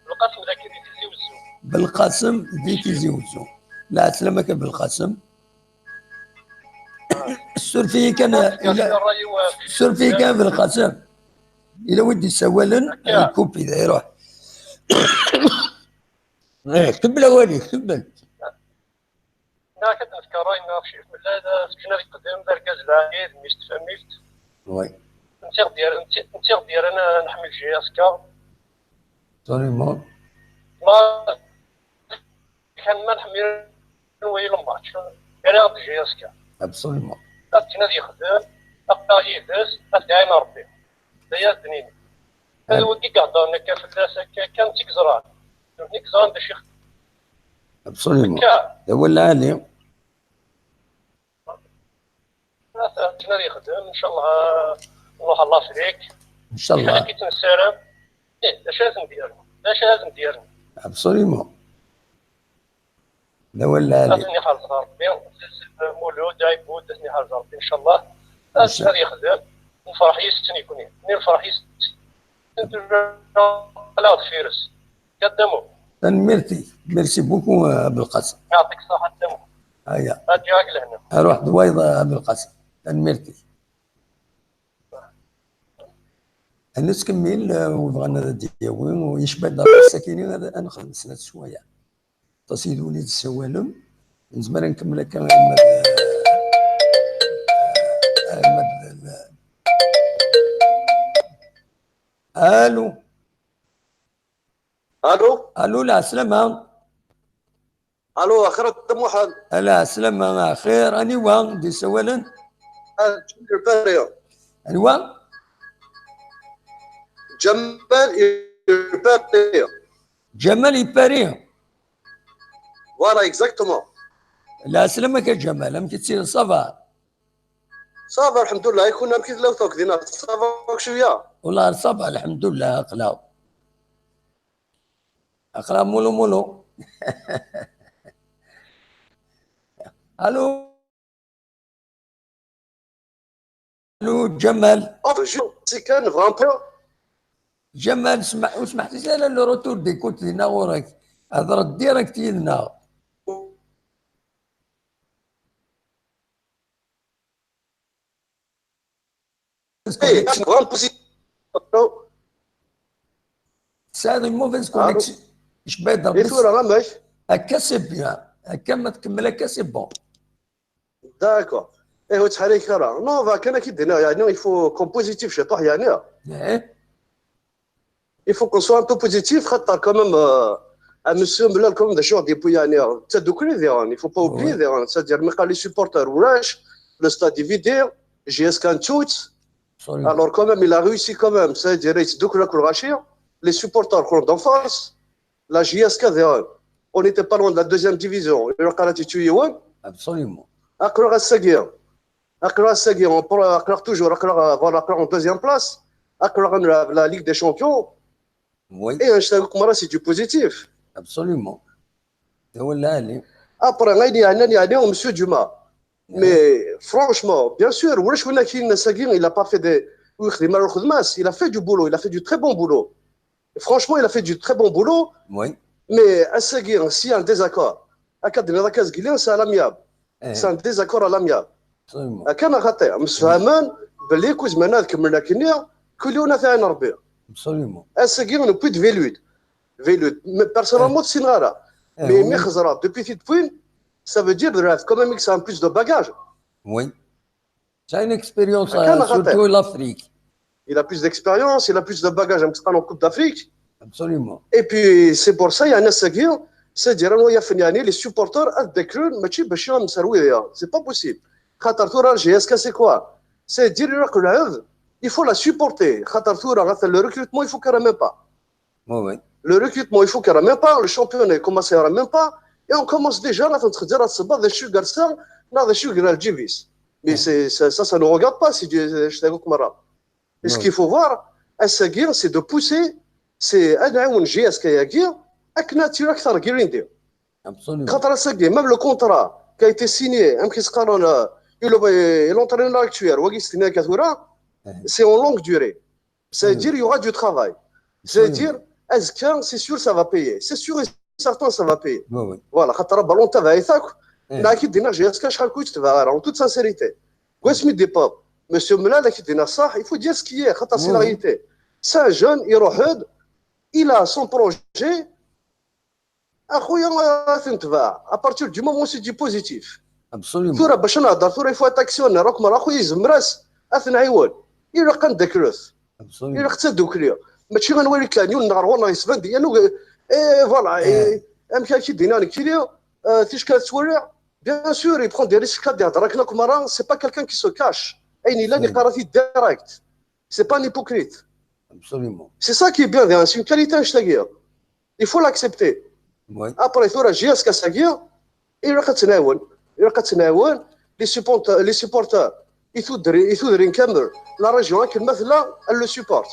Belqasem dagi di Tizi Wezzu. Belqasem di Tizi Wezzu. Lɛeslama-k a Belqasem. Suref-iyi kan, suref-iyi kan a Belqasem. Yella wi d-yessawalen, lkupi da iruḥ. Eh, kemmel awal-ik, kemmel. Nniɣ-ak ad d-nefk ṛṛay-nneɣ ɣef Cif Mellal, aseggan-a yeqdem, d argaz lɛali, d mmi-s n tfamilt. Oui. Netta i ɣ-d-yerran, netta, netta i ɣ-d-yerran ad nḥemmel J S K. Absolument. Ma kan ma nḥemmel wagi le match, yerra-ɣ-d J S K. Absolument. Akken ad yexdem, aql-aɣ yid-s, ad t-iɛin Ṛebbi. D aya ad d-nini. Ad wagi i iheddren akka fell-as, akka kan, d tigẓran. D nutni i yeẓran d acu ixeddem. Absolument. Akka. D awal lɛali. Akken ad yexdem, ncallah, nruḥ ɣer Lafrik. Ncallah. Akken i tt-nessaram. Ih, d acu ara ten-d-yerren? D acu ara ten-d-yerren? Absolument. D awal lɛali. Ad ten-iḥrez Ṛebbi. Mulud, Ɛibud, ad ten-iḥrez Ṛebbi, ncallah. Ad, ad yexdem. Nefreḥ yis-sen nekni. Mi nefreḥ yis-sen, ala deffir-s. Kaddamu. Tanemmirt-ik. Merci beaucoup, a Belqasem. Yeɛṭik ṣṣeḥḥa, Kaddamu. Aya. Ad ǧǧeɣ-ak lehna. Aruḥ d wayeḍ, a Belqasem. Tanemmirt-ik. Ad nettkemmil, eh, wi bɣan ad d-yawi, u yecba-d aṭas sakini, ad, ad nexdem snat sswayeɛ. Aṭas yid-wen i d-tessawalem, nezmer ad nkemmel akka arma d, arma d, allo. Allo. Allo, lɛeslama. Allo, axir a Dda Muḥend. Ala, ɛeslama, axir. Aniwa d-yessawalen? Ah, Ǧamal Ipari. Aniwa? Ǧamal Ipari. Ǧamal Ipari. Voilà, exactement. Lɛeslama-k a Ǧamal, amek i tt-, ça va? Ça va, lḥemdullah. I kunwi, amek i tella tawk dinna? Ça va cwiya? Wallah, ça va, lḥemdullah, aql-aɣ. Aql-aɣ mulu mulu. Allô? Allô, Jamal? Oh, je, c'est qu'un vrai peu. Jamal, sma-, ur smaḥ ara le retour d'écoute dinna ɣur-k. Hḍer direct yid-neɣ. Tesɛiḍ une mauvaise connexion. Jbed Rebbi. Akka c'est bien. Akka ma tkemmel akka c'est bon. D'accord. Eh, ur ttḥerrik ara. Non, va kan ad k-id-iniɣ, yeɛni, il faut qu'on positif ciṭuḥ, yeɛni. Il faut qu'on soit un peu positif, xaṭer quand même, euh, un monsieur Melal quand même, d acu i ɣ-d-yewwi, yeɛni, d tadukli diɣen, il faut pas oublier diɣen, c'est-à-dire, mi qqaren les supporters, ulac, le stade est vidé, J S K nettu-tt. Absolument. Alors quand même, il a réussi quand même, c'est-à-dire, yettdukel akk lɣaci, les supporters qqlen-d en force, la J S K diɣen, on n'était pas loin de la deuxième division, ilaq ara tt-yettu yiwen. Absolument. Aql-aɣ ass-agi, aql-aɣ ass-agi, on pro-, aql-aɣ toujours, aql-aɣ, voilà, aql-aɣ en deuxième place, aql-aɣ ad nlɛeb la Ligue des Champions. Oui. Et un stade comme c'est du positif. Absolument. D awal lɛali. Après, ayen yeɛnan, yeɛni, monsieur Djuma. Mais franchement, bien sûr, ulac win ak-yinin ass-agi, il a pas fait des, ur yexdim ara lxedma-s, il a fait du boulot, il a fait du très bon boulot. Franchement, il a fait du très bon boulot. Oui. Mais ass-agi, s'il y a un désaccord, akka d-nniḍ akka zgili, c'est à l'amiable. C'est un désaccord à l'amiable. Absolument. Akka neɣ xaṭi, msefhamen belli kul zemren ad kemmlen akkenni, kul yiwen ad t-iɛin Rebbi. Absolument. Ass-agi, newwi-d Velud. Velud. Mais personnellement, ur t-ssineɣ ara. Mais mi xeẓreɣ depuis t-id-wwin, ça veut dire, quand même, que c'est un plus de bagage. Oui. C'est une expérience, euh, surtout l'Afrique. Il a plus d'expérience, il a plus de bagages, am qqaren, en Coupe d'Afrique. Absolument. Et puis, c'est pour ça, yeɛni, ass-agi, c'est-à-dire, anwa yafen, yeɛni, les supporters ad ddaklen, mačči bac ad mserwin, c'est pas possible. Xaṭer tura, J S K, c'est quoi? C'est-à-dire, ilaq lɛeb, il faut la supporter. Xaṭer tura, atan le recrutement, il faut carrément pas. Oui, oui. Le recrutement, il faut qu'il y ait même pas, le championnat, il commence à y avoir même pas, et on commence déjà, là, on se dit, c'est pas des sujets ça, là, des sujets de J V. Mais c'est, ça, ça, ça nous regarde pas, c'est du, je sais pas comment là. Et ce qu'il faut voir, à ce guerre, c'est de pousser, c'est un, un J S K à guerre, avec nature, avec sa guerre. Absolument. Quand on a ce guerre, même le contrat qui a été signé, hein, qui se, et le, et l'entraîneur actuel, Wagi Stinaka, c'est en longue durée. C'est-à-dire, il y aura du travail. C'est-à-dire, azekka, c'est sûr, ça va payer. C'est sûr et certain, ça va payer. Oui, oui. Voilà, xaṭer ballon tabaɛit akk, neɣ ak-id-iniɣ J S K acḥal kull tebɛa ara, en toute sincérité. Gwasmi d-yewweḍ Monsieur Melal, ak-id-iniɣ ṣṣeḥ, il faut dire ce qui est, xaṭer c'est la réalité. C'est un jeune, iruḥ-d, il a son projet, Axuya, ad t-netbeɛ. À partir du moment où c'est du positif. Absolument. Tura, bac ad nehder, tura, il faut attaquer, akk mara, axuya, yezmer-as ad t-nɛiwen. Ilaq ad neddaklet. Absolument. Ilaq d tadukli. Mačči ad nwali kan yiwen neɣ ɣur-neɣ yesbandi, anu, eh, voilà, eh, amek ara k-id-iniɣ nekkini, eh, ticki ad ttwaliɣ, bien sûr, il prend des risques, ad d-ihder akken akk mara, c'est pas quelqu'un qui se cache. Ayen yellan, iqqar-it-id direct. C'est pas un hypocrite. Absolument. C'est ça qui est bien, c'est une qualité, annect-agi. Il faut l'accepter. Oui. Après, tura, J S K ass-agi, ilaq ad tt-nɛiwen. Ilaq ad tt-nɛiwen. Les supporters, les supporters, i tudrin, i tudrin kamel, la région, akken ma tella, elle le supporte.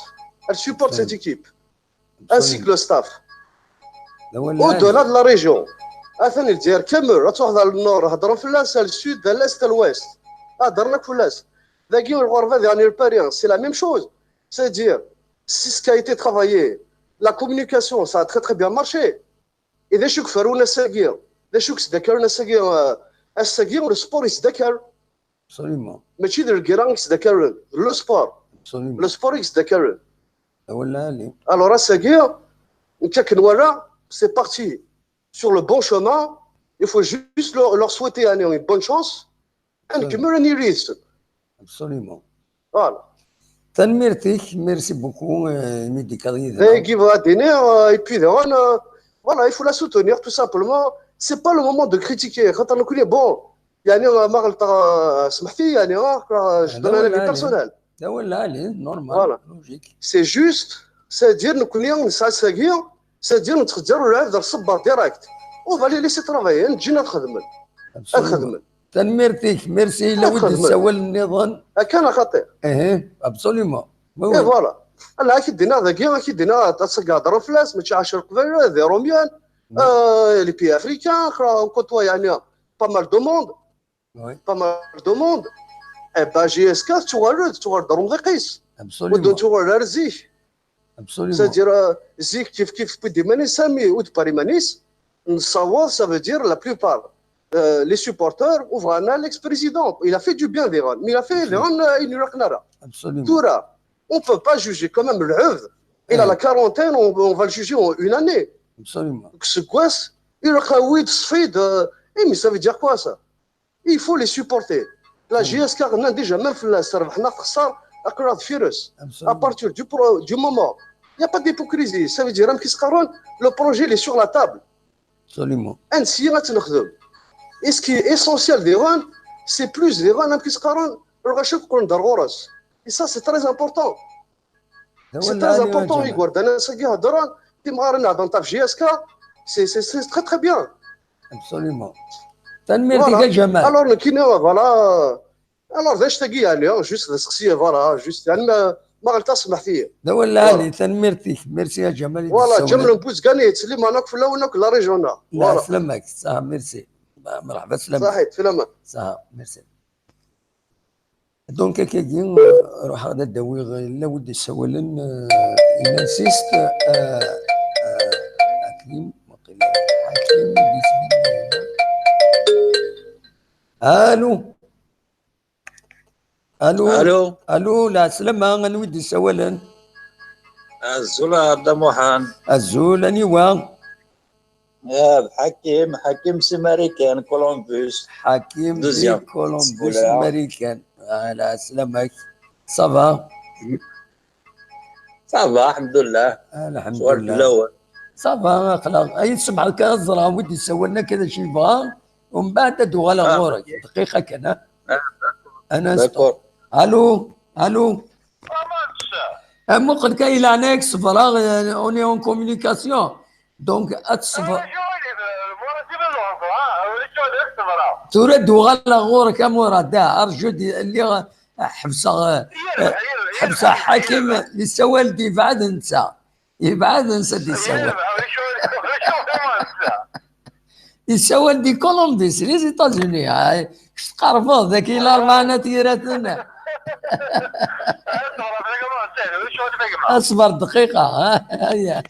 Elle supporte cette équipe. Ainsi que le staff. Au-delà de la région. Atan Lezzayer kamel, ad truḥeḍ ɣer le nord, heddren fell-as, ɣer le sud, ɣer l'est, ɣer l'ouest. Heddren akk fell-as. Dagi, lɣerba, diɣen, le Paris, c'est la même chose. C'est-à-dire, c'est ce qui a été travaillé. La communication, ça a très, très bien marché. Et d acu i iferrun ass-agi? D acu i yesdakaren ass-agi? Euh, ass-agi, le sport yesdakkar. Absolument. Mačči d lgira i yesdakkaren, d le sport. Absolument. Le sport i yesdakkaren. D awal lɛali. Alors, ass-agi, nekk akken walaɣ, c'est parti sur le bon chemin. Il faut juste leur, leur souhaiter, yeɛni, une bonne chance. Ad nkemmel ad nili yid-sen. Absolument. Voilà. Tanemmirt-ik, merci beaucoup, euh, imi d-tekkaḍ yid-neɣ. Dagi bɣiɣ ad d-iniɣ, euh, et puis daɣen, euh, voilà, il faut la soutenir, tout simplement. C'est pas le moment de critiquer. Xaṭer nekkni, bon, yeɛni, euh, ma ɣelṭeɣ, euh, smeḥ-iyi, yeɛni, euh, je donne un avis personnel. D awal lɛali, normal, logique. C'est juste, c'est-à-dire, nekkni nesɛa ass-agi, c'est-à-dire, nettxeǧǧer lɛebd ɣer ṣṣebber direct. On va les laisser travailler, ad ǧǧin ad xedmen. Ad xedmen. Tanemmirt-ik, merci, yella wi d-yessawalen nniḍen. Akka neɣ xaṭi? Ihi, absolument. Oui, oui. Et voilà. Ala, ak-id-iniɣ dagi, ak-id-iniɣ, ad s-heddren fell-as, mačči ɛecra Leqbayel, d Irumyen, euh, les pays africains, on côtoie, yeɛni, pas mal de monde. Oui. Pas mal de monde. Eh ben, J S K, tettuɣal-d, tettuɣal-d d remḍiq-is. Absolument. Ur d-nettuɣal ara zik. Absolument. C'est-à-dire, euh, zik kif kif, wid iman-is sami, ur d-par iman-is, nessaweḍ, ça veut dire la plupart, euh, les supporters, ur bɣan ara l'ex-président. Il a fait du bien diɣen, mais il a fait diɣen, euh, ayen ur ilaqen ara. Absolument. Tura, on peut pas juger quand même lɛebd. Il a la quarantaine, on, on va le juger en une année. Absolument. Donc, c'est quoi, il a oui, euh, eh, mais ça veut dire quoi, ça ? Il faut les supporter. La J S K, on a déjà même fait la serve, on a fait ça, à partir du, pro- du moment. Il n'y a pas d'hypocrisie. Ça veut dire, même qui se carronne, le projet, il est sur la table. Absolument. Et ce qui est essentiel des runs, c'est plus des runs, même qui se carronne, le rachat qu'on a. Et ça, c'est très important. C'est très important, Igor. Dans ce qui est dans ta J S K, c'est c'est- c'est très très bien. Absolument. Tanemmirt-ik a Ǧamal. Alors, nekkini, voilà. Alors, d acu-agi, yeɛni, juste d aseqsi, voilà, juste, yeɛni, ma, ma ɣelṭeɣ, semḥet-iyi. D awal lɛali, tanemmirt-ik. Merci a Ǧamal. Voilà, Ǧamal n Buzgan, yettsellim akk fell-awen akk la région-a. Voilà. Lɛeslama-k, saha, merci. Merḥba, slama. Saḥit, fell-awen. Saha, merci. Donc, akkagi, ruḥeɣ ad d-awiɣ, yella wi d-isawalen, euh, il insiste, euh, euh, Hakim, waqila Hakim, i d-isem-nni. Allô? Allô? Allô? Allô, lɛeslama, anwa i d-isawalen? Azul a Dda Muḥend. Azul, aniwa? Ah, d Hakim, Hakim si Marikan, Columbus. Hakim di Columbus, Marikan. Ah, lɛeslama-k. Ça va? Ça va, alḥemdulillah. Alḥemdulillah. Ça va, aql-aɣ. Ay, tsemḥeḍ kan ad ẓreɣ wi d-isawalen akka d acu yebɣa, umbeɛd ad d-uɣaleɣ ɣur-k. Dqiqa kan, ha? Un instant. Allô? Allô? Ah, muqel kan, i leɛnaya-k, ṣebreɣ, euh, on est en communication. Donc, ad teṣber. Tura d-uɣaleɣ ɣur-k a Murad, ah, arju di, lliɣ, ah, ḥebseɣ, ah, ḥebseɣ Hakim, yessawal-d yebɛed netta. Yebɛed netta d-yessawal. Yessawal di Colombie, les États-Unis. Ay, kec tqerbeḍ, dagi larebɛa n At Yiraten. Aṣber dqiqa, ha? Aya,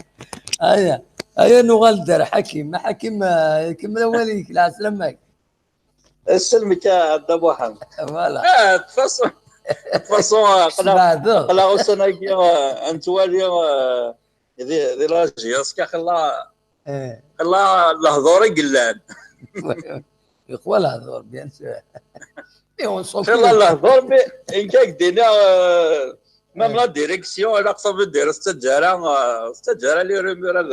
aya, aya nuɣal-d ar Hakim. Hakim, ah, kemmel awal-ik, lɛeslama-k. Sselmek a Dda Muḥend. Voilà. Ah, de toute façon, de toute façon, aql-aɣ, aql-aɣ ussan-agi, ah, ad nettwali, ah, di, di la J S K, xilla, xilla lehdur i yellan. Yeqwa lehdur, bien sûr. Et on s'en fout. Xilla lehdur, mais nekk ad k-d-iniɣ, euh, même la direction, ilaq ça veut dire, tettaǧǧa ara, euh, tettaǧǧa ara les rumeurs ad,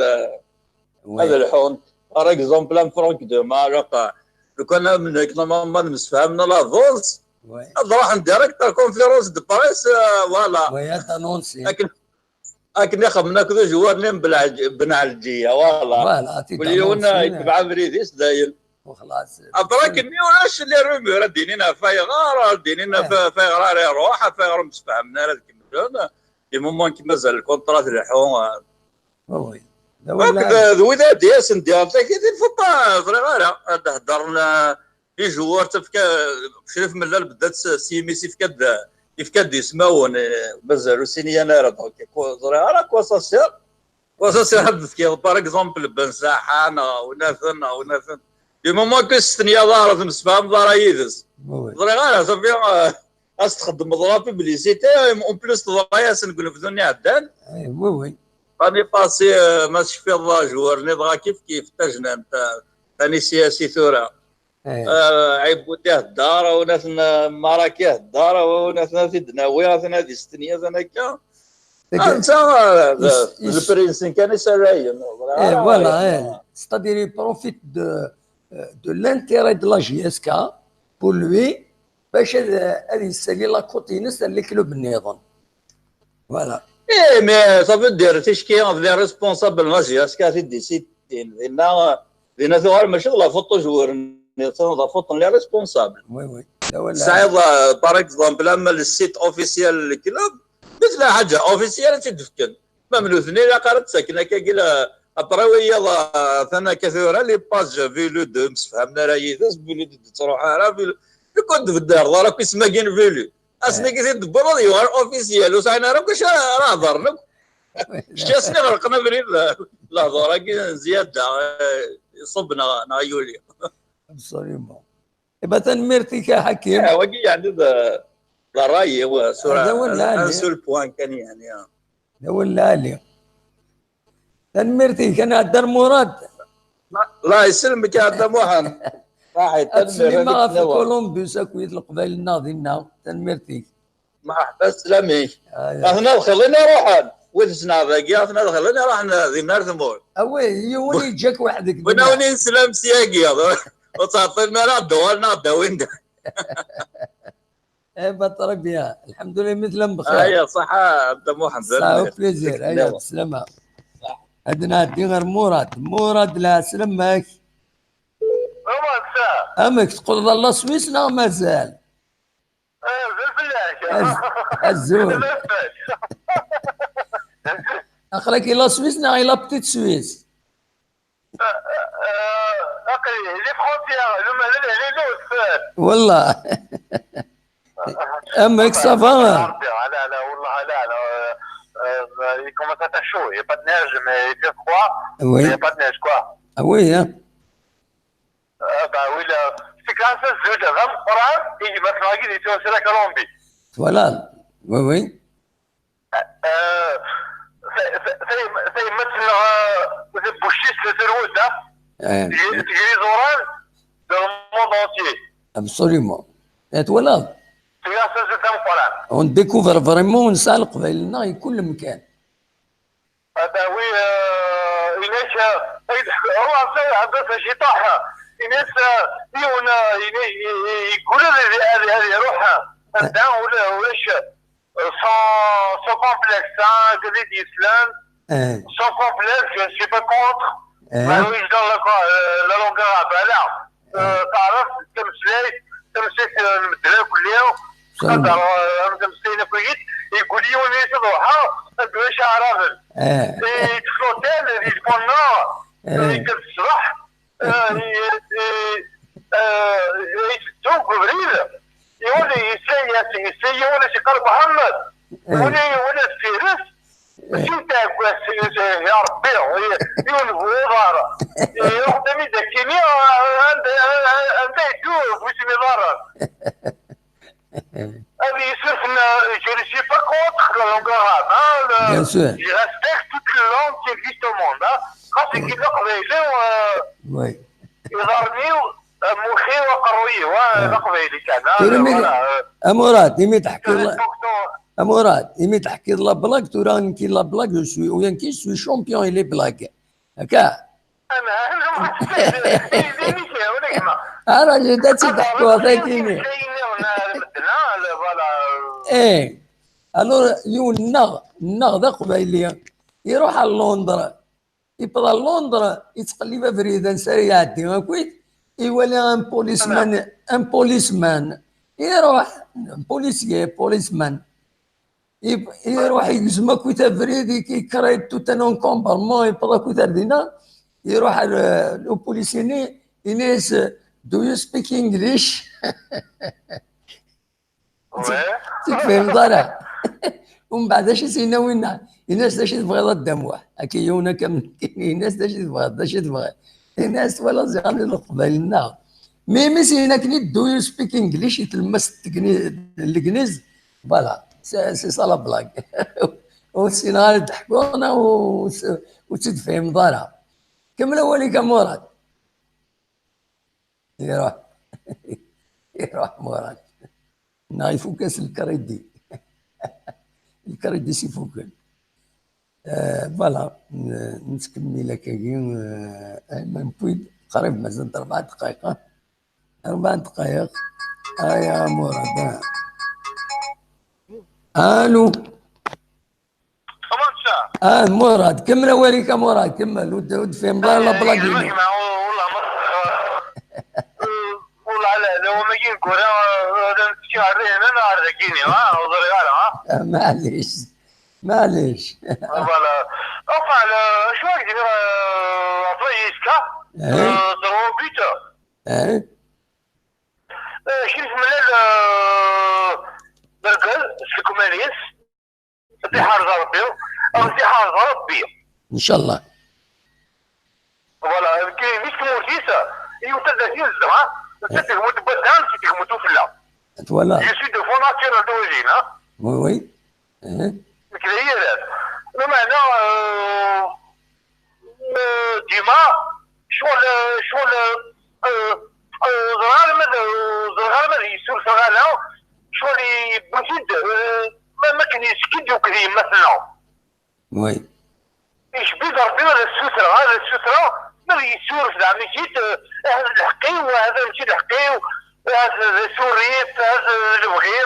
ad lḥunt. Par exemple, am Franck Dema, ilaq, euh, lukan am nekk, normalement, nemsefham à l'avance, ad ruḥen direct à la conférence de presse, euh, voilà. Akken, akken i xedmen akked ujewwar-nni n Belɛelǧ-, Ben Ɛelǧiya, voilà. Voilà, kul yiwen yetbeɛ abrid-is dayen. Après, akken-nni ulac les rumeurs, ad d-inin ɣef ayɣer, ad d-inin ɣef, ɣef ayɣer ara iruḥ, ɣef ayɣer ur msefhamen ara ad kemmlen. Du moment que mazal lkunṭra tleḥḥu. Donc, d, d wid ara d-yasen direct, il faut pas, ẓriɣ ara, ad d-heddren, euh, ijewwar, tafka, Crif Mellal, beddat s, s yimi-s, yefka-d, yefka-d ismawen, eh, mazal ur siniyan ara, donc, ku-, ẓriɣ ara quoi ça sert. Quoi ça sert ad d-tefkiḍ, par exemple, Ben Saḥa, neɣ unafen, neɣ unafen. Du moment que s-tenyaḍ ara temsefhameḍ ara yid-s. Ẓriɣ ara, safi, eh, ad s-txeddmeḍ la publicité, en plus teḍra-yasen deg unebdu-nni iɛeddan. L'année passée, eh, ma tecfiḍ, ajewwar-nni dɣa kif kif, tajnant, eh, tani siyasi tura. Eh, Ɛibud ihedder, a wnat n Marak ihedder, a wnat n At Idnawi, atan ad istenya, atan akka. Anta, eh, d, d lprinsin kan i sarayen. Eh, voilà, eh. C'est-à-dire, il profite de, euh, de l'intérêt de la J S K pour lui, bac ad, ad yessali la cote-ines ar les clubs nniḍen. Voilà. Eh, mais ça veut dire, ticki, les responsables n la J S K, c'est décidé. Dinna, dinna tuɣal mačči d la faute n ujewwar-nni, d la faute n les responsables. Oui, oui. Tesɛiḍ, euh, par exemple, am le site officiel n le club, ma tella ḥaǧa officielle ad tt-id-fken. Ma nutni ilaq ara tt-saken akka, après wiyaḍ, euh, atan akka tura, les pages Velu deux, msefhamen ara yid-s, Velu deux d-ttruḥ ara, Velu, Ur d-beddeɣ ara akk ismagen velu. Asmi i t-id-tewwiḍ ad yuɣal officiel, ur sɛin ara akk acu ara hedren akk. Kečč asmi ɣelqen abrid, lehdur-agi n zzyada, eh, iṣubb neɣ, neɣ yuli. Absolument. Iba tanemmirt-ik a Ḥakim. Ah, wagi yeɛni d, d ṛṛay-iw, eh, sur un, un seul point kan yeɛni, ah. D awal lɛali. Tanemmirt-ik, ad nɛeddi ar Murad. La, la, isellmek a Ɛedda Muḥend. Ad teslim ɣef Columbus akked Leqbayel-nneɣ dinna. Tanemmirt-ik. Merḥba, sslam-ik. Atna d xilin iruḥen. Wid sneɣ dagi, atna d xilin iruḥen dinna ar tmurt. Awi, yiwen yeǧǧa-k weḥd-k dinna. Win awen-yeslam syagi. Ur ttɛeṭṭilen ara ad d-uɣalen ad d-awin. Eh, bah, très bien. Lḥemdullah, imi tellam bxir. Aya, ṣaḥa, Ɛedda Muḥend. Ṣaḥa, au plaisir. Aya, bslama. Ad nɛeddi ɣer Murad. Murad, lɛeslama-k. Amek, teqqleḍ ɣer la Suisse neɣ mazal? Eh, azul fell-ak. Az-, azul. Aql-ak i la Suisse neɣ i la petite Suisse? Euh, euh, aql-i, les frontières, le, le, le, le, le, Wallah. Amek, ça va? Ṛebbi, ala, ala, wallah, ala, ala, euh, euh, il commence à faire chaud. Il y a pas de neige, mais il fait froid, oui, mais il y a pas de neige, quoi. Ah oui, hein? Euh, bah oui, là, c'est grâce à ce jeu de Ram Quran, et il va se draguer, il fait aussi la Colombie. Voilà, oui, oui. Euh, c'est, c'est, c'est, c'est maintenant, euh, c'est bouché, c'est, c'est le Wouda. Eh. C'est, c'est les oranges dans le monde entier. Absolument. Et voilà. C'est grâce à ce jeu de Ram Quran. On découvre vraiment, on sait, Leqbayel-nneɣ, di kul mkan. Ah ben oui, euh, Inès, euh, il, هو عندها شي طاحة. Inès, euh, il, on a, Inès, il, il, يقول هذه، هذه، هذه روحها. عندها ولا، ولاش، euh, sans, sans complexe, hein, قال لي الإسلام. Eh. Sans complexe, je ne suis pas contre. Eh. ما هوش dans la, euh, la langue arabe, là. آه، تعرف، تمسلايت، تمسلايت، آه، المدرسة كلها، تقدر، آه، تمسلايت كليت، يقول لي: "وين تروح؟ ها، انت واش عرفت؟" إيه، في الأوتيل، في البنار، إيه. في الصباح، آه، ي-، ي-، آه، يتسوق بريد، يولي يسيس، يسيس، يولي يقرب محمد، إيه. يولي، يولي الفيروس، ماشي نتاع يا ربي، يولف وضهر. يروح دمي داكيني، عند، عند يدور في اسمي ضرر. هذه يصير في النا-، je ne suis pas contre la langue arabe, hein, le-, bien sûr, je respecte toutes les langues qui existent au monde, hein. خاصة كي القبايلي و-، oui. يضرني و-، مخي وقروي، و-، oui. القبايلي كان، hein، tura mi-, voilà, euh, أ مراد، imi teḥkiḍ la-, respecte-, أ مراد، imi teḥkiḍ la blague, tura nekki la blague, je suis, ou bien qui, je suis champion et les blagues. هكا. أنا، أنا ما حسيت. إيه، إيه، إيه، إيه، ولا كما. أنا جيت أتي أنا تحكوا ما ذاكيني. حسيت إني أنا المدنة، لا، voilà. إيه. Alors، yiwen nneɣ, nneɣ d aqbayli. Iruḥ ɣer Londres. Yewweḍ ɣer Londres, yettqellib abrid ansa ara iɛeddi akkit, iwala un policeman, un policeman. Iruḥ, un policier, policeman. Yeb-, iruḥ yegzem akkit abrid, i-, i-, crée tout un encombrement, yewweḍ akkit ar dinna, iruḥ ar, eh, le policier-nni, ini-as: "Do you speak English?" Ouais. Ur tefhimeḍ ara. Umbeɛd acu i s-yenna winna? Ini-as: "D acu i tebɣiḍ a Dda Muḥ?" Akka yiwen akka, ini-as: "D acu i tebɣiḍ? D acu i tebɣiḍ?" Ini-as: "Twalaḍ ziɣ d Leqbayel-nneɣ." Mi, mi s-yenna akken i: "Do you speak English?" i tlemmast n Legniz, voilà, c'est, c'est ça la blague. Ur ssineɣ ara ad ḥkuɣ, neɣ ur s-, ur tt-id-tefhimeḍ ara. Kemmel awal-ik a Murad. Iruḥ. Iruḥ Murad. Neɣ ifuk-as lkridi. Lkridi s ifuken. Eh, voilà. N-, nettkemmil akkagi, eh, ma newwi-d qrib mazal-d rebɛa ddqayeq, ah. Rebɛa ddqayeq. Aya Murad, ah. Allo. Ah, Murad, kemmel awal-ik a Murad, kemmel. Ur d-, ur d-tefhimeḍ ara la blague-inu. Wallah, ma, wallah, ala, ala, wamagi neggura, eh, la nettekki ar dihin, neɣ ar dagini, ha? Ur ẓriɣ ara, ha? Ah, maɛlic, maɛlic. Voilà. Enfin, le, acu ara k-d-iniɣ, eh, après, yeska, eh, trois buts. Eh? Eh, Crif Mlal, eh, d argaz s lekmal-is, ad t-iḥrez Ṛebbi, ad t-iḥrez Ṛebbi. Ncallah. Voilà, nekk di tmurt-is, yiwet ad d-asin zedɣeɣ, d tagmut n wadda, d tagmut ufella. Twala. Je suis de fond naturel d'origine, hein. Oui, oui. Nekk d ayirat. Lameɛna, eh, eh, dima, ccɣel, ccɣel, eh, eh, ẓriɣ alma d, ẓriɣ alma d yessurseɣ ala, ccɣel yewwi-t-id, eh, ma, makken yeskid akk d yemma-tneɣ. Oui. Icbi-d Ṛebbi ad as-sutreɣ, ad as-sutreɣ, ma ad yessuref d ɛemmi-k-id, eh, ahat d lḥeqq-iw, ahat mačči d lḥeqq-iw, ahat d asurrif, ahat d lebɣi,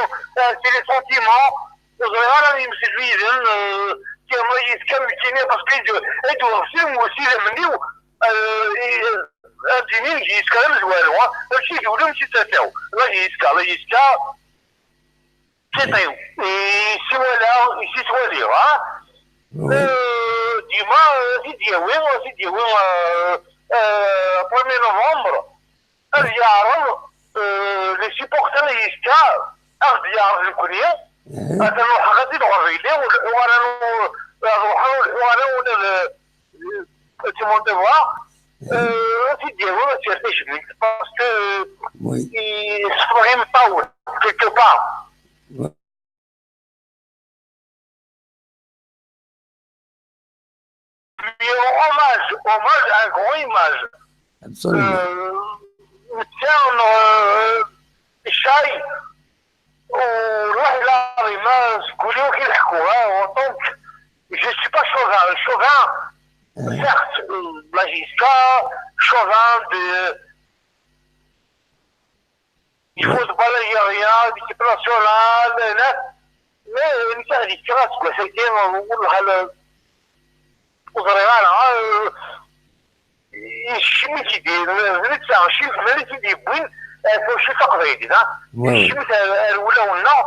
ahat d les sentiments, ur ẓriɣ ara yemsefham yid-m, eh, tiɣemma yis-k am nekkini, parce que i d-, i d-weɣsin usidem-nni-w, eh, i-, ad d-inin yis-k d amezwaru, ah, mačči d ula mačči d tata-w, la yis-k, la yis-k, tiṭ-iw, i siwaleɣ, i siswaliɣ, ah. Oui. Eh, dima, eh, ad t-id-yawi, ad t-id-yawi, eh, eh, premier novembre, ad yeɛreḍ, eh, les supporters yis-k, ad ɣ-d-yeɛreḍ nekkni, eh, ad nruḥ ad t-id-ɣer yelli, ur leḥḥuɣ ara, ad ruḥeɣ ur leḥḥuɣ ara ula d, eh, c'est mon devoir, eh, ad t-id-yawi, ad t-yerr tajmilt, parce que, oui, yessefreɣ imeṭṭawen, quelque part. Oui. Lui rend hommage, hommage, un grand hommage. Absolument. Euh, netta, euh, ccay, u lwaḥid laɛḍima, seg wul-iw ad k-in-ḥkuɣ, hein, en tant que, je suis pas chauvin, chauvin, eh, certes, euh, magistrat, chauvin de, il faut de balayer rien, l'équipe nationale, là. Mais, euh, nekk ad yekkeɣ aseggas-agi, والله, ur ẓriɣ ara, euh, yekcem-ik-id, d netta, Crif Mlal i t-id-yewwin, eh, tawacult taqbaylit, ha? Oui, oui. Yekcem-it ar, ar wulawen-nneɣ,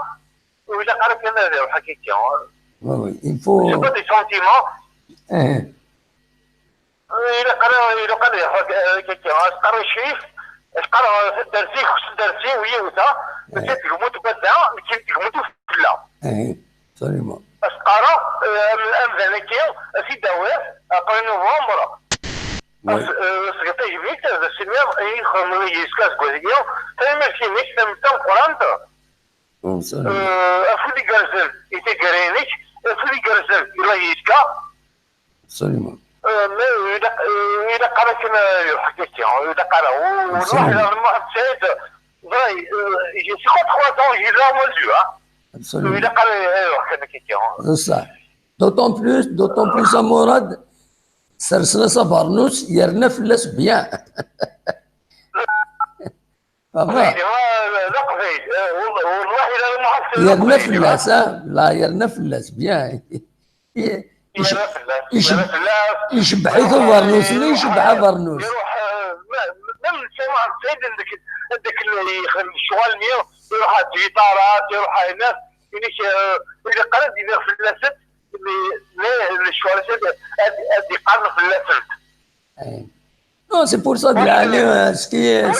ur ilaq ara kan ad iruḥ akka akka. Oui, oui, il faut. C'est pas des sentiments. Eh. Ilaq ara, ilaq ara iruḥ akka akka. As-qqar i Crif, as-qqar taddart-ik, taddart-iw, yiwet, ha? Eh. Mačči d tgemut n wadda, nekk d tgemut ufella. Eh. Absolument. As-qqareɣ, eh, am-, amdan-agi, ad t-id-awiɣ, après novembre. Oui. As-, eh, seg tajmilt, ad as-iniɣ, i yexdem yis-k aseggas-agi, tanemmirt-inek, tanemmirt tameqqrant. Absolument. Eh, afud igerrzen i taggara-inek, afud igerrzen i la yis-k. Absolument. Eh, mais ilaq, eh, ilaq ara kan, eh, iruḥ akka, ilaq ara. U, u, absolument. Lwaḥid Muḥend Saɛid, vrai, eh, c'est quoi, trois ans, il est là, moi, je, hein. Absolument. Ilaq ara, eh, iruḥ kan akka. D ṣṣeḥ. D'autant plus, d'autant plus a Murad, sersen-as abernus, yerna fell-as bien. Ah, d aqbayli, ah, d aqbayli. Eh, wal-, wallahi la, ma ḥassayt yerna aqbayli, fell-as, ah. Ah, la, yerna fell-as, bien. Yerna fell-as, iceb-, yerna fell-as. Icebbeḥ-it ubernus-nni, icebbeḥ abernus. Iruḥ, eh, ma, ma netta ma ḥassayt, anda k-, anda k-, yexdem ccɣel-nni, iruḥ ar tgiṭarat, iruḥ ar hnac, inek, eh, ilaq ara d-iniɣ fell-asent, mais, mais lecɣal-is ad, ad, ad d-iqarn fell-asent. Eh. Non, c'est pour ça, de la, euh, ce qui est,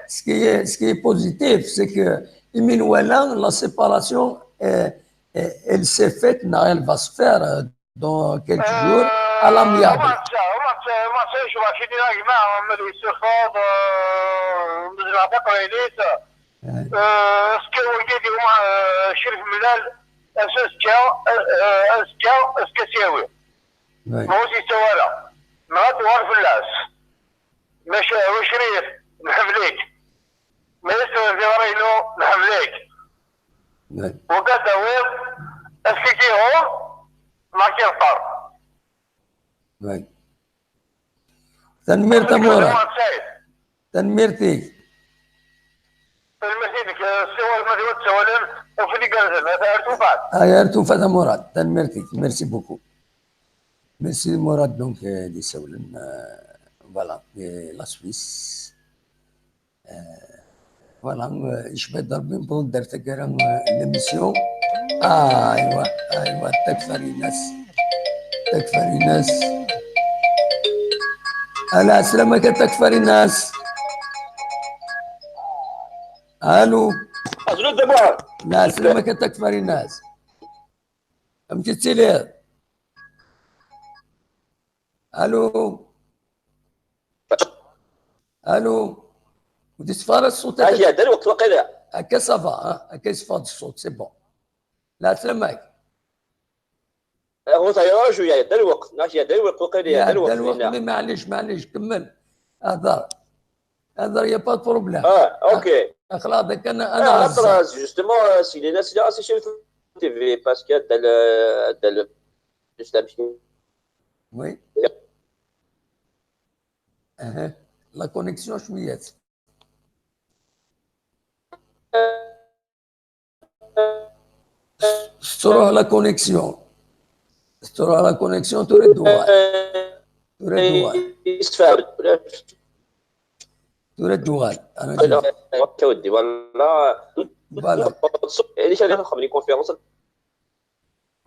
ce qui est, ce qui est positif, c'est que imi nwala la séparation, euh, euh, elle s'est faite, neɣ elle va se faire, euh, dans quelques jours, à l'amiable. Ouais. Azekka, azekka, azekka, azekka, azekka, azekka, Oui. Ma ur s-yettawi ara, neɣ ad tuɣal fell-as. Maca, a Crif, nḥemmel-ik. Ma yesɛa tiɣri-inu, nḥemmel-ik. Oui. Wagi ad tawiḍ, ad k-iɣur, neɣ ad k-iḍfer. Oui. Tanemmirt a Murad. Tanemmirt-ik. Tanemmirt-inek, eh, ssiwal ma d wa tsawalem, ufin igerrzen, ar tufat. Ay, ar tufat a Murad. Tanemmirt-ik. Merci beaucoup. Merci Murad, donc, euh, d-isawlen, euh, voilà, de la Suisse. Euh, voilà, euh, icba-d Rebbi, newweḍ-d ar taggara, euh, n l'émission. Ah, aywa, aywa, Takfarinas. Takfarinas. Ala, ɛeslama-k a Takfarinas. Allô. Azul d abuɛer. Lɛeslama-k a Takfarinas. Amek i tettiliḍ? Allô. Allô. Ur d-yetteffeɣ ara ṣṣut. Akka yeɛedda lweqt waqila. Akka ça va, hein? Akka yesseffeɣ-d ṣṣut, c'est bon. Lɛeslama-k. Ur teɛyiḍ ara cwiya, yeɛedda lweqt, neɣ yeɛedda lweqt, waqila yeɛedda lweqt dinna. Mais maɛlic, maɛlic, kemmel. Hder. Hder, y a pas de problème. Ah, ok. Ah, xlaḍ, kan, ah, justement, euh, si les nations, c'est chez T V, parce que adda l-, adda l-, juste un petit. Oui. Uh-huh. La connexion, cwiya. Tettruḥ la connexion. Tettruḥ la connexion, tura d-tuɣal. Tura d-tuɣal. Tura d-tuɣal. Ara njuḥ. Voilà.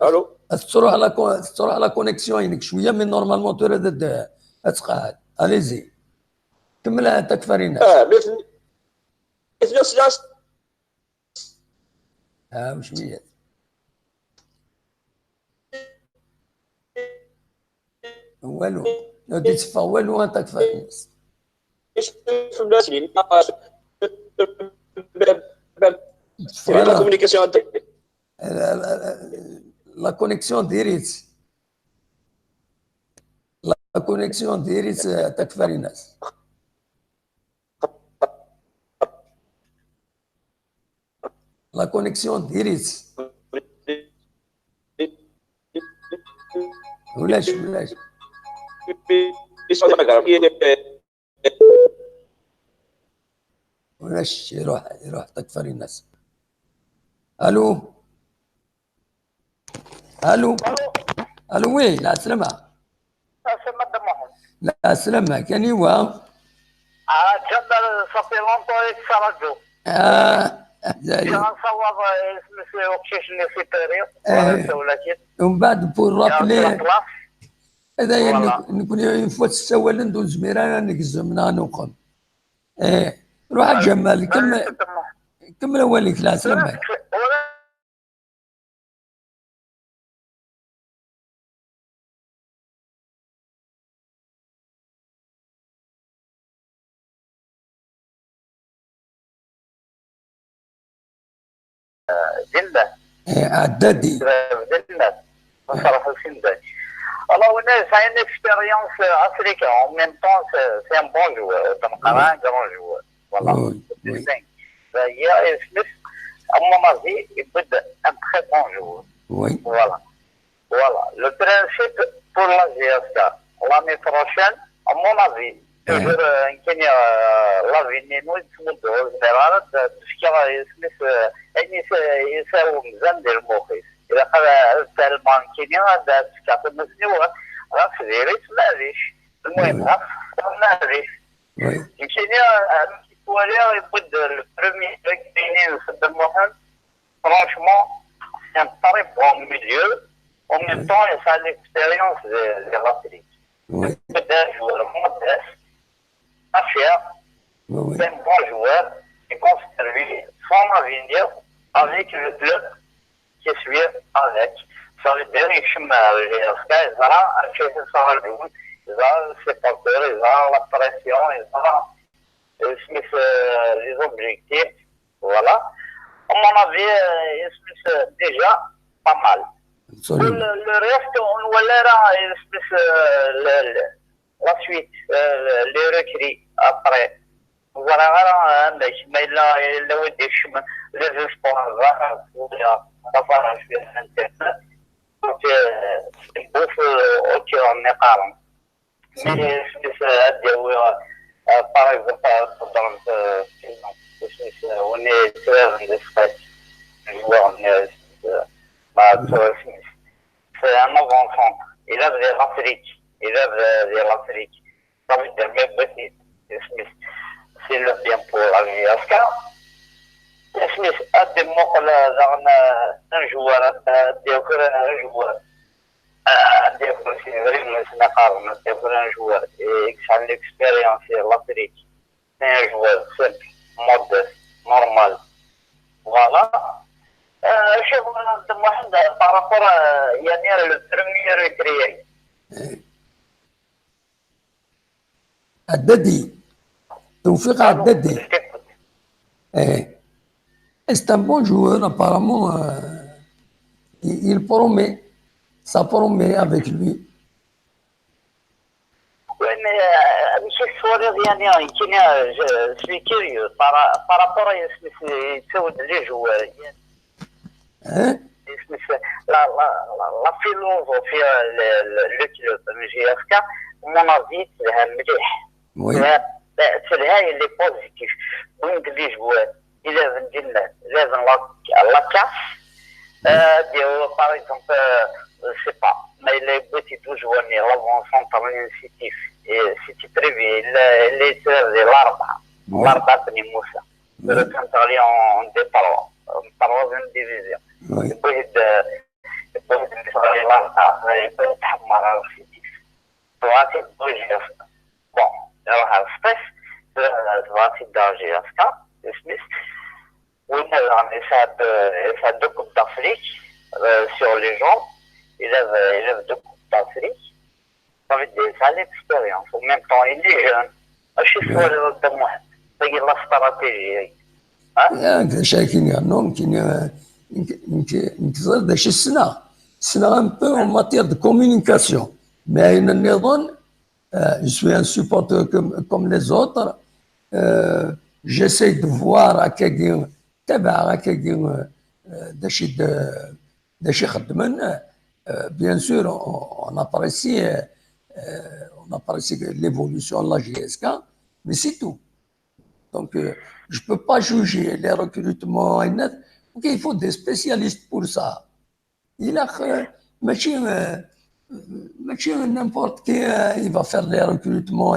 Allô. Tettruḥ la con-, tettruḥ la connexion-inek cwiya, mais normalement tura d-, d-, ad tqeɛɛed. Allez-y. Kemmel a Takfarinas. Ah, mais, mais, Ah, cwiya. Walu. Ur d-yetteffeɣ walu a Takfarinas. Voilà. La, la, la, la connexion diri-tt. La connexion diri-tt, eh, Takfarinas. La connexion diri-tt. Ulac, ulac. Ulac, iruḥ, iruḥ Takfarinas. Allô. Allô. Allô, oui, lɛeslama. Lɛeslama Dda Muḥend. Lɛeslama, aniwa? Ah, Ǧamal, ça fait longtemps i k-ttṛaǧuɣ. Ah, Ǧamal. Ǧamal Sawaḍ, eh, isem-is uqcic-nni Sipiri. Eh. Wala sawlakin. Umbeɛd, pour rappeler, d ayen, voilà, nek-, nekni une fois ssawalen-d ur nezmir ara ad negzem neɣ ad nuqem. Eh, ruḥ a Ǧamal, kemmel, kemmel awal-ik, lɛeslama-k. Ur Dinna. Eh, ɛedda-d. Dinna. Nṣerreḥ s imdanen. Alors, winna yesɛa une expérience, euh, africaine. En même temps, c'est, c'est un bon joueur. Neqra un grand joueur. Voilà. Oui, oui. Daya, isem-is, à mon avis, il peut être un très bon joueur. Oui. Voilà. Voilà. Le principe pour la G S K, l'année prochaine, à mon avis, toujours, euh, nekkini, euh, l'avis-inu yettmuddu, ur zmireɣ ara ad d-fkeɣ isem-is, euh, ayen is-, yesɛa umdan di lmux-is. Ilaq ad, ad talmeɣ nekkini, ad, ad fkeɣ tamusni ɣef diri-tt, maɛlic. Lmuhim, ɣef maɛlic. Nekkini, euh, amek i ttwaliɣ, yewwi-d le premier, le premier, Saddam Muḥend. Franchement, c'est un très bon milieu. En même temps, il a l'expérience de, de l'Afrique. Oui. C'est un joueur modeste, pas cher. Oui, oui. C'est un bon joueur. Il pense à lui, son avenir avec le club qui suit avec. Ça veut dire, il y a les supporters, il y a la pression, il y a les objectifs. Voilà. À mon avis, euh, isem-is, euh, déjà pas mal. Absolument. Le, le reste, ur nwala ara, euh, isem-is, euh, le, le, la suite, euh, le, les recrues après. Ur ẓriɣ ara, euh, amek, ma yella, yella wid ikecmen les espoirs, ẓriɣ, ẓriɣ, ḍafar-aɣ cwiya n internet. Donc, euh, c'est un peu, euh, au cœur, nniqaren. Mais isem-is, euh, ad d-yawi, euh, par exemple, ad d-heddren, euh, isem-is, euh, win i yettraren d Espagne, joueur-nni, euh, ma ttuɣ isem-is. C'est un avant-centre. Il a de l'Afrique. Il a de, de l'Afrique. Ça veut dire, mais petit, isem-is, c'est le bien pour la G S K. Isem-is, ad d-imuqel, euh, daɣen, euh, un joueur, euh, ad d-yaker un joueur. Ah, ad d-yaker, c'est vrai, mais c'est un joueur, et il a l'expérience, et l'Afrique. C'est un joueur simple, modeste. normal. Voilà. Euh, je vois de Mohamed par rapport à, يعني, le premier écrit. Haddadi. Tawfiq Haddadi. Je t'écoute. Eh. C'est un bon joueur, apparemment. Euh, il, il promet. Ça promet avec lui. Oui, mais euh, monsieur Souarez, يعني, je suis curieux par, par rapport à ce que c'est les joueurs. Hein? La, la, la, la philosophie, le, le, le club, le J F K, mon avis, c'est un مليح. Oui. C'est c'est là, il est positif. Donc, les joueurs, il est venu, il est venu la, la casse. Euh, des, par exemple, euh, je sais pas, mais il est petit toujours, il est l'avant-centre, l'initiative. Et si tu préviens, il est, il est sur les Larba. Oui. Larba Bni Moussa. Oui. Le centre en D trois, en troisième division. Oui. يبغي يد- يبغي يد يصغر يلعب، يبغي يتحمر على الفيزيك. تبغى تبغي جي اف كا. بون، يروح على السطيف، تبغى تبدا جي اف كا، سميث. وين راه يساعد، يساعد دو كوب دافريك، آه، سور لي جون. Il a, il a deux coupes d'Afrique. Ça veut dire, ça a l'expérience. En même temps, il est jeune. ماشي صغير هذا محمد. هي لا استراتيجي هي. ياك، شاكين يا نور، يمكن يمكن يمكن يمكن زاد شي السنة. السنة un peu en matière de communication. Mais أين النظام؟ Euh, je suis un supporter comme, comme les autres. Euh, j'essaie de voir هكاكي، تابع هكاكي، euh, d acu i d-, d acu i xeddmen. Euh, bien sûr, on, on apprécie, euh, on apprécie l'évolution de la J S K, mais c'est tout. Donc, euh, je peux pas juger les recrutements. Donc, il faut des spécialistes pour ça. Il a, euh, ماشي, euh, ماشي n'importe qui, euh, il va faire les recrutements.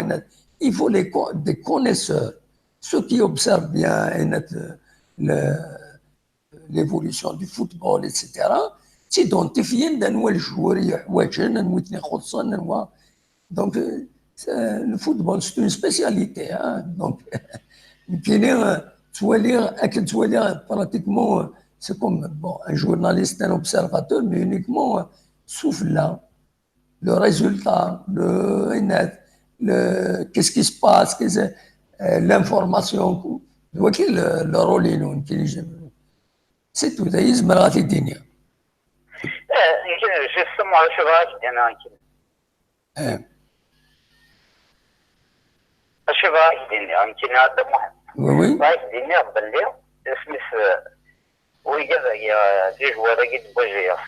Il faut les co-, des connaisseurs, ceux qui observent bien, euh, le, l'évolution du football, et cetera. Ttidentifyen anwa les joueurs i yeḥwaǧen, anwa i ten-ixuṣṣen, anwa. Donc, euh, c'est, le football, c'est une spécialité, hein. Donc, nekkini, euh, ttwaliɣ, akken ttwaliɣ, pratiquement, euh, c'est comme, bon, un journaliste, un observateur, mais uniquement, euh, sufella, le résultat, le, le, qu'est-ce qui se passe, qu'est-ce, euh, l'information, quoi. Donc, le, le rôle, il est, c'est tout, d ayen i zemreɣ ad t-id-iniɣ. Eh, justement, acu bɣiɣ ad k-d-iniɣ nekkini? Eh, Acu bɣiɣ ad k-d-iniɣ nekkini a Dda Muḥend? oui, oui. Bɣiɣ ad k-d-iniɣ belli isem-is, eh, wigad-agi, eh, d ijwar-agi n Bujaɣ.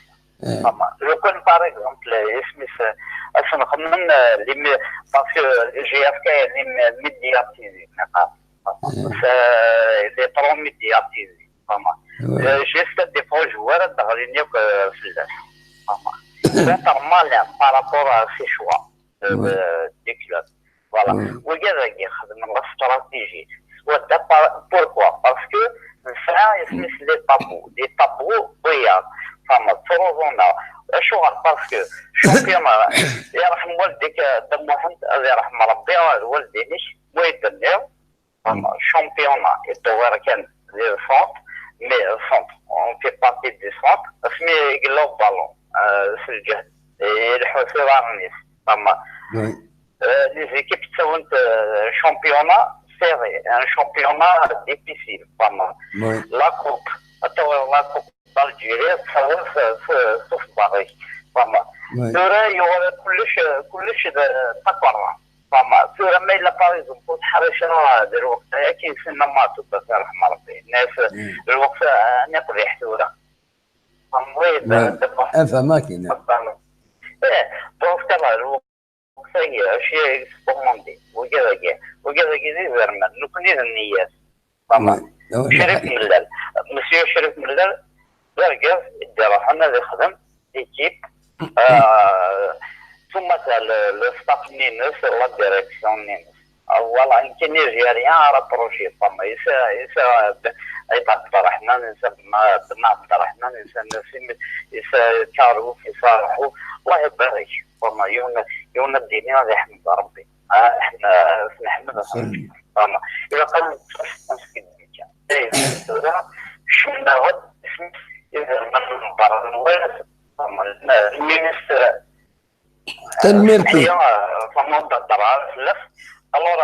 Eh, Lukan, par exemple, isem-is, eh, ad sen-xemmen, eh, les mé-, parce que J F K, les mé-, médiatisé, neɣ, c'est, il est trop médiatisé. Vraiment. oui. Euh, juste des fois, je vois, euh, vraiment. Contrairement à, par rapport à ses choix, euh, Oui. euh, des clubs. Voilà. Oui. Wigad-agi xedmen la stratégie. Soit d'après, pourquoi? Parce que ça, c'est les tabous. Les tabous, oui, hein. Vraiment, trop on a. Acuɣer? Parce que championnat, يرحم والديك, euh, Dda Muḥend, ad yerḥem Rebbi, ad walidin-ik, ويدنيو. Vraiment, championnat, يدور كان les centres, mais centre, on fait partie des centres, mais il a le ballon, euh, c'est le jeune. Et le Houssé Varnis, vraiment. Oui. Euh, les équipes sont, euh, championnat serré, un championnat difficile, vraiment. Oui. La coupe, attends, la coupe d'Algérie, ça va, ça, ça, ça se barrer, vraiment. Oui. Tura, il y aura كلش, كلش de, تقرا. Vraiment. Tura, mais il a pas raison. كنت حريص على هذا الوقت. كاين سنة ما تبقى، يرحم ربي. الناس، مم. الوقت، آه، نقبح ثورة. فمويد، Ouais. دابا. Enfin, ما كاين. ايه، دونك كان الوقت، شي اكسبوموندي، وكذا كي، وكذا كي دي زرمان، نكون دي النيات. فما. Oui. شريف ملال، مسيو شريف ملال، داركاز، يدير روحنا اللي يخدم، ليكيب، آه، ثم تاع ال-، لو ستاف نينوس، لا ديريكسيون نينوس. آه، فوالا، يمكن يجي ريان رابروشي، فما يسا، يسا ب-، عيد عبد الرحمن، يسا بن-، بن عبد الرحمن، يسا نسيم، يسا كاروف، يسا رحو. الله يبارك. فما يوم، يوم الدين هذا يحمد ربي. آه، احنا نحمد ربي. فما إذا قال نتفرج نمسك الميكان. Tura, kecmen-aɣ-d isem-is iderman n berra n wass, lministr Tanemmirt-ik. Aya, tamanda ṭṭerɛa fell-as. Alors,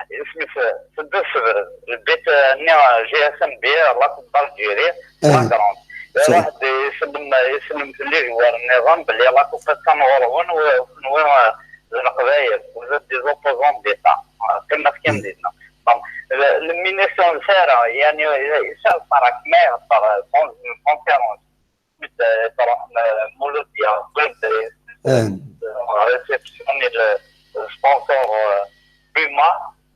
isem-is Seddus Sebred, lbit-nni G S M B, la Coupe d'Algérie, la grande. Iruḥ-d isellem, isellem fell-i d war nniḍen belli la Coupe attan ɣur-wen, u kenwi d Leqbayel, vous êtes des opposants d'État. Qqimet kan dinna. Bon, le ministre n Sara, yani, yesɛa lfarq ma ihedder dans une conférence. Tṛuḥ Mulud Yaɛqub, réception le sponsor Puma,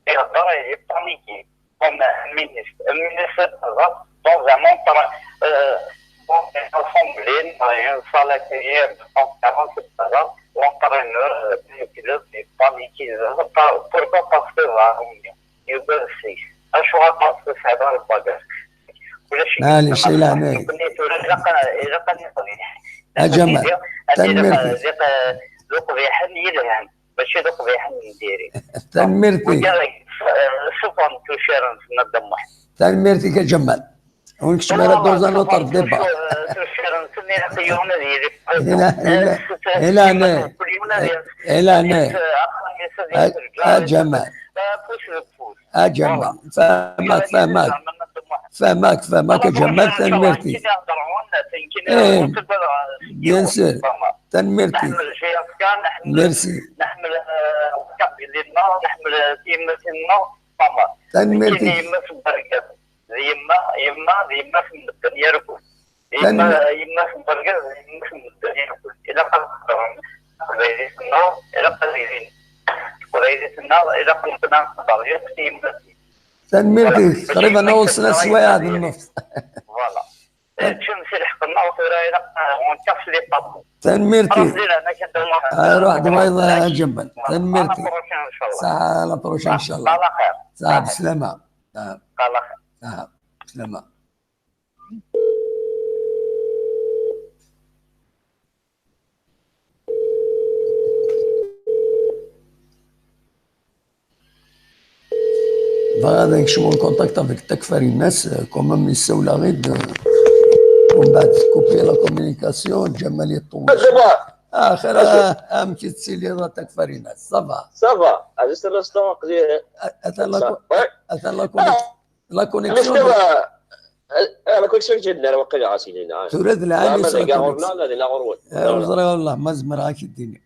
ihedder, ipaniki comme ministre. Ministre dans un montre, dans une assemblée, une salle accueillère de conférence, l'entraîneur du club ipaniki. Pourquoi? Parce que va revenir. Yugad seg-s. Acuɣer? Parce que sɛiɣ lbagaj. Ulac. Maɛlic, ay leɛnaya. Nekkni tura ilaq, ilaq ad neqbiḥ. A Ǧamal, tanemmirt-ik. D uqbiḥen yelhan, mačči d uqbiḥen n diri. Tanemmirt-ik. Ṣṣufa n tuccar-nsen a Dda Muḥ. Tanemmirt-ik a Ǧamal. Ur nekcem ara dans un autre débat. Tuccar-nsen ilaq yiwen ad yili. Ay leɛnaya. Ay leɛnaya. A Ǧamal. A Ǧamal, fehmeɣ, fehmeɣ. Fehmeɣ, fehmeɣ a Ǧamal, tanemmirt-ik. Eh, bien sûr. Tanemmirt-ik. Merci. Tanemmirt-ik. D yemma, yemma d yemma n medden, yarku. Yemma, yemma-s n wergaz, yemma-s n medden, yarku. Ilaq ad qeddren taqbaylit-nneɣ, ilaq ad ilin taqbaylit-nneɣ, ilaq ad nqeddren taqbaylit-nneɣ. Tanemmirt-ik, qrib ad naweḍ snat swayeɛ d nnefs. Voilà. Ččan si lḥeqq-nneɣ, tura ilaq, on casse les tabous. Tanemmirt-ik. Ruḥ d wayeḍ a Ǧamal. Tanemmirt-ik. Ṣaḥa, à la prochaine, inchallah. Ṣaḥa, beslama. Ṣaḥa, beslama. Bɣiɣ ad nekcem en contact avec Takfarinas, quand même yessawel-aɣ-id, umbeɛd tkupi la communication, Ǧamal yeṭṭewwec. Axir, amek i tettiliḍ a Takfarinas? Ça va? Ça va, juste un instant, aql-i. Atan la connexion. La connexion. La connexion ǧǧiɣ-tt waqila ɣas ilina. Tura d lɛali. Ur ẓriɣ wallah ma zemreɣ ad k-id-iniɣ.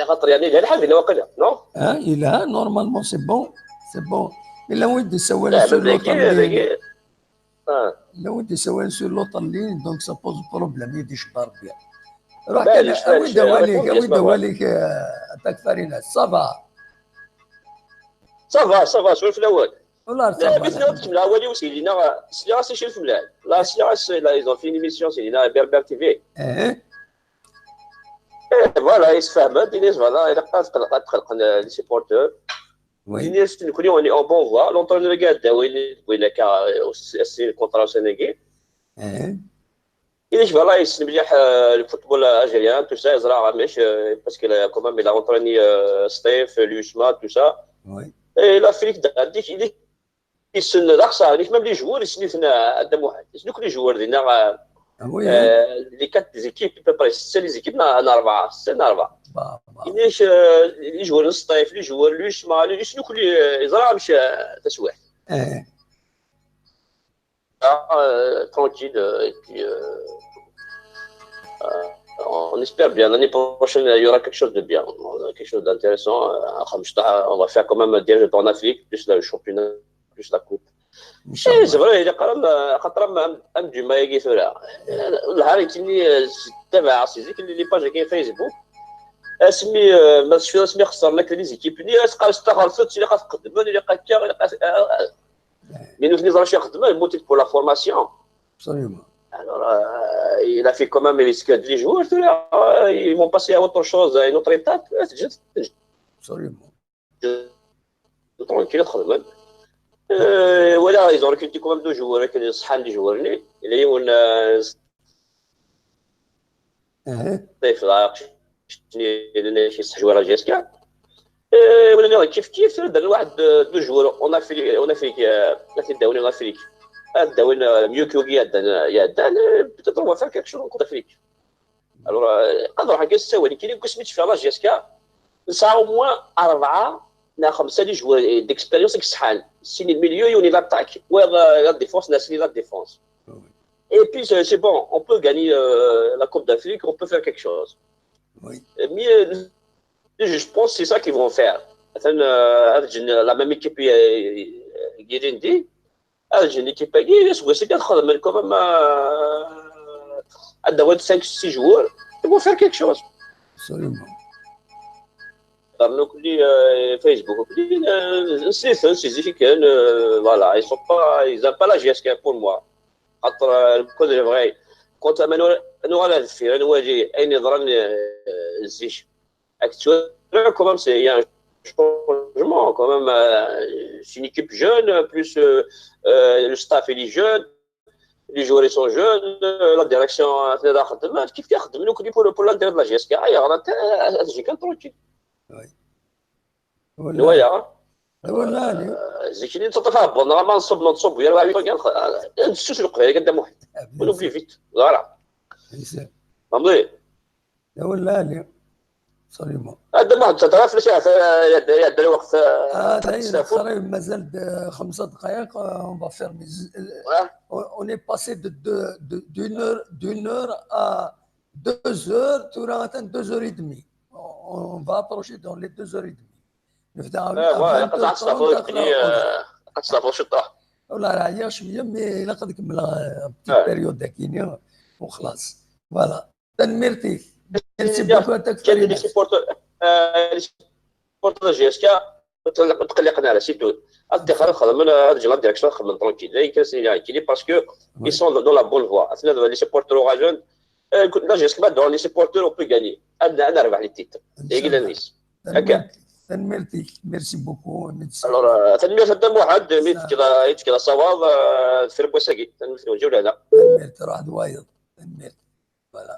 Xaṭer yani yelha lḥal dinna waqila, non? Ah, yelha, normalement c'est bon, c'est bon. Yella win d-isawalen sur l'autre ligne. Yella win d-isawalen sur l'autre ligne, donc ça pose problème, i d-icebba Rebbi. Ruḥ kan, awi-d awal-ik, awi-d awal-ik, a Takfarinas, ça va? Ça va, ça va, swal fell-awen. Wallah, ça va. Tkemmel awal-iw s Yelina, sliɣ-as i Crif Mlal. La, sliɣ-as, ils ont fait une émission s Yelina, Berbère T V. Eh, voilà, yessefhem-d, ini-as, voilà, ilaq ad tqelqen, ad tqelqen, euh, les supporters. Ini-as, nekkni, on est en bonne voie. L'entraîneur iɛedda, win, win akka, euh, ass-, ass-, le contrat ussan-agi. Ini-as, voilà, yessen mliḥ, euh, le football algérien, tout ça, yeẓra amek, euh, parce que, euh, quand même, il a entraîné, euh, Steph, Lusma, tout ça. Et il a fait, il a dit, il est Yessen d axeṣṣar, nek même les joueurs yessen-iten, euh, a Dda Muḥend. Yessen akk les joueurs dinna, euh, euh, les quatre équipes, à peu près, setta les équipes, neɣ, neɣ rebɛa, setta neɣ rebɛa. Ini-ak, euh, les joueurs n Sṭif, les joueurs n Lusma, yessen akk, euh, yeẓra amek, euh, taswiɛt. Ah, euh, tranquille, euh, et puis, euh, euh, on espère bien. L'année prochaine, il y aura quelque chose de bien, euh, quelque chose d'intéressant. Euh, on va faire quand même un direct en Afrique, plus le championnat, plus la coupe. Eh, c'est vrai, il est quand même, euh, quand même un, un du Maïgui, là. Le Harry Kini, euh, c'est, c'est les pages qui Facebook. Asmi, euh, ma tcfiḍ asmi xeṣren akk les équipes-nni, as-qqar staxer-tt, ilaq ad tqeddmen, ilaq akka, ilaq ad, euh, mais nous, nous avons cherché, monté pour la formation. Absolument. Alors, euh, il a fait quand même, il est les joueurs, tout là, euh, ils vont passer à autre chose, à une autre étape. Euh, c'est juste, absolument. Tranquille, très bien. Euh, voilà, ils ont recruté quand même deux joueurs, avec les joueurs, les, les, on a, uh-huh. Joueur à G S K. Euh, wala nniɣ kif kif, ad d-rren واحد, euh, deux joueurs en Afrique, en Afrique, euh, ad t-id-awin en Afrique. Ad d-awin, euh, mieux que wigi iɛeddan, euh, iɛeddan, euh, peut-être on va faire quelque chose en Coupe d'Afrique. Alors, euh, ad ruḥen kan s ttawil, kini deg wasmi d-tefka la J S K, nesɛa au moins rebɛa neɣ xemsa les joueurs d'expérience i iṣeḥḥan. Sin le milieu, yiwen i l'attaque, wayeḍ, euh, la défense, neɣ sin la défense. Et puis, c'est, c'est bon, on peut gagner, euh, la Coupe d'Afrique, on peut faire quelque chose. Oui. Mais, euh, je pense que c'est ça qu'ils vont faire. Atan, euh, ad ǧǧen la même équipe, euh, ilindi, ad ǧǧen l'équipe-agi, aseggas-agi ad xedmen quand même, euh, ad d-awin cinq, six joueurs, ils vont faire quelque chose. Absolument. Qqaren akk-nni, euh, Facebook akk-nni, euh, nsiten, si zik kan, euh, voilà, ils sont pas, ils aiment pas la J S K pour moi. Xaṭer, euh, le code est vrai. Quand ma nuɣal ar deffir, ad nwali ayen yeḍran, euh, zik. Actuellement, quand même, c'est, il y a un changement, quand même, euh, c'est une équipe jeune, plus, euh, euh, le staff, il est jeune, les joueurs, ils sont jeunes, euh, la direction, euh, tella xeddmet, kif kif xeddmen, pour, pour l'intérêt de la J S K, ayɣer ad, ad, ad, tranquille. Oui. Voilà. Voilà. Zik-nni nettaṭṭaf aɛebbuḍ-nneɣ, ma nṣubb, ma nṣubb, yal wa yeffeɣ kan, ad nessus leqbayel kan, Dda Muḥend. On oublie vite. Voilà. Fhemḍ-iyi? Wala Ali. Absolument. A Dda Muḥend, teẓra fell-as iɛedda, iɛedda, iɛedda lweqt, eh, Ah, dayen, qrib mazal-d, eh, xemsa dqayeq, eh, on va fermer. Eh, on, on est passé de, de, de, d'une heure, d'une heure à deux heures, tura atan deux heures et demie. On, on va approcher dans les deux heures et demie. Nebda Eh, voilà, ilaq ad testeɛfuḍ, ilaq ad testeɛfuḍ ciṭṭaḥ. Wala, ɛyiɣ cwiya, mais ilaq ad kemmleɣ, eh, petite période akini, u xlaṣ. Voilà. Tanemmirt-ik. Merci beaucoup à toi. Kan les supporters, euh, les supporters de la J S K, ur tqelliqen ara, c'est tout. Ad ddixer ad xedmen, ad ǧǧen la direction ad xedmen tranquille. Dayen kan, c'est tranquille, parce que ils sont dans la bonne voie. Atna les supporters uɣalen, euh, la J S K ma dehors, les supporters, on peut gagner. Ad, ad nerbeḥ les titres. Dagi llan-is. Akka. Tanemmirt-ik. Merci beaucoup. Alors, euh, tanemmirt a Dda Muḥend, mi d-tekkiḍ, i d-tekkiḍ asawaḍ, euh, deffir n wass-agi. Tanemmirt-nwen, ǧiw lehna. Tanemmirt, ruḥ d wayeḍ. Tanemmirt. Voilà.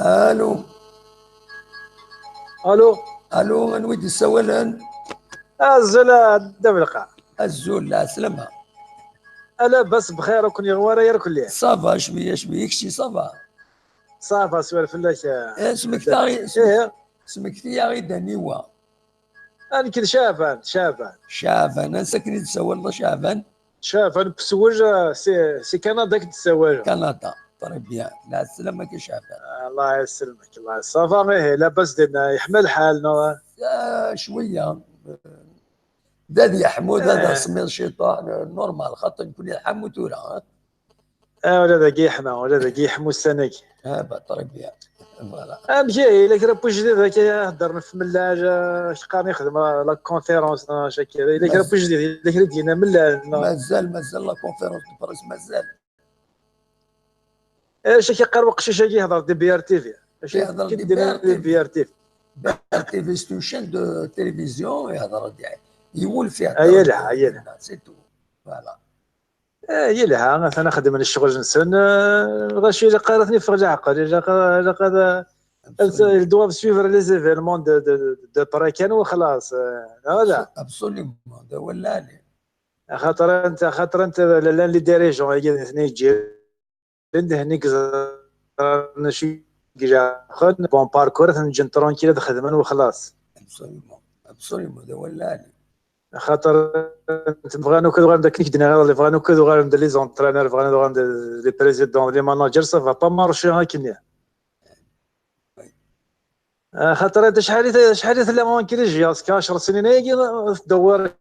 Allô. Allô. Allô, anwa i d-yessawalen? Azul a Dda Belqar. Azul, lɛeslama. Ala, bas bxir, ur ken-yeɣwar ara irkelli. Ça va, cwiya, cwiya, kečči, ça va? Ça va, swal fell-ak. Eh, smekti-aɣ-, Ih. Smekti-aɣ-id aniwa. Ah, nekk d Caɛban, Caɛban. Caɛban, ansa akken i d-tessawaleḍ a Caɛban? Caɛban Beswel, ah, si, si Kanada i k-d-ssawaleɣ. Kanada, très bien. Lɛeslama-k a Caɛban. Allah yesselmek, Allah. Ça va, ihi, labas dinna, yeḥma lḥal, neɣ? Ah, cwiya. D ad yeḥmu, d ad asemmiḍ ciṭuḥ, normal, xaṭer nekkni nḥammu tura, ah. Ah, ula dagi yeḥma, ula dagi yeḥma ussan-agi. Ah, bah, très bien. Voilà. Amek ihi, yella kra n wajdid akka heddren ɣef Mellal, ah, qqaren ixdem la conférence, neɣ acu akka, yella kra n wajdid, yella kra i d-yenna Mellal, neɣ? Mazal, mazal la conférence de presse, mazal. Acu akka yeqqar uqcic-agi yehder D B R T V? Acu Yehder akka i D B R d-yenna T V. D B R T V? D B R T V, c'est une chaîne de télévision, yehder, yewwel fiha. Ah, yelha, yelha. C'est tout. Voilà. Eh, yelha, atan xedmen ccɣel-nsen, eh, ɣac ilaq ara ten-iffeɣ leɛqel, ilaq, ilaq ad, ad, ils doivent suivre les événements de, de, de, de près kan u xlaṣ, eh, neɣ ala? Absolument, d awal lɛali. Axaṭer anta, axaṭer anta llan les dirigeants-agi d nitni yeǧǧiren d henni i yeẓran acu i ilaqen, bon parcours, ad ten-ǧǧen tranquille ad xedmen u xlaṣ. Absolument, absolument, d awal lɛali. Axaṭer bɣan akk ad uɣalen d akken i k-d-nniɣ iḍelli, bɣan akk ad uɣalen d les entraîneurs, bɣan ad uɣalen d les présidents, d les managers, ça va pas marcher akkenni. Axaṭer acḥal i, acḥal i tella en crise, jusqu'à ɛecr snin ayagi tdewwer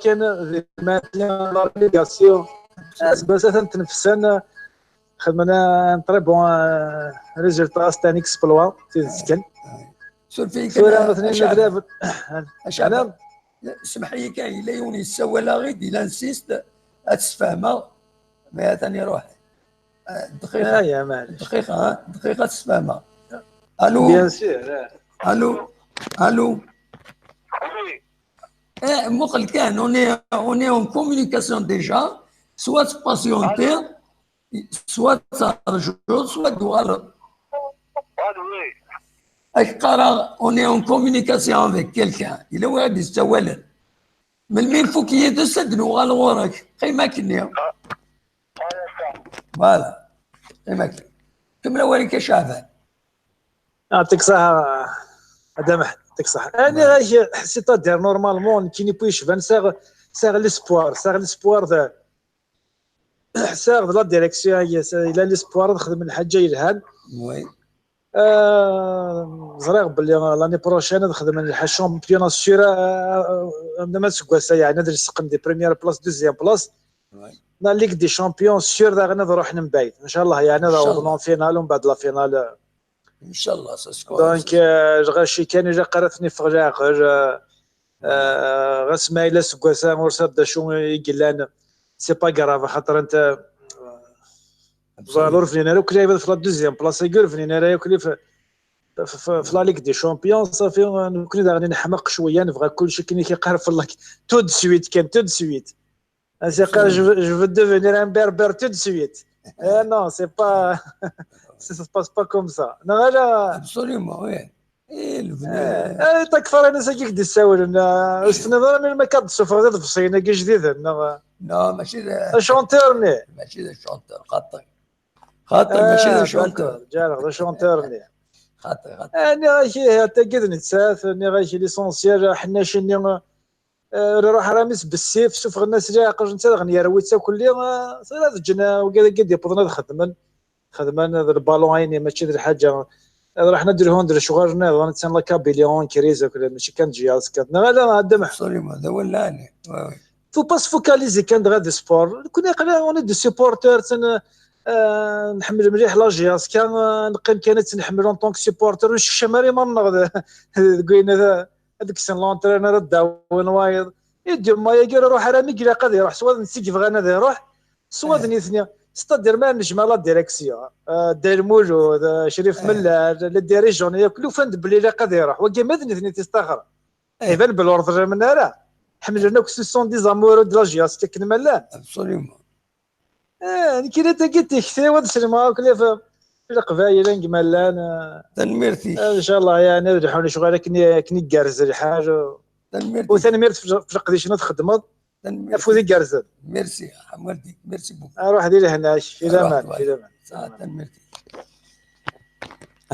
kan di matin la relégation. Aseggas atan tnefsan, xedmen un très bon, euh, résultat, c'est un exploit, tidet kan. Surfik, Tura a ma tnin Caɛban. Adab. A Caɛban. Semḥ-iyi kan, yella yiwen yessawal-aɣ-id, il insiste ad t-sfehmeɣ, mais atan iruḥ. Ah, dqiqa. Aya, maɛlic. Dqiqa, ah, dqiqa ad t-sfehmeɣ. Allô? Bien sûr, eh. Allô? Allô? Eh, muqel kan, on est, on est en communication déjà. Soit tpatienter, soit tarjuḍ, soit tuɣaleḍ. Allô, oui. Ak qqareɣ, on est en communication avec quelqu'un. Yella win i d-yessawalen. Melmi nfuk yid-s ad d-nuɣal ɣur-k. Qqim akkenni. Voilà. Qqim akkenni. Kemmel awal-ik a Caɛban. Yɛṭik ṣṣeḥḥa a Dda Meḥ, yɛṭik ṣṣeḥḥa. Ani ɣak, c'est-à-dire normalement nekkini pwi yecban sɛiɣ, sɛiɣ l'espoir, sɛiɣ l'espoir de, sɛiɣ de la direction, il a l'espoir ad xedmen lḥaǧa yelhan. Oui. Ẓriɣ belli l'année prochaine ad xedmen lḥa championnat sûr, am aseggas-a yeɛni ad lseqen di première place, deuxième place. La Ligue des Champions sûr daɣen ad ruḥen mebɛid, ncallah, yeɛni ad awḍen en finale, umbeɛd la finale. Ncallah, c'est ce qu'on Donc lɣaci kan ilaq ara ten-iffeɣ leɛqel. Ɣas ma yella aseggas-a ur sɛiɣ d acu i yellan, c'est pas grave, axaṭer anta ẓer ur bnin ara akk lɛibad f la deuxième place-agi, ur bnin ara akk f la Ligue des Champions, safi. Nekni daɣen neḥmeq cwiya, nebɣa kullec akken i k-iqqar fell-ak tout de suite kan, tout de suite. As iqqar, je veux devenir un berbère tout de suite. Eh non, c'est pas, ça se passe pas comme ça. Neɣ ala? Absolument, oui. Takfarinas-agi i k-d-issawlen, ur s-tenniḍ ara melmi akka d-tessufɣeḍ iḍebsiyen-agi ijdiden, neɣ? Non, mačči d achanteur-nni. Mačči d achanteur, xaṭi. Xaṭi, mačči d achanteur. Ǧareɣ d achanteur-nni. Xaṭi, xaṭi. Nniɣ-ak ihi, tagi d nettat, nniɣ-ak l'essentiel, ḥennac-nni ur iruḥ ara mi s bessif, sufɣen-as leɛqel, netta daɣen yerwi-tt akk-lli. Tura ad ǧǧen wigad-agi d-yewwḍen ad xedmen. Xedmen d lbalon ayen, mačči d lḥaǧa. Ad ruḥen ad d-lhun d lecɣal nniḍen, attan la Kabylie en crise akk, mačči kan J S K. Neɣ ala a Dda Meḥ? Absolument, d awal lɛali. Faut pas se focaliser kan dɣa di sport. Nekni aql-aɣ on est des supporters, nḥemmel mliḥ la J S K, neqqim kan ad tt-nḥemmel en tant que supporter, ur nsekcam ara iman-nneɣ deg wayen ad kksen l'entraîneur ad d-awin wayeḍ. I d-yemma-agi ur iruḥ ara mi ilaq ad iruḥ, s waden seg bɣan ad iruḥ, s waden itni. C'est-à-dire ma nejmeɛ la direction, Dda Lmulud, Crif Mellal, les dirigeants yakk, lufan-d belli ilaq ad iruḥ. Wagi ma d nitni tistaxra. Iban belli ur ḍlimen ara. Ḥemmlen akk, ce sont des amoureux de la J S K akken ma llan. Absolument. Nekk ila tagi tikti-w ad selmeɣ akk leqbayel anegma llan. Tanemmirt-ik. Ncallah yeɛni ad lḥun lecɣal akken, akken igerrez lḥal. Tanemmirt. U tanemmirt f leqdic-nni txedmeḍ. Afud igerrzen. Merci, merci beaucoup. Aruḥ di lehna-k, i laman, i laman. Tanemmirt.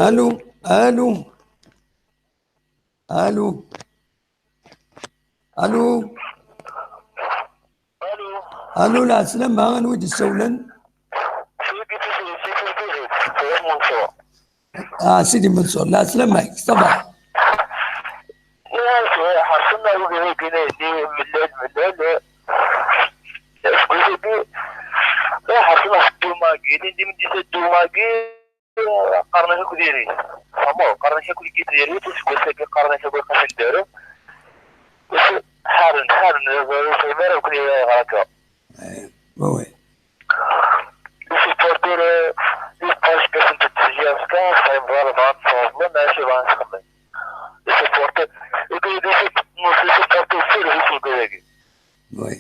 Allô, allô. Allô. Allô. Allô, lɛeslama, anwa i d-issawlen? Ah, Sidi Mansour, lɛeslama-k, ça va? Ḥerṣen awgad-agi-nni, mellal, mellal. Aseggas-agi, ḥerṣen ɣef dduma-agi, lindi m-d-yusa dduma-agi, qqaren-ak akk diri. Tfehmeḍ? Qqaren-ak akk diri, aseggas-agi qqaren-ak akk iqac n ddaru. Ḥaren, ḥaren, ur fehim ara akk ayɣer akka. Oui, oui. Isupporter, isupporter n tezya ska, fehim ɣer bɣan tfeḍlen, acu bɣan sxedmen. Isupporter, isupporter sirvis ugad-agi. Oui.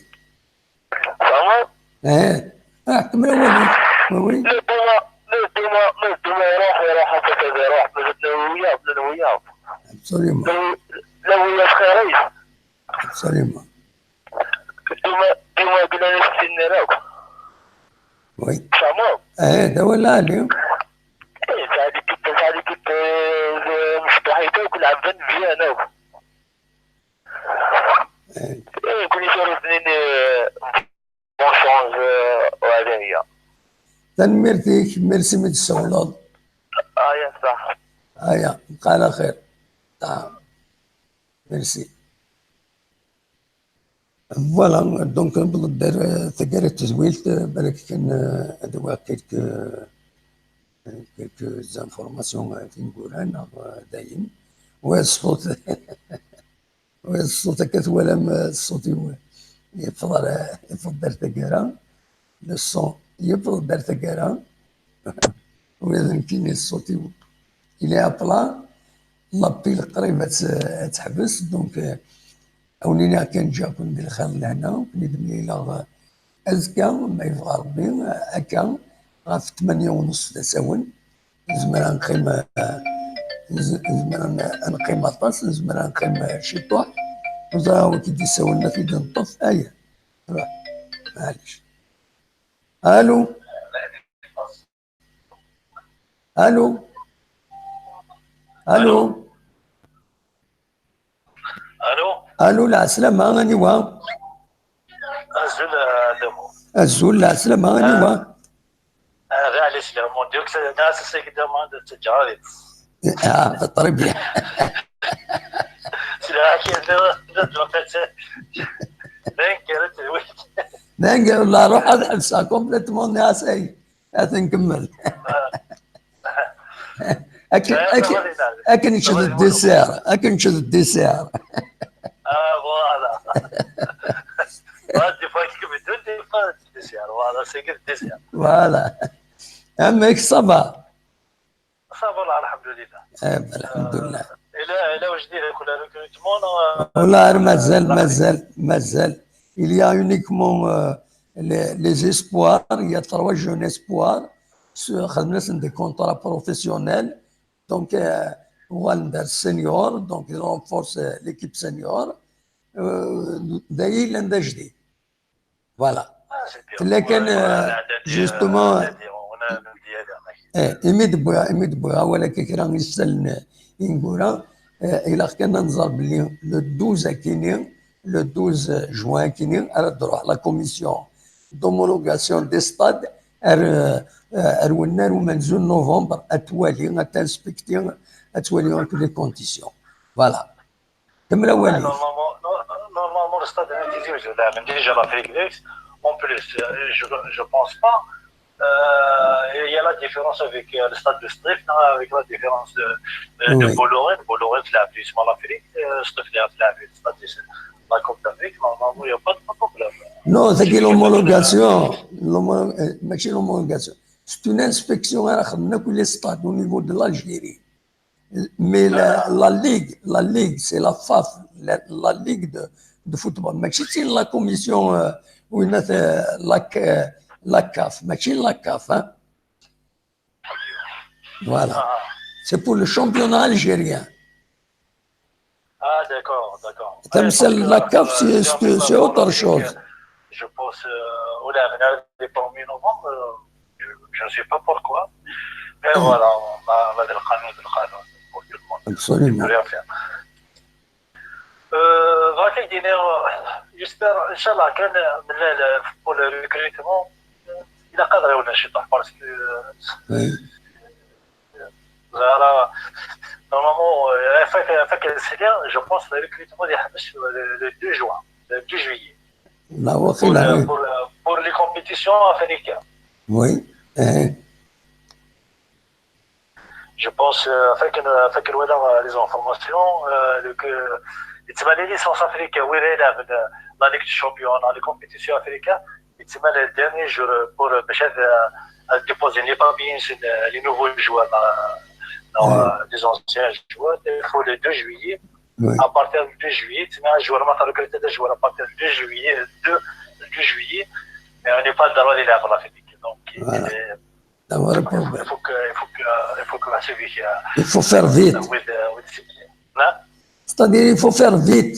Tfehmeḍ? Eh, ah, kemmel awal-ik. Oui, oui. Nedduma, nedduma, nedduma, iruḥ, iruḥ, ass-a iruḥ, ma d wiyaḍ, ma d wiyaḍ. Absolument. La wiyaḍ xir-is. Absolument. Nedduma, nedduma, glan isteqsiyen-nni akk. Oui. Tfehmeḍ? Eh, d awal lɛali. Eh, tesɛa l'équipe, tesɛa l'équipe, eh, mecṭuḥit akk, lɛebden bien akk. Eh, kul isuruten-nni, eh, bonne chance, eh, وهذا هي. Tanemmirt-ik, merci mi d-tsawleḍ. Aya, ṣaḥ. Aya, lqaɛa xir. Ah, merci. Voilà, donc, newweḍ-d ar, eh, taggara n tedwilt, eh, balak kan, eh, ad awiɣ quelques, eh, quelques informations, eh, tineggura neɣ, eh, dayen. Wa ṣṣut, wa ṣṣut akka twalam, eh, ṣṣut-iw yeffeḍ ar, yeffeḍ-d ar taggara. Le son yeffeḍ-d ar taggara. Ula d nekkini ṣṣut-iw il est à plat. La pile qrib ad tt-, ad teḥbes. Donc, eh, a wen-iniɣ kan ǧǧiɣ-ken di lxir d lehna, ken-id-mlileɣ azekka, ma yebɣa Rebbi, akka ɣef tmanya u nṣef d asawen. Nezmer ad neqqim, eh, Nez-, nezmer ad n-, ad neqqim aṭas, nezmer ad neqqim, eh, ciṭuḥ. Ur ẓriɣ wi k-id-yessawlen, ad t-id-neṭṭef. Aya. Ruḥ. Maɛlic. Allô? Allô? Allô? Allô? Allô, lɛeslama, aniwa? Azul, a Adamu. Azul, lɛeslama, aniwa? Ah, d Ɛli Sliman. Duk, d Ɛli Sliman, d Ǧarit. Ah, très bien. Sliɣ-ak, d, d, d, d, d, d, d, la ruḥ ad ḥebseɣ complètement, nniɣ-as, ay, ad t-nkemmel. Akken, akken, akken nečč d dessert, akken nečč d dessert. Ah, voilà. Ah, des fois, quelques minutes, des fois, dessert, voilà, c'est que dessert. Voilà. Amek, ça va? Ça va, الحمد لله. Eh ben, الحمد لله. Et là, et là, je dirais que le recrutement, euh, والله غير مازال، مازال، مازال. Il y a uniquement, euh, les, les espoirs, il y a trois jeunes espoirs, خدمنا des contrats professionnels, donc, euh, uɣalen d senior, donc ils renforcent, euh, l'équipe senior. Euh, d aya yellan d ajdid. Voilà. Ah, c'est bien. Tella kan, euh, justement, eh, imi d-wwiɣ, imi d-wwiɣ awal akka kra isallen ineggura, eh, ilaq kan ad nẓer belli le douze akini, le douze juin akini, ara d-truḥ la commission d'homologation des stades ar, eh, ar wennar umenzu n novembre, ad twali, ad tinspecti, ad twali akk les conditions. Voilà. Kemmel awal-ik. Normalement, no-, normalement, le stade de Tizi Ouzou, là, déjà l'Afrique de l'Est, en plus, euh, je, je pense pas. Euh, il y a la différence avec, euh, le stade de Sṭif, non, avec la différence de, de, de Bolloré. Bolloré, c'est la plus, l'Afrique, euh, Sṭif, c'est la plus, c'est-à-dire, c'est la Coupe d'Afrique, normalement, il y a pas de problème. Non, c'est que l'homologation, l'homo-, euh, ماشي l'homologation. C'est une inspection, hein, les stades au niveau de l'Algérie. Mais la, la ligue, la ligue, c'est la FAF, la, la ligue de, de football. ماشي la commission, euh, ou une, euh, la, euh, la CAF. ماشي la CAF, hein. Voilà. C'est pour le championnat algérien. Ah, d'accord, d'accord. Comme celle la CAF, c'est, c'est, c'est autre chose. Je pense, euh, au dernier, départ mi-novembre, euh, je, je ne sais pas pourquoi. Mais voilà, on a, on a des canaux, des canaux pour tout le monde. Absolument. On peut rien faire. Euh, voilà, j'espère, Inch'Allah, que le, le, pour le recrutement, euh, il a cadré une chute parce que, euh, voilà, normalement, euh, avec, avec le Seigneur, je pense que le recrutement est le, le deux juin, le deux juillet. Pour, euh, pour, euh, pour les compétitions africaines. Oui. Je pense, euh, avec, euh, avec, euh, les informations, euh, le, que, les licence africaine, oui, la, la Ligue des champions, les compétitions africaines, et c'est le dernier jour pour, euh, déposer les papiers, c'est, euh, les nouveaux joueurs, euh, les anciens joueurs, il faut le deux juillet. Oui. À partir du deux juillet, tu as un joueur, on a recruté des joueurs à partir du deux juillet, deux, le deux juillet, mais on n'est pas dans les lèvres, la Fédération. Donc, voilà. Il faut que, il faut que, il faut que, il faut faire vite. C'est-à-dire, il faut faire vite.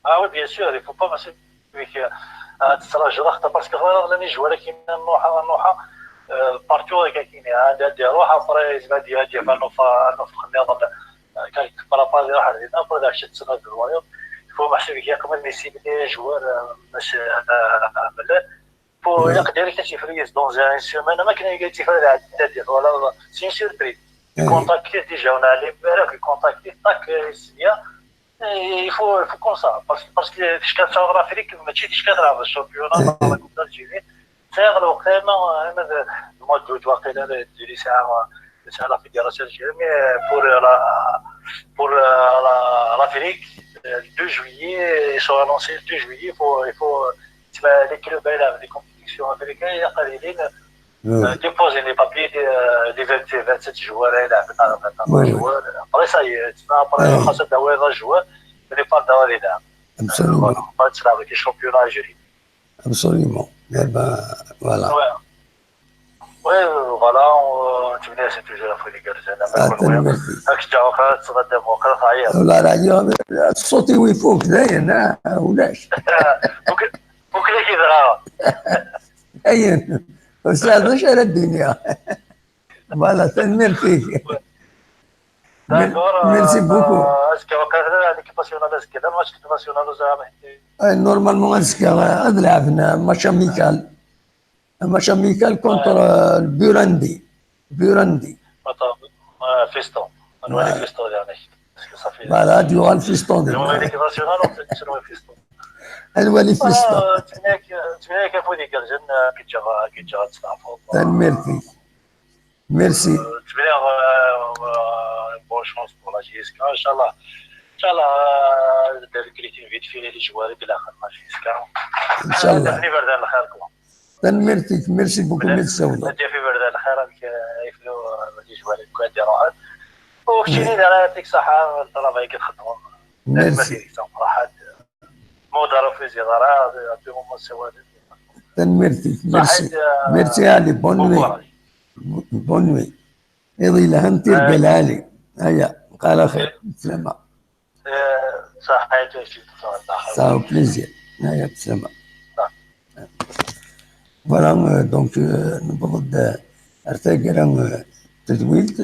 Ah oui, bien sûr, il faut pas passer avec, euh, euh, تصرى جراح، parce que غير لاني جوار كاين نوحة، نوحة، euh, partout كاين، هذا دي روح، après يزيد هذه، هذه، فانو فا-، نو فخمي، كان برابازي راح علينا، après داك الشيء تسمى بالوايو. Il faut محسوب كي قبل يسيب لي جوار، euh، مش، euh، مليح. Faut يقدر يكتشف ريس dans une semaine، ما كان يكتشف هذا العدد، ولا، c'est une surprise. Contacté déjà, on a les meilleurs contacté, tac, euh, c'est bien. Et il faut, il faut comme ça, parce, parce que تشكى تشاور أفريقيا، ماشي تشكى تلعب الشامبيونات، la Coupe d'Algérie. C'est le, vraiment, euh, le mois d'août, واقيلا، ديري ساعة، ساعة la fédération algérienne, mais pour la, pour la, la, l'Afrique, euh, le deux juillet, ils sont annoncés le deux juillet, il faut, il faut, les clubs, là, les compétitions africaines, il y a des lignes, euh, déposer les papiers des, euh, des vingt, vingt-sept joueurs, là, là, vingt, vingt joueurs. Après, ça y est, après, خاصة d'avoir un joueur, mais pas d'avoir les dames. Absolument. Voilà, pas de ça avec les championnats algériens. Absolument. Eh ben, voilà. Ouais. Voilà, nettmenni-asen toujours afud igerrzen. Ad ken-ǧǧeɣ waqa ad tettɣadam, waqa teɛyiḍ. Wala ɛyiɣ, ṣṣut-iw ifuk dayen, ah, ulac. Mukla-k idɣa. Ayen, ur sɛiɣ d acu ara d-iniɣ. Voilà, tanemmirt-ik. D'accord, merci beaucoup. Azekka waqa l'équipe nationale, azekka d match national, Zahra Mehdi. Normalement azekka ad lɛeben match amical. Un match amical contre le Burundi. Burundi. Attends, Fiston. Voilà, ad yuɣal Fiston. Ad nwali Fiston. Ad nwali Fiston. Ttmenni-ak afud igerrzen, ad k-ǧǧeɣ ad testeɛfuḍ. Tanemmirt-ik. Merci. Ttmenni-ak bonne chance pour la J S K. Inchallah, inchallah, ad d-recruter vite fait les joueurs i ilaqen la J S K. Inchallah. Ad d-afen iberdan lxir, quoi. Tanemmirt-ik, merci beaucoup mi d-tsawleḍ. Ad d-yaf iberdan lxir, amek ay flu les joueurs i d-iruḥen. U keččini d ara yɛṭik ṣṣeḥḥa, ṭṭlaba i txeddmeḍ. Merci. Tanemmirt-ik, Saɛid Ferḥat. Ma ur d-refusé ara, à tout moment ssawalen. Tanemmirt-ik, merci. Merci Ali, bonne nuit. Bonne nuit. Iḍ yelhan, tirga lɛali. Aya, bqa ɛla xir, bslama. Saɛid, ça au plaisir. Aya, bslama. Voilà, euh, donc, euh, newweḍ-d, euh, ar taggara, euh, tedwilt.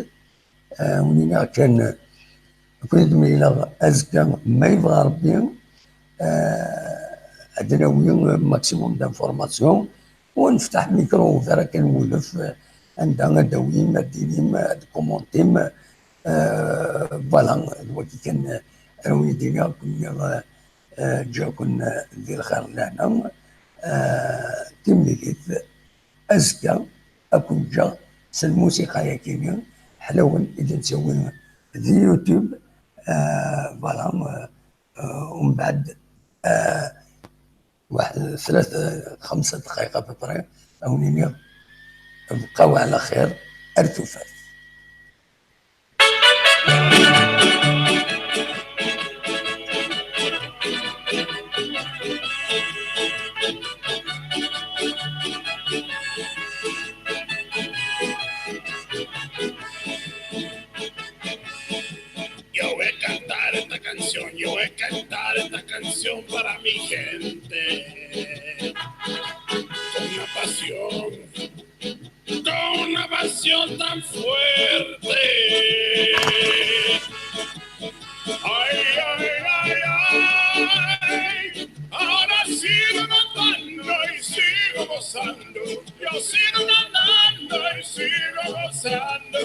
Euh, win iniɣ kan, euh, akked ad mlileɣ azekka, ma yebɣa Rebbi, euh, ad d-nawi, euh, maximum d'informations, u neftaḥ micro, ur ara kan wulef, euh, anda ad d-tawim, ad d-tinim, ad d-commentim, euh, voilà, d wagi kan, euh, ara wen-d-iniɣ, ad ken-iniɣ, euh, euh, ǧǧiɣ-ken, euh, di lxir d lehna, euh, timlilit. Azekka, ad ken-ǧǧeɣ s lmusiqa-yagi-nni ḥlawen i d-nettawi di YouTube. Euh, voilà, euh, euh, umbeɛd, euh, waḥed, tlata, xemsa dqayeq à peu près, ad wen-iniɣ bqaw ɛla xir, ar tufat. Yo voy a cantar esta canción, yo voy a cantar esta canción para mi gente. Con una pasión, con una pasión tan fuerte. Ay, ay, ay, ay. Ahora sigo cantando y sigo gozando. Yo sigo cantando y sigo gozando.